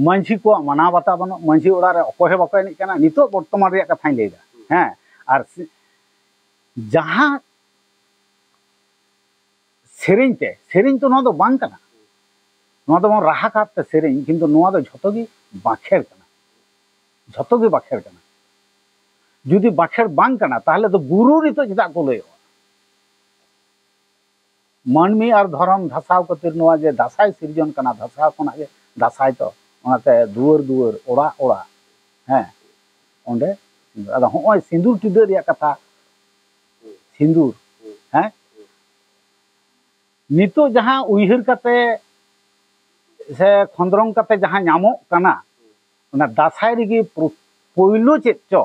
ᱢᱟᱹᱡᱷᱤ ᱠᱚᱣᱟᱜ ᱢᱟᱱᱟᱣ ᱵᱟᱛᱟᱣ ᱵᱟᱹᱱᱩᱜ, ᱢᱟᱹᱡᱷᱤ ᱚᱲᱟᱜ ᱨᱮ ᱚᱠᱚᱭ ᱦᱚᱸ ᱵᱟᱠᱚ ᱮᱱᱮᱡ ᱠᱟᱱᱟ᱾ ᱱᱤᱛᱚᱜ ᱵᱚᱨᱛᱚᱢᱟᱱ ᱨᱮᱭᱟᱜ ᱠᱟᱛᱷᱟᱧ ᱞᱟᱹᱭᱫᱟ᱾ ᱦᱮᱸ, ᱟᱨ ᱥᱮ-, ᱡᱟᱦᱟᱸ ᱥᱮᱨᱮᱧ ᱛᱮ, ᱥᱮᱨᱮᱧ ᱛᱚ ᱱᱚᱣᱟ ᱫᱚ ᱵᱟᱝ ᱠᱟᱱᱟ, ᱱᱚᱣᱟ ᱫᱚᱵᱚᱱ ᱨᱟᱦᱟ ᱠᱟᱫ ᱛᱮ ᱥᱮᱨᱮᱧ, ᱠᱤᱱᱛᱩ ᱱᱚᱣᱟ ᱫᱚ ᱡᱷᱚᱛᱚ ᱜᱮ ᱵᱟᱸᱠᱷᱮᱲ ᱠᱟᱱᱟ, ᱡᱷᱚᱛᱚ ᱜᱮ ᱵᱟᱸᱠᱷᱮᱲ ᱠᱟᱱᱟ᱾ ᱡᱩᱫᱤ ᱵᱟᱸᱠᱷᱮᱲ ᱵᱟᱝ ᱠᱟᱱᱟ, ᱛᱟᱦᱚᱞᱮ ᱫᱚ ᱜᱩᱨᱩ ᱱᱤᱛᱚᱜ ᱪᱮᱫᱟᱜ ᱠᱚ ᱞᱟᱹᱭᱚᱜᱼᱟ? ᱢᱟᱹᱱᱢᱤ ᱟᱨ ᱫᱷᱚᱨᱚᱢ ᱫᱷᱟᱥᱟᱣ ᱠᱷᱟᱹᱛᱤᱨ ᱱᱚᱣᱟ ᱡᱮ ᱫᱟᱸᱥᱟᱭ ᱥᱤᱨᱡᱚᱱ ᱠᱟᱱᱟ, ᱫᱷᱟᱥᱟᱣ ᱠᱷᱚᱱᱟᱜ ᱜᱮ ᱫᱟᱸᱥᱟᱭ ᱛᱚ᱾ ᱚᱱᱟᱛᱮ ᱫᱩᱣᱟᱹᱨ ᱫᱩᱣᱟᱹᱨ, ᱚᱲᱟᱜ ᱚᱲᱟᱜ, ᱦᱮᱸ, ᱚᱸᱰᱮ᱾ ᱟᱫᱚ ᱦᱚᱸᱜᱼᱚᱭ ᱥᱤᱸᱫᱩᱨ ᱴᱤᱰᱟᱹᱜ ᱨᱮᱭᱟᱜ ᱠᱟᱛᱷᱟ, ᱥᱤᱸᱫᱩᱨ, ᱦᱮᱸ, ᱱᱤᱛᱚᱜ ᱡᱟᱦᱟᱸ ᱩᱭᱦᱟᱹᱨ ᱠᱟᱛᱮ ᱥᱮ ᱠᱷᱚᱸᱫᱽᱨᱚᱝ ᱠᱟᱛᱮ ᱡᱟᱦᱟᱸ ᱧᱟᱢᱚᱜ ᱠᱟᱱᱟ, ᱚᱱᱟ ᱫᱟᱸᱥᱟᱭ ᱨᱮᱜᱮ ᱯᱨᱚ-, ᱯᱳᱭᱞᱳ ᱪᱮᱫ ᱪᱚ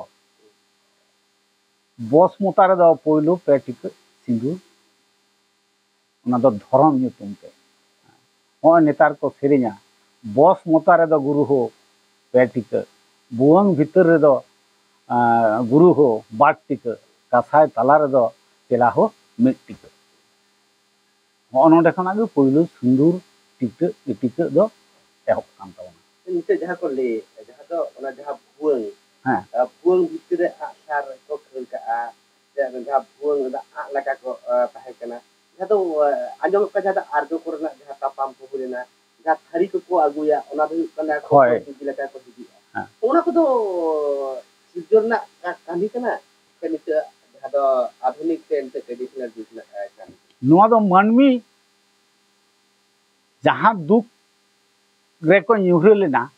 ᱵᱚᱥ ᱢᱚᱛᱟ ᱨᱮᱫᱚ ᱯᱳᱭᱞᱳ ᱯᱮ ᱴᱤᱠᱟᱹᱜ ᱥᱤᱸᱫᱩᱨ, ᱚᱱᱟ ᱫᱚ ᱫᱷᱚᱨᱚᱢ ᱧᱩᱛᱩᱢ ᱛᱮ᱾ ᱦᱚᱸᱜᱼᱚᱭ ᱱᱮᱛᱟᱨ ᱠᱚ ᱥᱮᱨᱮᱧᱟ, "ᱵᱚᱥ ᱢᱚᱛᱟ ᱨᱮᱫᱚ ᱜᱩᱨᱩ ᱦᱳ ᱯᱮ ᱴᱤᱠᱟᱹᱜ, ᱵᱷᱩᱣᱟᱹᱝ ᱵᱷᱤᱛᱟᱹᱨ ᱨᱮᱫᱚ, ᱟᱸ, ᱜᱩᱨᱩ ᱦᱳ ᱵᱟᱨ ᱴᱤᱠᱟᱹᱜ, ᱠᱟᱸᱥᱟᱭ ᱛᱟᱞᱟ ᱨᱮᱫᱚ ᱪᱮᱞᱟ ᱦᱳ ᱢᱤᱫ ᱴᱤᱠᱟᱹᱜ᱾" ᱦᱚᱸᱜᱼᱚ ᱱᱚᱰᱮ ᱠᱷᱚᱱᱟᱜ ᱜᱮ ᱯᱳᱭᱞᱳ ᱥᱤᱸᱫᱩᱨ ᱴᱤᱠᱟᱹᱜ, ᱴᱤᱠᱟᱹᱜ ᱫᱚ ᱮᱦᱚᱵ ᱠᱟᱱ ᱛᱟᱵᱚᱱᱟ᱾ ᱱᱤᱛᱚᱜ ᱡᱟᱦᱟᱸ ᱠᱚ ᱞᱟᱹᱭᱮᱫ, ᱡᱟᱦᱟᱸ ᱫᱚ ᱚᱱᱟ ᱡᱟᱦᱟᱸ ᱵᱷᱩᱣᱟᱹᱝ, ᱦᱮᱸ᱾ ᱟᱸ, ᱵᱷᱩᱣᱟᱹᱝ ᱵᱷᱤᱛᱤᱨ ᱨᱮ ᱟᱜ ᱥᱟᱨ ᱠᱚ ᱠᱷᱟᱹᱲ ᱠᱟᱜᱼᱟ, ᱥᱮ ᱚᱱᱟ ᱡᱟᱦᱟᱸ ᱵᱷᱩᱣᱟᱹᱝ ᱨᱮᱱᱟᱜ ᱟᱜ ᱞᱮᱠᱟ ᱠᱚ, ᱟᱸ, ᱛᱟᱦᱮᱸ ᱠᱟᱱᱟ, ᱡᱟᱦᱟᱸ ᱫᱚ, ᱟᱸ, ᱟᱸᱡᱚᱢᱚᱜ ᱠᱟᱱᱟ, ᱡᱟᱦᱟᱸ ᱫᱚ ᱟᱨᱡᱚ ᱠᱚᱨᱮᱱᱟᱜ ᱡᱟᱦᱟᱸ ᱛᱟᱯᱟᱢ ᱠᱚ ᱦᱩᱭ ᱞᱮᱱᱟ, ᱡᱟᱦᱟᱸ ᱛᱷᱟᱹᱨᱤ ᱠᱚᱠᱚ ᱟᱹᱜᱩᱭᱟ, ᱚᱱᱟ ᱫᱚ ᱦᱩᱭᱩᱜ ᱠᱟᱱᱟ ᱦᱳᱭ᱾ ᱠᱚᱠᱚᱨ ᱵᱤᱫᱤ ᱞᱮᱠᱟ ᱠᱚ ᱦᱤᱡᱩᱜᱼᱟ᱾ ᱦᱮᱸ᱾ ᱚᱱᱟ ᱠᱚᱫᱚ ᱥᱤᱨᱡᱚᱱ ᱨᱮᱱᱟᱜ ᱠᱟ-, ᱠᱟᱹᱢᱤ ᱠᱟᱱᱟ, ᱥᱮ ᱱᱤᱛᱚᱜ ᱡᱟᱦᱟᱸ ᱫᱚ ᱟᱫᱷᱩᱱᱤᱠ ᱥᱮ ᱱᱤᱛᱚᱜ traditional ᱡᱩᱜᱽ ᱨᱮᱱᱟᱜ, ᱮ, ᱠᱟᱹᱢᱤ? ᱱᱚᱣᱟ ᱫᱚ ᱢᱟᱹᱱᱢᱤ ᱡᱟᱦᱟᱸ ᱫᱩᱠ ᱨᱮᱠᱚ ᱧᱩᱨᱦᱟᱹ ᱞᱮᱱᱟ,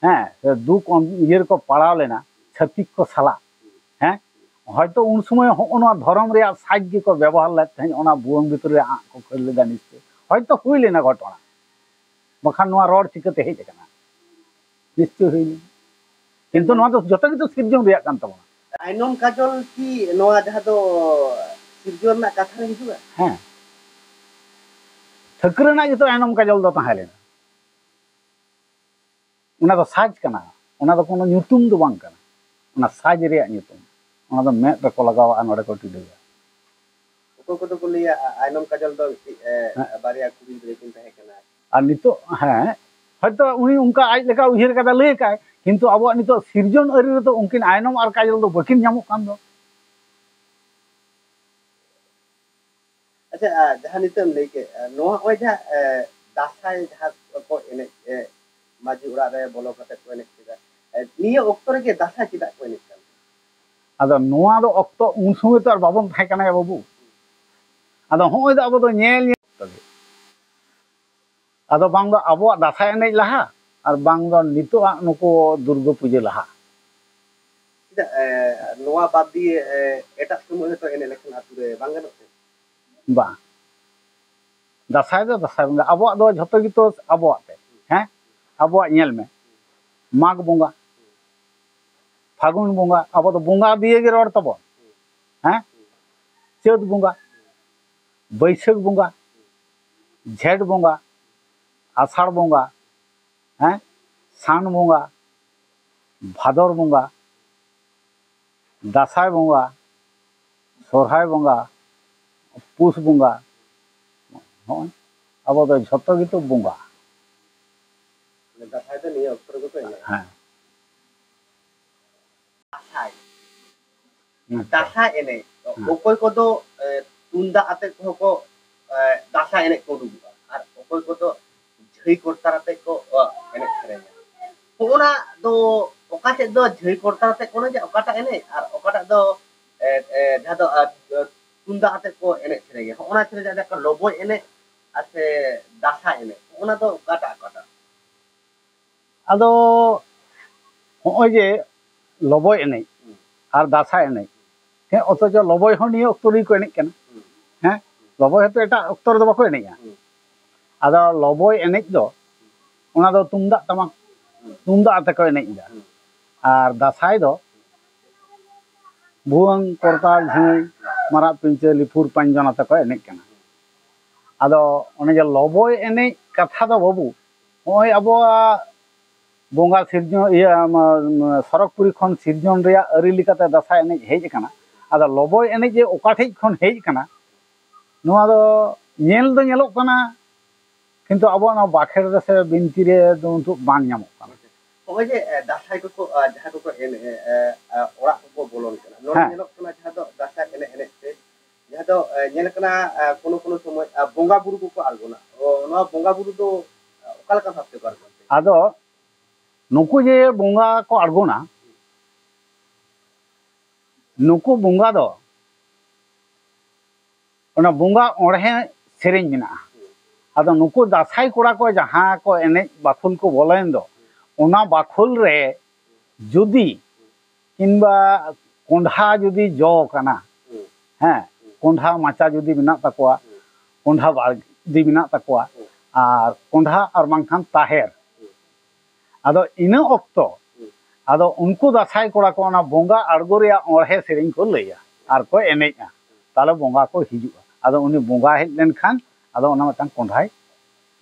ᱦᱮᱸ, ᱥᱮ ᱫᱩᱠ ᱚᱱ-, ᱤᱭᱟᱹ ᱨᱮᱠᱚ ᱯᱟᱲᱟᱣ ᱞᱮᱱᱟ ᱪᱷᱟᱹᱛᱤᱠ ᱠᱚ ᱥᱟᱞᱟᱜ, ᱦᱮᱸ, ᱦᱚᱭᱛᱚ ᱩᱱ ᱥᱚᱢᱚᱭ ᱦᱚᱸᱜᱼᱚ ᱱᱚᱣᱟ ᱫᱷᱚᱨᱚᱢ ᱨᱮᱭᱟᱜ ᱥᱟᱡᱽ ᱜᱮᱠᱚ ᱵᱮᱵᱚᱦᱟᱨ ᱞᱮᱫ ᱛᱟᱦᱮᱸᱫ, ᱚᱱᱟ ᱵᱷᱩᱣᱟᱹᱝ ᱵᱷᱤᱛᱨᱤ ᱨᱮ ᱟᱸᱜ ᱠᱚ ᱠᱷᱟᱹᱲ ᱞᱮᱫᱟ ᱱᱤᱥᱪᱚᱭ, ᱦᱚᱭᱛᱚ ᱦᱩᱭ ᱞᱮᱱᱟ ᱜᱷᱚᱴᱚᱱᱟ, ᱵᱟᱠᱷᱟᱱ ᱱᱚᱣᱟ ᱨᱚᱲ ᱪᱤᱠᱟᱹᱛᱮ ᱦᱮᱡ ᱟᱠᱟᱱᱟ? ᱱᱤᱥᱪᱚᱭ ᱦᱩᱭ ᱞᱮᱱᱟ᱾ ᱠᱤᱱᱛᱩ ᱱᱚᱣᱟ ᱫᱚ ᱡᱚᱛᱚ ᱜᱮᱛᱚ ᱥᱤᱨᱡᱚᱱ ᱨᱮᱭᱟᱜ ᱠᱟᱱ ᱛᱟᱵᱚᱱᱟ᱾ ᱟᱭᱱᱚᱢ ᱠᱟᱡᱚᱞ ᱠᱤ ᱱᱚᱣᱟ ᱡᱟᱦᱟᱸ ᱫᱚ ᱥᱤᱨᱡᱚᱱ ᱨᱮᱱᱟᱜ ᱠᱟᱛᱷᱟ ᱨᱮ ᱦᱤᱡᱩᱜᱼᱟ? ᱦᱮᱸ, ᱴᱷᱟᱹᱠᱨᱟᱹ ᱨᱮᱱᱟᱜ ᱜᱮᱛᱚ ᱟᱭᱱᱚᱢ ᱠᱟᱡᱚᱞ ᱫᱚ ᱛᱟᱦᱮᱸ ᱞᱮᱱᱟ᱾ ᱚᱱᱟ ᱫᱚ ᱥᱟᱡᱽ ᱠᱟᱱᱟ, ᱚᱱᱟ ᱫᱚ ᱠᱳᱱᱳ ᱧᱩᱛᱩᱢ ᱫᱚ ᱵᱟᱝ ᱠᱟᱱᱟ᱾ ᱚᱱᱟ ᱥᱟᱡᱽ ᱨᱮᱭᱟᱜ ᱧᱩᱛᱩᱢ, ᱚᱱᱟ ᱫᱚ ᱢᱮᱫ ᱨᱮᱠᱚ ᱞᱟᱜᱟᱣᱟ, ᱱᱚᱰᱮ ᱠᱚ ᱴᱤᱰᱟᱹᱜᱟ᱾ ᱚᱠᱚᱭ ᱠᱚᱫᱚ ᱠᱚ ᱞᱟᱹᱭᱟ, ᱟ-, ᱟᱭᱱᱚᱢ ᱠᱟᱡᱚᱞ ᱫᱚ ᱢᱤᱫᱴᱤᱡ, ᱮ, ᱦᱮᱸ᱾ ᱵᱟᱨᱭᱟ ᱠᱩᱲᱤ ᱜᱤᱫᱽᱨᱟᱹ ᱠᱤᱱ ᱛᱟᱦᱮᱸ ᱠᱟᱱᱟ᱾ ᱟᱨ ᱱᱤᱛᱚᱜ, ᱦᱮᱸ, ᱦᱚᱭᱛᱚ ᱩᱱᱤ ᱚᱱᱠᱟ ᱟᱡ ᱞᱮᱠᱟ ᱩᱭᱦᱟᱹᱨ ᱠᱟᱫᱟ, ᱞᱟᱹᱭ ᱠᱟᱭ, ᱠᱤᱱᱛᱩ ᱟᱵᱚᱣᱟᱜ ᱱᱤᱛᱚᱜ ᱥᱤᱨᱡᱚᱱ ᱟᱹᱨᱤ ᱨᱮᱫᱚ ᱩᱱᱠᱤᱱ ᱟᱭᱱᱚᱢ ᱟᱨ ᱠᱟᱡᱚᱞ ᱫᱚ ᱵᱟᱹᱠᱤᱱ ᱧᱟᱢᱚᱜ ᱠᱟᱱ ᱫᱚ᱾ ᱟᱪᱪᱷᱟ, ᱟ, ᱡᱟᱦᱟᱸ ᱱᱤᱛᱚᱜ ᱮᱢ ᱞᱟᱹᱭ ᱠᱮᱫ, ᱟ, ᱱᱚᱣᱟ ᱱᱚᱜᱼᱚᱭ ᱡᱟᱦᱟᱸ, ᱮ, ᱫᱟᱸᱥᱟᱭ ᱡᱟᱦᱟᱸ ᱠᱚ ᱮᱱᱮᱡ, ᱮ, ᱢᱟᱹᱡᱷᱤ ᱚᱲᱟᱜ ᱨᱮ ᱵᱚᱞᱚ ᱠᱟᱛᱮ ᱠᱚ ᱮᱱᱮᱡ ᱠᱮᱫᱟ, ᱮ, ᱱᱤᱭᱟᱹ ᱚᱠᱛᱚ ᱨᱮᱜᱮ ᱫᱟᱸᱥᱟᱭ ᱪᱮᱫᱟᱜ ᱠᱚ ᱮᱱᱮᱡ ᱠᱟᱱᱟ? ᱟᱫᱚ ᱱᱚᱣᱟ ᱫᱚ ᱚᱠᱛᱚ, ᱩᱱ ᱥᱚᱢᱚᱭ ᱛᱚ ᱟᱨ ᱵᱟᱵᱚᱱ ᱛᱟᱦᱮᱸ ᱠᱟᱱᱟ ᱭᱟ ᱵᱟᱹᱵᱩ᱾ ᱟᱫᱚ ᱦᱚᱸᱜᱼᱚᱭ ᱫᱚ ᱟᱵᱚ ᱫᱚ ᱧᱮᱞ ᱧᱮᱞ ᱚᱠᱛᱚ ᱜᱮ᱾ ᱟᱫᱚ ᱵᱟᱝ ᱫᱚ ᱟᱵᱚᱣᱟᱜ ᱫᱟᱸᱥᱟᱭ ᱮᱱᱮᱡ ᱞᱟᱦᱟ, ᱟᱨ ᱵᱟᱝ ᱫᱚ ᱱᱤᱛᱚᱜᱟᱜ ᱱᱩᱠᱩ ᱫᱩᱨᱜᱟᱹ ᱯᱩᱡᱟᱹ ᱞᱟᱦᱟ᱾ ᱪᱮᱫᱟᱜ, ᱮ, ᱱᱚᱣᱟ ᱵᱟᱫ ᱫᱤᱭᱮ, ᱮ, ᱮᱴᱟᱜ ᱥᱚᱢᱚᱭ ᱦᱚᱸᱛᱚ ᱮᱱᱮᱡ ᱞᱮᱠᱷᱟᱱ ᱟᱹᱛᱩ ᱨᱮ ᱵᱟᱝ ᱜᱟᱱᱚᱜ ᱛᱮ? ᱵᱟᱝ, ᱫᱟᱸᱥᱟᱭ ᱫᱚ ᱫᱟᱸᱥᱟᱭ ᱵᱚᱸᱜᱟ, ᱟᱵᱚᱣᱟᱜ ᱫᱚ ᱡᱷᱚᱛᱚ ᱜᱮᱛᱚ ᱟᱵᱚᱣᱟᱜ ᱛᱮ᱾ ᱦᱮᱸ, ᱟᱵᱚᱣᱟᱜ ᱧᱮᱞ ᱢᱮ, ᱢᱟᱜᱽ ᱵᱚᱸᱜᱟ, ᱯᱷᱟᱹᱜᱩᱱ ᱵᱚᱸᱜᱟ, ᱟᱵᱚ ᱫᱚ ᱵᱚᱸᱜᱟ ᱫᱤᱭᱮ ᱜᱮ ᱨᱚᱲ ᱛᱟᱵᱚᱱ᱾ ᱦᱮᱸ, ᱪᱟᱹᱛ ᱵᱚᱸᱜᱟ, ᱵᱟᱹᱭᱥᱟᱹᱠᱷ ᱵᱚᱸᱜᱟ, ᱡᱷᱮᱸᱴ ᱵᱚᱸᱜᱟ, ᱟᱥᱟᱲ ᱵᱚᱸᱜᱟ, ᱦᱮᱸ, ᱥᱟᱱ ᱵᱚᱸᱜᱟ, ᱵᱷᱟᱫᱚᱨ ᱵᱚᱸᱜᱟ, ᱫᱟᱸᱥᱟᱭ ᱵᱚᱸᱜᱟ, ᱥᱚᱨᱦᱟᱭ ᱵᱚᱸᱜᱟ, ᱯᱩᱥ ᱵᱚᱸᱜᱟ, ᱱᱚᱜᱼᱚᱭ ᱟᱵᱚ ᱫᱚ ᱡᱷᱚᱛᱚ ᱜᱮᱛᱚ ᱵᱚᱸᱜᱟ᱾ ᱫᱟᱸᱥᱟᱭ ᱫᱚ ᱱᱤᱭᱟᱹ ᱚᱠᱛᱚ ᱨᱮᱜᱮ ᱠᱚ ᱮᱱᱮᱡᱼᱟ᱾ ᱦᱮᱸ᱾ ᱫᱟᱸᱥᱟᱭ᱾ ᱦᱮᱸ᱾ ᱫᱟᱸᱥᱟᱭ ᱮᱱᱮᱡ᱾ ᱦᱮᱸ᱾ ᱚᱠᱚᱭ ᱠᱚᱫᱚ, ᱮ, ᱛᱩᱢᱫᱟᱜ ᱟᱛᱮ ᱠᱚᱦᱚᱸ ᱠᱚ, ᱮ, ᱫᱟᱸᱥᱟᱭ ᱮᱱᱮᱡ ᱠᱚ ᱩᱰᱩᱠᱚᱜᱼᱟ᱾ ᱟᱨ ᱚᱠᱚᱭ ᱠᱚᱫᱚ ᱡᱷᱟᱹᱭ ᱠᱚᱨᱛᱟᱞ ᱟᱛᱮ ᱠᱚ, ᱮ, ᱮᱱᱮᱡ ᱥᱮᱨᱮᱧᱟ᱾ ᱦᱚᱸᱜᱼᱚᱱᱟ ᱫᱚ ᱚᱠᱟ ᱥᱮᱫ ᱫᱚ ᱡᱷᱟᱹᱭ ᱠᱚᱨᱛᱟᱞ ᱟᱛᱮ ᱠᱚ ᱮᱱᱮᱡᱟ, ᱚᱠᱟᱴᱟᱜ ᱮᱱᱮᱡ, ᱟᱨ ᱚᱠᱟᱴᱟᱜ ᱫᱚ, ᱮ, ᱮ, ᱡᱟᱦᱟᱸ ᱫᱚ, ᱟ, ᱛᱩᱢᱫᱟᱜ ᱟᱛᱮ ᱠᱚ ᱮᱱᱮᱡ ᱥᱮᱨᱮᱧᱟ? ᱦᱚᱸᱜᱼᱚᱱᱟ ᱪᱮᱫ ᱞᱮᱠᱟ ᱞᱚᱵᱚᱭ ᱮᱱᱮᱡ ᱟᱨ ᱥᱮ ᱫᱟᱸᱥᱟᱭ ᱮᱱᱮᱡ, ᱦᱚᱸᱜᱼᱚᱱᱟ ᱫᱚ ᱚᱠᱟᱴᱟᱜ, ᱚᱠᱟᱴᱟᱜ? ᱟᱫᱚ ᱦᱚᱸᱜᱼᱚᱭ ᱡᱮ ᱞᱚᱵᱚᱭ ᱮᱱᱮᱡ ᱦᱩᱸ᱾ ᱟᱨ ᱫᱟᱸᱥᱟᱭ ᱮᱱᱮᱡ, ᱦᱮᱸ, ᱚᱛᱷᱚᱪᱚ ᱞᱚᱵᱚᱭ ᱦᱚᱸ ᱱᱤᱭᱟᱹ ᱚᱠᱛᱚ ᱨᱮᱜᱮ ᱠᱚ ᱮᱱᱮᱡ ᱠᱟᱱᱟ᱾ ᱦᱩᱸ᱾ ᱦᱮᱸ, ᱞᱚᱵᱚᱭ ᱦᱚᱸᱛᱚ ᱮᱴᱟᱜ ᱚᱠᱛᱚ ᱨᱮᱫᱚ ᱵᱟᱠᱚ ᱮᱱᱮᱡᱼᱟ᱾ ᱦᱩᱸ᱾ ᱟᱫᱚ ᱞᱚᱵᱚᱭ ᱮᱱᱮᱡ ᱫᱚ, ᱚᱱᱟ ᱫᱚ ᱛᱩᱢᱫᱟᱜ ᱴᱟᱢᱟᱠ, ᱦᱩᱸ᱾ ᱛᱩᱢᱫᱟᱜ ᱟᱛᱮ ᱠᱚ ᱮᱱᱮᱡ ᱮᱫᱟ᱾ ᱦᱩᱸ᱾ ᱟᱨ ᱫᱟᱸᱥᱟᱭ ᱫᱚ ᱵᱷᱩᱣᱟᱹᱝ, ᱠᱚᱨᱛᱟᱞ, ᱡᱷᱟᱹᱭ, ᱢᱟᱨᱟᱜ ᱯᱤᱧᱪᱟᱹᱨ, ᱞᱤᱯᱷᱩᱨ, ᱯᱟᱸᱡᱚᱱ ᱟᱛᱮ ᱠᱚ ᱮᱱᱮᱡ ᱠᱟᱱᱟ᱾ ᱟᱫᱚ ᱚᱱᱮ ᱡᱮ ᱞᱚᱵᱚᱭ ᱮᱱᱮᱡ ᱠᱟᱛᱷᱟ ᱫᱚ ᱵᱟᱹᱵᱩ, ᱱᱚᱜᱼᱚᱭ ᱟᱵᱚᱣᱟᱜ ᱵᱚᱸᱜᱟ ᱥᱤᱨᱡᱚᱱ, ᱤᱭᱟᱹ, ᱥᱚᱨᱚᱜᱽᱯᱩᱨᱤ ᱠᱷᱚᱱ ᱥᱤᱨᱡᱚᱱ ᱨᱮᱭᱟᱜ ᱟᱹᱨᱤ ᱞᱮᱠᱟᱛᱮ ᱫᱟᱸᱥᱟᱭ ᱮᱱᱮᱡ ᱦᱮᱡ ᱟᱠᱟᱱᱟ᱾ ᱟᱫᱚ ᱞᱚᱵᱚᱭ ᱮᱱᱮᱡ ᱡᱮ ᱚᱠᱟ ᱴᱷᱮᱡ ᱠᱷᱚᱱ ᱦᱮᱡ ᱟᱠᱟᱱᱟ, ᱱᱚᱣᱟ ᱫᱚ ᱧᱮᱞ ᱫᱚ ᱧᱮᱞᱚᱜ ᱠᱟᱱᱟ, ᱠᱤᱱᱛᱩ ᱟᱵᱚᱣᱟᱜ ᱱᱚᱣᱟ ᱵᱟᱸᱠᱷᱮᱲ ᱨᱮ ᱥᱮ ᱵᱤᱱᱛᱤ ᱨᱮ ᱫᱚ ᱱᱤᱛᱚᱜ ᱵᱟᱝ ᱧᱟᱢᱚᱜ ᱠᱟᱱᱟ᱾ ᱱᱚᱜᱼᱚᱭ ᱡᱮ, ᱮ, ᱫᱟᱸᱥᱟᱭ ᱠᱚᱠᱚ, ᱮ, ᱡᱟᱦᱟᱸ ᱠᱚᱠᱚ ᱮᱱᱮᱡ, ᱮ, ᱮ, ᱚᱲᱟᱜ ᱠᱚᱠᱚ ᱵᱚᱞᱚᱱ ᱠᱟᱱᱟ, ᱱᱚᱰᱮ ᱦᱮᱸ᱾ ᱧᱮᱞᱚᱜ ᱠᱟᱱᱟ ᱡᱟᱦᱟᱸ ᱫᱚ ᱫᱟᱸᱥᱟᱭ ᱮᱱᱮᱡ ᱮᱱᱮᱡ ᱛᱮ, ᱡᱟᱦᱟᱸ ᱫᱚ, ᱮ, ᱧᱮᱞ ᱠᱟᱱᱟ, ᱮ, ᱠᱳᱱᱳ ᱠᱳᱱᱳ ᱥᱚᱢᱚᱭ, ᱮ, ᱵᱚᱸᱜᱟ ᱵᱩᱨᱩ ᱠᱚᱠᱚ ᱟᱬᱜᱚᱱᱟ᱾ ᱚ, ᱱᱚᱣᱟ ᱵᱚᱸᱜᱟ ᱵᱩᱨᱩ ᱫᱚ, ᱮ, ᱚᱠᱟ ᱞᱮᱠᱟ ᱵᱷᱟᱵ ᱛᱮᱠᱚ ᱟᱬᱜᱚᱱᱟ? ᱟᱫᱚ ᱱᱩᱠᱩ ᱡᱮ ᱵᱚᱸᱜᱟ ᱠᱚ ᱟᱬᱜᱚᱱᱟ, ᱱᱩᱠᱩ ᱵᱚᱸᱜᱟ ᱫᱚ ᱚᱱᱟ ᱵᱚᱸᱜᱟ ᱚᱬᱦᱮ ᱥᱮᱨᱮᱧ ᱢᱮᱱᱟᱜᱼᱟ᱾ ᱟᱫᱚ ᱱᱩᱠᱩ ᱫᱟᱸᱥᱟᱭ ᱠᱚᱲᱟ ᱠᱚ ᱡᱟᱦᱟᱸ ᱠᱚ ᱮᱱᱮᱡ ᱵᱟᱠᱷᱳᱞ ᱠᱚ ᱵᱚᱞᱚᱭᱮᱱ ᱫᱚ, ᱚᱱᱟ ᱵᱟᱠᱷᱳᱞ ᱨᱮ ᱡᱩᱫᱤ ᱠᱤᱝᱵᱟ ᱠᱚᱸᱰᱷᱟ ᱡᱩᱫᱤ ᱡᱚ ᱠᱟᱱᱟ, ᱦᱮᱸ, ᱠᱚᱸᱰᱷᱟ ᱢᱟᱪᱟ ᱡᱩᱫᱤ ᱢᱮᱱᱟᱜ ᱛᱟᱠᱚᱣᱟ, ᱠᱚᱸᱰᱷᱟ ᱵᱟᱲᱜᱤ ᱢᱮᱱᱟᱜ ᱛᱟᱠᱚᱣᱟ, ᱟᱨ ᱠᱚᱸᱰᱷᱟ ᱟᱨ ᱵᱟᱝᱠᱷᱟᱱ ᱛᱟᱦᱮᱨ, ᱟᱫᱚ ᱤᱱᱟᱹ ᱚᱠᱛᱚ ᱟᱫᱚ ᱩᱱᱠᱩ ᱫᱟᱸᱥᱟᱭ ᱠᱚᱲᱟ ᱠᱚ ᱚᱱᱟ ᱵᱚᱸᱜᱟ ᱟᱬᱜᱚ ᱨᱮᱭᱟᱜ ᱚᱬᱦᱮ ᱥᱮᱨᱮᱧ ᱠᱚ ᱞᱟᱹᱭᱟ ᱟᱨ ᱠᱚ ᱮᱱᱮᱡᱼᱟ᱾ ᱛᱟᱦᱞᱮ ᱵᱚᱸᱜᱟ ᱠᱚ ᱦᱤᱡᱩᱜᱼᱟ᱾ ᱟᱫᱚ ᱩᱱᱤ ᱵᱚᱸᱜᱟ ᱦᱮᱡ ᱞᱮᱱᱠᱷᱟᱱ ᱟᱫᱚ ᱚᱱᱟ ᱢᱤᱫᱴᱟᱝ ᱠᱚᱸᱰᱷᱟᱭ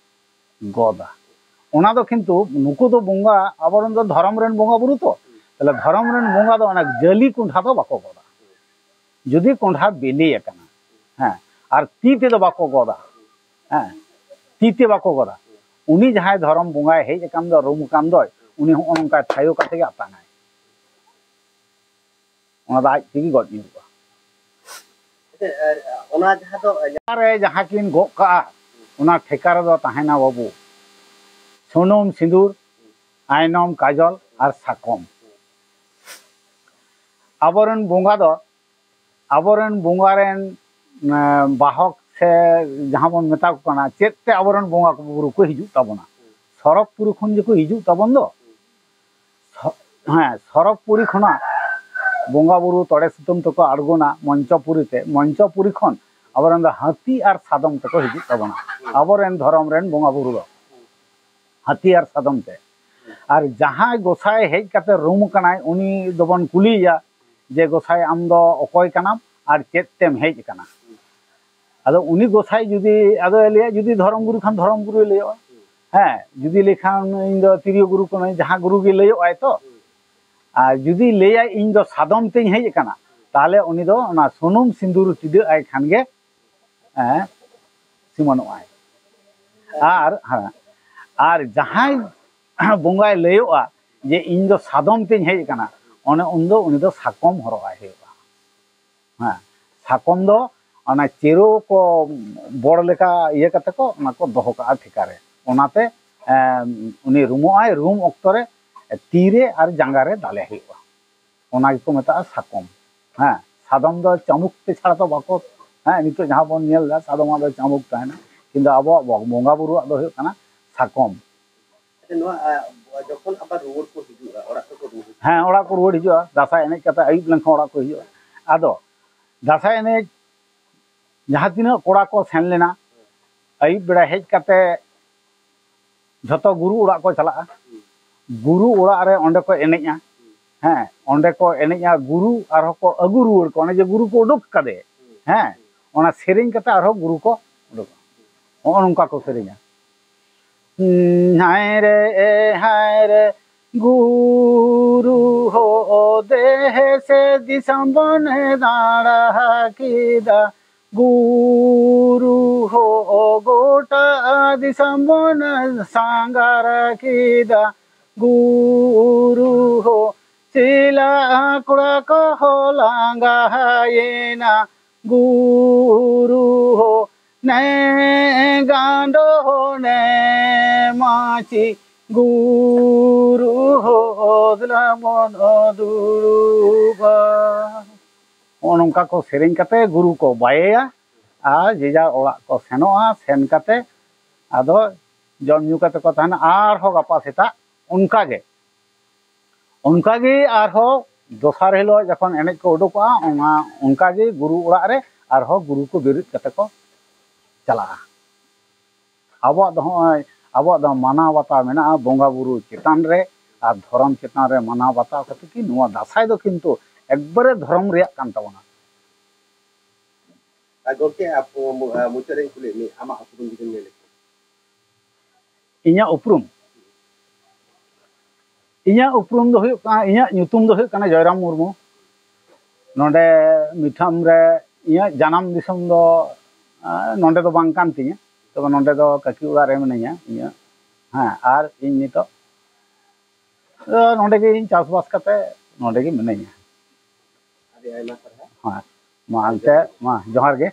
ᱜᱚᱫᱟ᱾ ᱚᱱᱟ ᱫᱚ ᱠᱤᱱᱛᱩ ᱱᱩᱠᱩ ᱫᱚ ᱵᱚᱸᱜᱟ, ᱟᱵᱚᱨᱮᱱ ᱫᱚ ᱫᱷᱚᱨᱚᱢ ᱨᱮᱱ ᱵᱚᱸᱜᱟ ᱵᱩᱨᱩ ᱛᱚ, ᱛᱟᱦᱞᱮ ᱫᱷᱚᱨᱚᱢ ᱨᱮᱱ ᱵᱚᱸᱜᱟ ᱫᱚ ᱚᱱᱟ ᱡᱟᱹᱞᱤ ᱠᱚᱸᱰᱷᱟ ᱫᱚ ᱵᱟᱠᱚ ᱜᱚᱫᱟ᱾ ᱡᱩᱫᱤ ᱠᱚᱸᱰᱷᱟ ᱵᱤᱞᱤ ᱟᱠᱟᱱᱟ, ᱦᱮᱸ, ᱟᱨ ᱛᱤ ᱛᱮᱫᱚ ᱵᱟᱠᱚ ᱜᱚᱫᱟ, ᱦᱮᱸ, ᱛᱤ ᱛᱮ ᱵᱟᱠᱚ ᱜᱚᱫᱟ᱾ ᱩᱱᱤ ᱡᱟᱦᱟᱸᱭ ᱫᱷᱚᱨᱚᱢ ᱵᱚᱸᱜᱟᱭ ᱦᱮᱡ ᱟᱠᱟᱱ ᱫᱚ, ᱨᱩᱢ ᱟᱠᱟᱱ ᱫᱚᱭ, ᱩᱱᱤ ᱦᱚᱸᱜᱼᱚ ᱱᱚᱝᱠᱟ ᱛᱷᱟᱭᱚ ᱠᱟᱛᱮ ᱜᱮ ᱟᱛᱟᱝᱟᱭ᱾ ᱚᱱᱟ ᱫᱚ ᱟᱡ ᱛᱮᱜᱮ ᱜᱚᱡ ᱧᱩᱨᱩᱜᱼᱟ᱾ ᱟᱪᱪᱷᱟ, ᱮ, ᱚᱱᱟ ᱡᱟᱦᱟᱸ ᱫᱚ, ᱮ, ᱚᱱᱟ ᱨᱮ ᱡᱟᱦᱟᱸ ᱠᱤᱱ ᱜᱚᱜ ᱠᱟᱜᱼᱟ, ᱚᱱᱟ ᱴᱷᱮᱠᱟ ᱨᱮᱫᱚ ᱛᱟᱦᱮᱱᱟ ᱵᱟᱹᱵᱩ, ᱥᱩᱱᱩᱢ, ᱥᱤᱸᱫᱩᱨ, ᱟᱭᱱᱚᱢ, ᱠᱟᱡᱚᱞ ᱟᱨ ᱥᱟᱠᱚᱢ᱾ ᱟᱵᱚᱨᱮᱱ ᱵᱚᱸᱜᱟ ᱫᱚ, ᱟᱵᱚᱨᱮᱱ ᱵᱚᱸᱜᱟ ᱨᱮᱱ, ᱮ, ᱵᱟᱦᱚᱠ ᱥᱮ ᱡᱟᱦᱟᱸ ᱵᱚᱱ ᱢᱮᱛᱟ ᱠᱚ ᱠᱟᱱᱟ, ᱪᱮᱫ ᱛᱮ ᱟᱵᱚᱨᱮᱱ ᱵᱚᱸᱜᱟ ᱵᱩᱨᱩ ᱠᱚ ᱦᱤᱡᱩᱜ ᱛᱟᱵᱚᱱᱟ? ᱥᱚᱨᱚᱜᱽᱯᱩᱨᱤ ᱠᱷᱚᱱ ᱡᱮᱠᱚ ᱦᱤᱡᱩᱜ ᱛᱟᱵᱚᱱ ᱫᱚ, ᱥᱚ-, ᱦᱮᱸ, ᱥᱚᱨᱚᱜᱽᱯᱩᱨᱤ ᱠᱷᱚᱱᱟᱜ ᱵᱚᱸᱜᱟ ᱵᱩᱨᱩ ᱛᱚᱲᱮ ᱥᱩᱛᱟᱹᱢ ᱛᱮᱠᱚ ᱟᱬᱜᱚᱱᱟ ᱢᱚᱧᱪᱚᱯᱩᱨᱤ ᱛᱮ᱾ ᱢᱚᱧᱪᱚᱯᱩᱨᱤ ᱠᱷᱚᱱ ᱟᱵᱚᱨᱮᱱ ᱫᱚ ᱦᱟᱹᱛᱤ ᱟᱨ ᱥᱟᱫᱚᱢ ᱛᱮᱠᱚ ᱦᱤᱡᱩᱜ ᱛᱟᱵᱚᱱᱟ᱾ ᱟᱵᱚᱨᱮᱱ ᱫᱷᱚᱨᱚᱢ ᱨᱮᱱ ᱵᱚᱸᱜᱟ ᱵᱩᱨᱩ ᱫᱚ ᱦᱟᱹᱛᱤ ᱟᱨ ᱥᱟᱫᱚᱢ ᱛᱮ᱾ ᱟᱨ ᱡᱟᱦᱟᱸᱭ ᱜᱚᱸᱥᱟᱭ ᱦᱮᱡ ᱠᱟᱛᱮ ᱨᱩᱢ ᱠᱟᱱᱟᱭ, ᱩᱱᱤ ᱫᱚᱵᱚᱱ ᱠᱩᱞᱤᱭᱮᱭᱟ ᱡᱮ, "ᱜᱚᱸᱥᱟᱭ, ᱟᱢ ᱫᱚ ᱚᱠᱚᱭ ᱠᱟᱱᱟᱢ ᱟᱨ ᱪᱮᱫ ᱛᱮᱢ ᱦᱮᱡ ᱟᱠᱟᱱᱟ?" ᱟᱫᱚ ᱩᱱᱤ ᱜᱚᱸᱥᱟᱭ ᱡᱩᱫᱤ, ᱟᱫᱚᱭ ᱞᱟᱹᱭᱟ, ᱡᱩᱫᱤ ᱫᱷᱚᱨᱚᱢ ᱜᱩᱨᱩ ᱠᱷᱟᱱ ᱫᱷᱚᱨᱚᱢ ᱜᱩᱨᱩᱭ ᱞᱟᱹᱭᱚᱜᱼᱟ᱾ ᱦᱮᱸ, ᱡᱩᱫᱤ ᱞᱟᱹᱭ ᱠᱷᱟᱱ ᱤᱧ ᱫᱚ ᱛᱤᱨᱭᱳ ᱜᱩᱨᱩ ᱠᱟᱹᱱᱟᱹᱧ, ᱡᱟᱦᱟᱸ ᱜᱩᱨᱩ ᱜᱮ ᱞᱟᱹᱭᱚᱜ ᱟᱭ ᱛᱚ᱾ ᱟᱨ ᱡᱩᱫᱤ ᱞᱟᱹᱭᱟᱭ ᱤᱧ ᱫᱚ ᱥᱟᱫᱚᱢ ᱛᱮᱧ ᱦᱮᱡ ᱟᱠᱟᱱᱟ, ᱛᱟᱦᱚᱞᱮ ᱩᱱᱤ ᱫᱚ ᱚᱱᱟ ᱥᱩᱱᱩᱢ ᱥᱤᱸᱫᱩᱨ ᱴᱤᱰᱟᱹᱜ ᱟᱭ ᱠᱷᱟᱱ ᱜᱮ, ᱦᱮᱸ, ᱥᱤᱢᱟᱹᱱᱚᱜ ᱟᱭ᱾ ᱟᱨ, ᱦᱮᱸ, ᱟᱨ ᱡᱟᱦᱟᱸᱭ ᱵᱚᱸᱜᱟᱭ ᱞᱟᱹᱭᱚᱜᱼᱟ ᱡᱮ ᱤᱧ ᱫᱚ ᱥᱟᱫᱚᱢ ᱛᱮᱧ ᱦᱮᱡ ᱟᱠᱟᱱᱟ, ᱚᱱᱮ ᱩᱱᱫᱚ ᱩᱱᱤ ᱫᱚ ᱥᱟᱠᱚᱢ ᱦᱚᱨᱚᱜ ᱟᱭ ᱦᱩᱭᱩᱜᱼᱟ᱾ ᱦᱮᱸ, ᱥᱟᱠᱚᱢ ᱫᱚ ᱚᱱᱟ ᱪᱮᱨᱳ ᱠᱚ ᱵᱚᱲ ᱞᱮᱠᱟ ᱤᱭᱟᱹ ᱠᱟᱛᱮ ᱠᱚ ᱚᱱᱟ ᱠᱚ ᱫᱚᱦᱚ ᱠᱟᱜᱼᱟ ᱴᱷᱮᱠᱟ ᱨᱮ᱾ ᱚᱱᱟᱛᱮ, ᱮᱢ, ᱩᱱᱤ ᱨᱩᱢᱚᱜ ᱟᱭ, ᱨᱩᱢ ᱚᱠᱛᱚ ᱨᱮ ᱛᱤ ᱨᱮ ᱟᱨ ᱡᱟᱸᱜᱟ ᱨᱮ ᱫᱟᱞᱮ ᱦᱩᱭᱩᱜᱼᱟ᱾ ᱚᱱᱟ ᱜᱮᱠᱚ ᱢᱮᱛᱟᱜᱼᱟ ᱥᱟᱠᱚᱢ᱾ ᱦᱮᱸ, ᱥᱟᱫᱚᱢ ᱫᱚ ᱪᱟᱢᱩᱠ ᱛᱮ ᱪᱷᱟᱲᱟ ᱫᱚ ᱵᱟᱠᱚ, ᱦᱮᱸ, ᱱᱤᱛᱚᱜ ᱡᱟᱦᱟᱸ ᱵᱚᱱ ᱧᱮᱞ ᱮᱫᱟ, ᱥᱟᱫᱚᱢᱟᱜ ᱫᱚ ᱪᱟᱢᱩᱠ ᱛᱟᱦᱮᱱᱟ, ᱠᱤᱱᱛᱩ ᱟᱵᱚᱣᱟᱜ ᱵᱚ-, ᱵᱚᱸᱜᱟ ᱵᱩᱨᱩᱣᱟᱜ ᱫᱚ ᱦᱩᱭᱩᱜ ᱠᱟᱱᱟ ᱥᱟᱠᱚᱢ᱾ ᱟᱪᱪᱷᱟ, ᱱᱚᱣᱟ, ᱟ, ᱡᱚᱠᱷᱚᱱ ᱟᱵᱟᱨ ᱨᱩᱣᱟᱹᱲ ᱠᱚ ᱦᱤᱡᱩᱜᱼᱟ, ᱚᱲᱟᱜ ᱛᱮᱠᱚ ᱨᱩᱣᱟᱹᱲ ᱦᱤᱡᱩᱜᱼᱟ᱾ ᱦᱮᱸ, ᱚᱲᱟᱜ ᱠᱚ ᱨᱩᱣᱟᱹᱲ ᱦᱤᱡᱩᱜᱼᱟ, ᱫᱟᱸᱥᱟᱭ ᱮᱱᱮᱡ ᱠᱟᱛᱮ ᱟᱹᱭᱩᱵ ᱞᱮᱱᱠᱷᱟᱱ ᱚᱲᱟᱜ ᱠᱚ ᱦᱤᱡᱩᱜᱼᱟ᱾ ᱟᱫᱚ ᱫᱟᱸᱥᱟᱭ ᱮᱱᱮᱡ ᱡᱟᱦᱟᱸ ᱛᱤᱱᱟᱹᱜ ᱠᱚᱲᱟ ᱠᱚ ᱥᱮᱱ ᱞᱮᱱᱟ, ᱟᱹᱭᱩᱵ ᱵᱮᱲᱟ ᱦᱮᱡ ᱠᱟᱛᱮ ᱡᱷᱚᱛᱚ ᱜᱩᱨᱩ ᱚᱲᱟᱜ ᱠᱚ ᱪᱟᱞᱟᱜᱼᱟ᱾ ᱜᱩᱨᱩ ᱚᱲᱟᱜ ᱨᱮ ᱚᱸᱰᱮ ᱠᱚ ᱮᱱᱮᱡᱼᱟ᱾ ᱦᱮᱸ, ᱚᱸᱰᱮ ᱠᱚ ᱮᱱᱮᱡᱼᱟ, ᱜᱩᱨᱩ ᱟᱨᱦᱚᱸ ᱠᱚ ᱟᱹᱜᱩ ᱨᱩᱣᱟᱹᱲ ᱠᱚᱣᱟ, ᱚᱱᱮ ᱡᱮ ᱜᱩᱨᱩ ᱠᱚ ᱩᱰᱩᱠ ᱠᱟᱫᱮ, ᱦᱮᱸ, ᱚᱱᱟ ᱥᱮᱨᱮᱧ ᱠᱟᱛᱮ ᱟᱨᱦᱚᱸ ᱜᱩᱨᱩ ᱠᱚ ᱩᱰᱩᱠᱚᱜᱼᱟ᱾ ᱦᱚᱸᱜᱼᱚ ᱱᱚᱝᱠᱟ ᱠᱚ ᱥᱮᱨᱮᱧᱟ᱾ ᱦᱟᱭ ᱨᱮ, ᱮ ᱦᱟᱭ ᱨᱮ, ᱜᱩᱨᱩ ᱦᱚ ᱫᱮᱥ ᱫᱤᱥᱚᱢ ᱵᱚᱱ ᱫᱟᱬᱟ ᱠᱮᱫᱟ, ᱜᱩᱨᱩ ᱦᱚ ᱜᱚᱴᱟ ᱫᱤᱥᱚᱢ ᱵᱚᱱ ᱥᱟᱸᱜᱷᱟᱨ ᱠᱮᱫᱟ, ᱜᱩᱨᱩ ᱦᱚ ᱪᱮᱞᱟ ᱠᱚᱲᱟ ᱠᱚᱦᱚᱸ ᱞᱟᱸᱜᱟᱭᱮᱱᱟ, ᱜᱩᱨᱩ ᱦᱚ ᱱᱮ ᱜᱟᱸᱰᱚ ᱱᱮ ᱢᱟᱹᱪᱤ, ᱜᱩᱨᱩ ᱦᱚ ᱫᱮᱞᱟ ᱵᱚᱱ ᱫᱩᱲᱩᱵᱟ᱾ ᱱᱚᱜᱼᱚ ᱱᱚᱝᱠᱟ ᱠᱚ ᱥᱮᱨᱮᱧ ᱠᱟᱛᱮ ᱜᱩᱨᱩ ᱠᱚ ᱵᱟᱭᱮᱭᱟ ᱟᱨ ᱡᱮ ᱡᱟᱨ ᱚᱲᱟᱜ ᱠᱚ ᱥᱮᱱᱚᱜᱼᱟ᱾ ᱥᱮᱱ ᱠᱟᱛᱮ ᱟᱫᱚ ᱡᱚᱢ ᱧᱩ ᱠᱟᱛᱮ ᱠᱚ ᱛᱟᱦᱮᱱᱟ᱾ ᱟᱨᱦᱚᱸ ᱜᱟᱯᱟ ᱥᱮᱛᱟᱜ ᱚᱱᱠᱟ ᱜᱮ, ᱚᱱᱠᱟ ᱜᱮ ᱟᱨᱦᱚᱸ ᱫᱚᱥᱟᱨ ᱦᱤᱞᱳᱜ ᱡᱚᱠᱷᱚᱱ ᱮᱱᱮᱡ ᱠᱚ ᱩᱰᱩᱠᱚᱜᱼᱟ, ᱚᱱᱟ ᱚᱱᱠᱟ ᱜᱮ ᱜᱩᱨᱩ ᱚᱲᱟᱜ ᱨᱮ ᱟᱨᱦᱚᱸ ᱜᱩᱨᱩ ᱠᱚ ᱵᱮᱨᱮᱫ ᱠᱟᱛᱮ ᱠᱚ ᱪᱟᱞᱟᱜᱼᱟ᱾ ᱟᱵᱚᱣᱟᱜ ᱫᱚ ᱦᱚᱸᱜᱼᱚᱭ, ᱟᱵᱚᱣᱟᱜ ᱫᱚ ᱢᱟᱱᱟᱣ ᱵᱟᱛᱟᱣ ᱢᱮᱱᱟᱜᱼᱟ ᱵᱚᱸᱜᱟ ᱵᱩᱨᱩ ᱪᱮᱛᱟᱱ ᱨᱮ ᱟᱨ ᱫᱷᱚᱨᱚᱢ ᱪᱮᱛᱟᱱ ᱨᱮ ᱢᱟᱱᱟᱣ ᱵᱟᱛᱟᱣ ᱠᱟᱛᱮ ᱜᱮ ᱱᱚᱣᱟ ᱫᱟᱸᱥᱟᱭ ᱫᱚ ᱠᱤᱱᱛᱩ ᱮᱠᱵᱟᱨᱮ ᱫᱷᱚᱨᱚᱢ ᱨᱮᱭᱟᱜ ᱠᱟᱱ ᱛᱟᱵᱚᱱᱟ᱾ ᱟᱨ ᱜᱚᱢᱠᱮ, ᱟᱯ-, ᱢᱩ-, ᱟᱨ ᱢᱩᱪᱟᱹᱫ ᱨᱮᱧ ᱠᱩᱞᱤᱭᱮᱫ ᱢᱮᱭᱟ, ᱟᱢᱟᱜ ᱩᱯᱨᱩᱢ ᱡᱩᱫᱤᱢ ᱞᱟᱹᱭ ᱞᱮᱠᱷᱟᱱ? ᱤᱧᱟᱹᱜ ᱩᱯᱨᱩᱢ ᱤᱧᱟᱹᱜ ᱩᱯᱨᱩᱢ ᱫᱚ ᱦᱩᱭᱩᱜ ᱠᱟᱱᱟ, ᱤᱧᱟᱹᱜ ᱧᱩᱛᱩᱢ ᱫᱚ ᱦᱩᱭᱩᱜ ᱠᱟᱱᱟ ᱡᱚᱭᱨᱟᱢ ᱢᱩᱨᱢᱩ᱾ ᱱᱚᱰᱮ ᱢᱤᱴᱷᱟᱢ ᱨᱮ ᱤᱧᱟᱹᱜ ᱡᱟᱱᱟᱢ ᱫᱤᱥᱚᱢ ᱫᱚ ᱱᱚᱰᱮ ᱫᱚ ᱵᱟᱝ ᱠᱟᱱ ᱛᱤᱧᱟᱹ, ᱛᱚᱵᱮ ᱱᱚᱰᱮ ᱫᱚ ᱠᱟᱹᱠᱤ ᱚᱲᱟᱜ ᱨᱮ ᱢᱤᱱᱟᱹᱧᱟ ᱤᱧᱟᱹᱜ᱾ ᱦᱮᱸ, ᱟᱨ ᱤᱧ ᱱᱤᱛᱚᱜ ᱱᱚᱰᱮ ᱜᱮ ᱤᱧ ᱪᱟᱥᱵᱟᱥ ᱠᱟᱛᱮ ᱱᱚᱰᱮ ᱜᱮ ᱢᱤᱱᱟᱹᱧᱟ᱾ ᱟᱹᱰᱤ ᱟᱭᱢᱟ ᱥᱟᱨᱦᱟᱣ᱾ ᱦᱮᱸ, ᱢᱟ ᱮᱱᱛᱮ, ᱢᱟ ᱡᱚᱦᱟᱨ ᱜᱮ᱾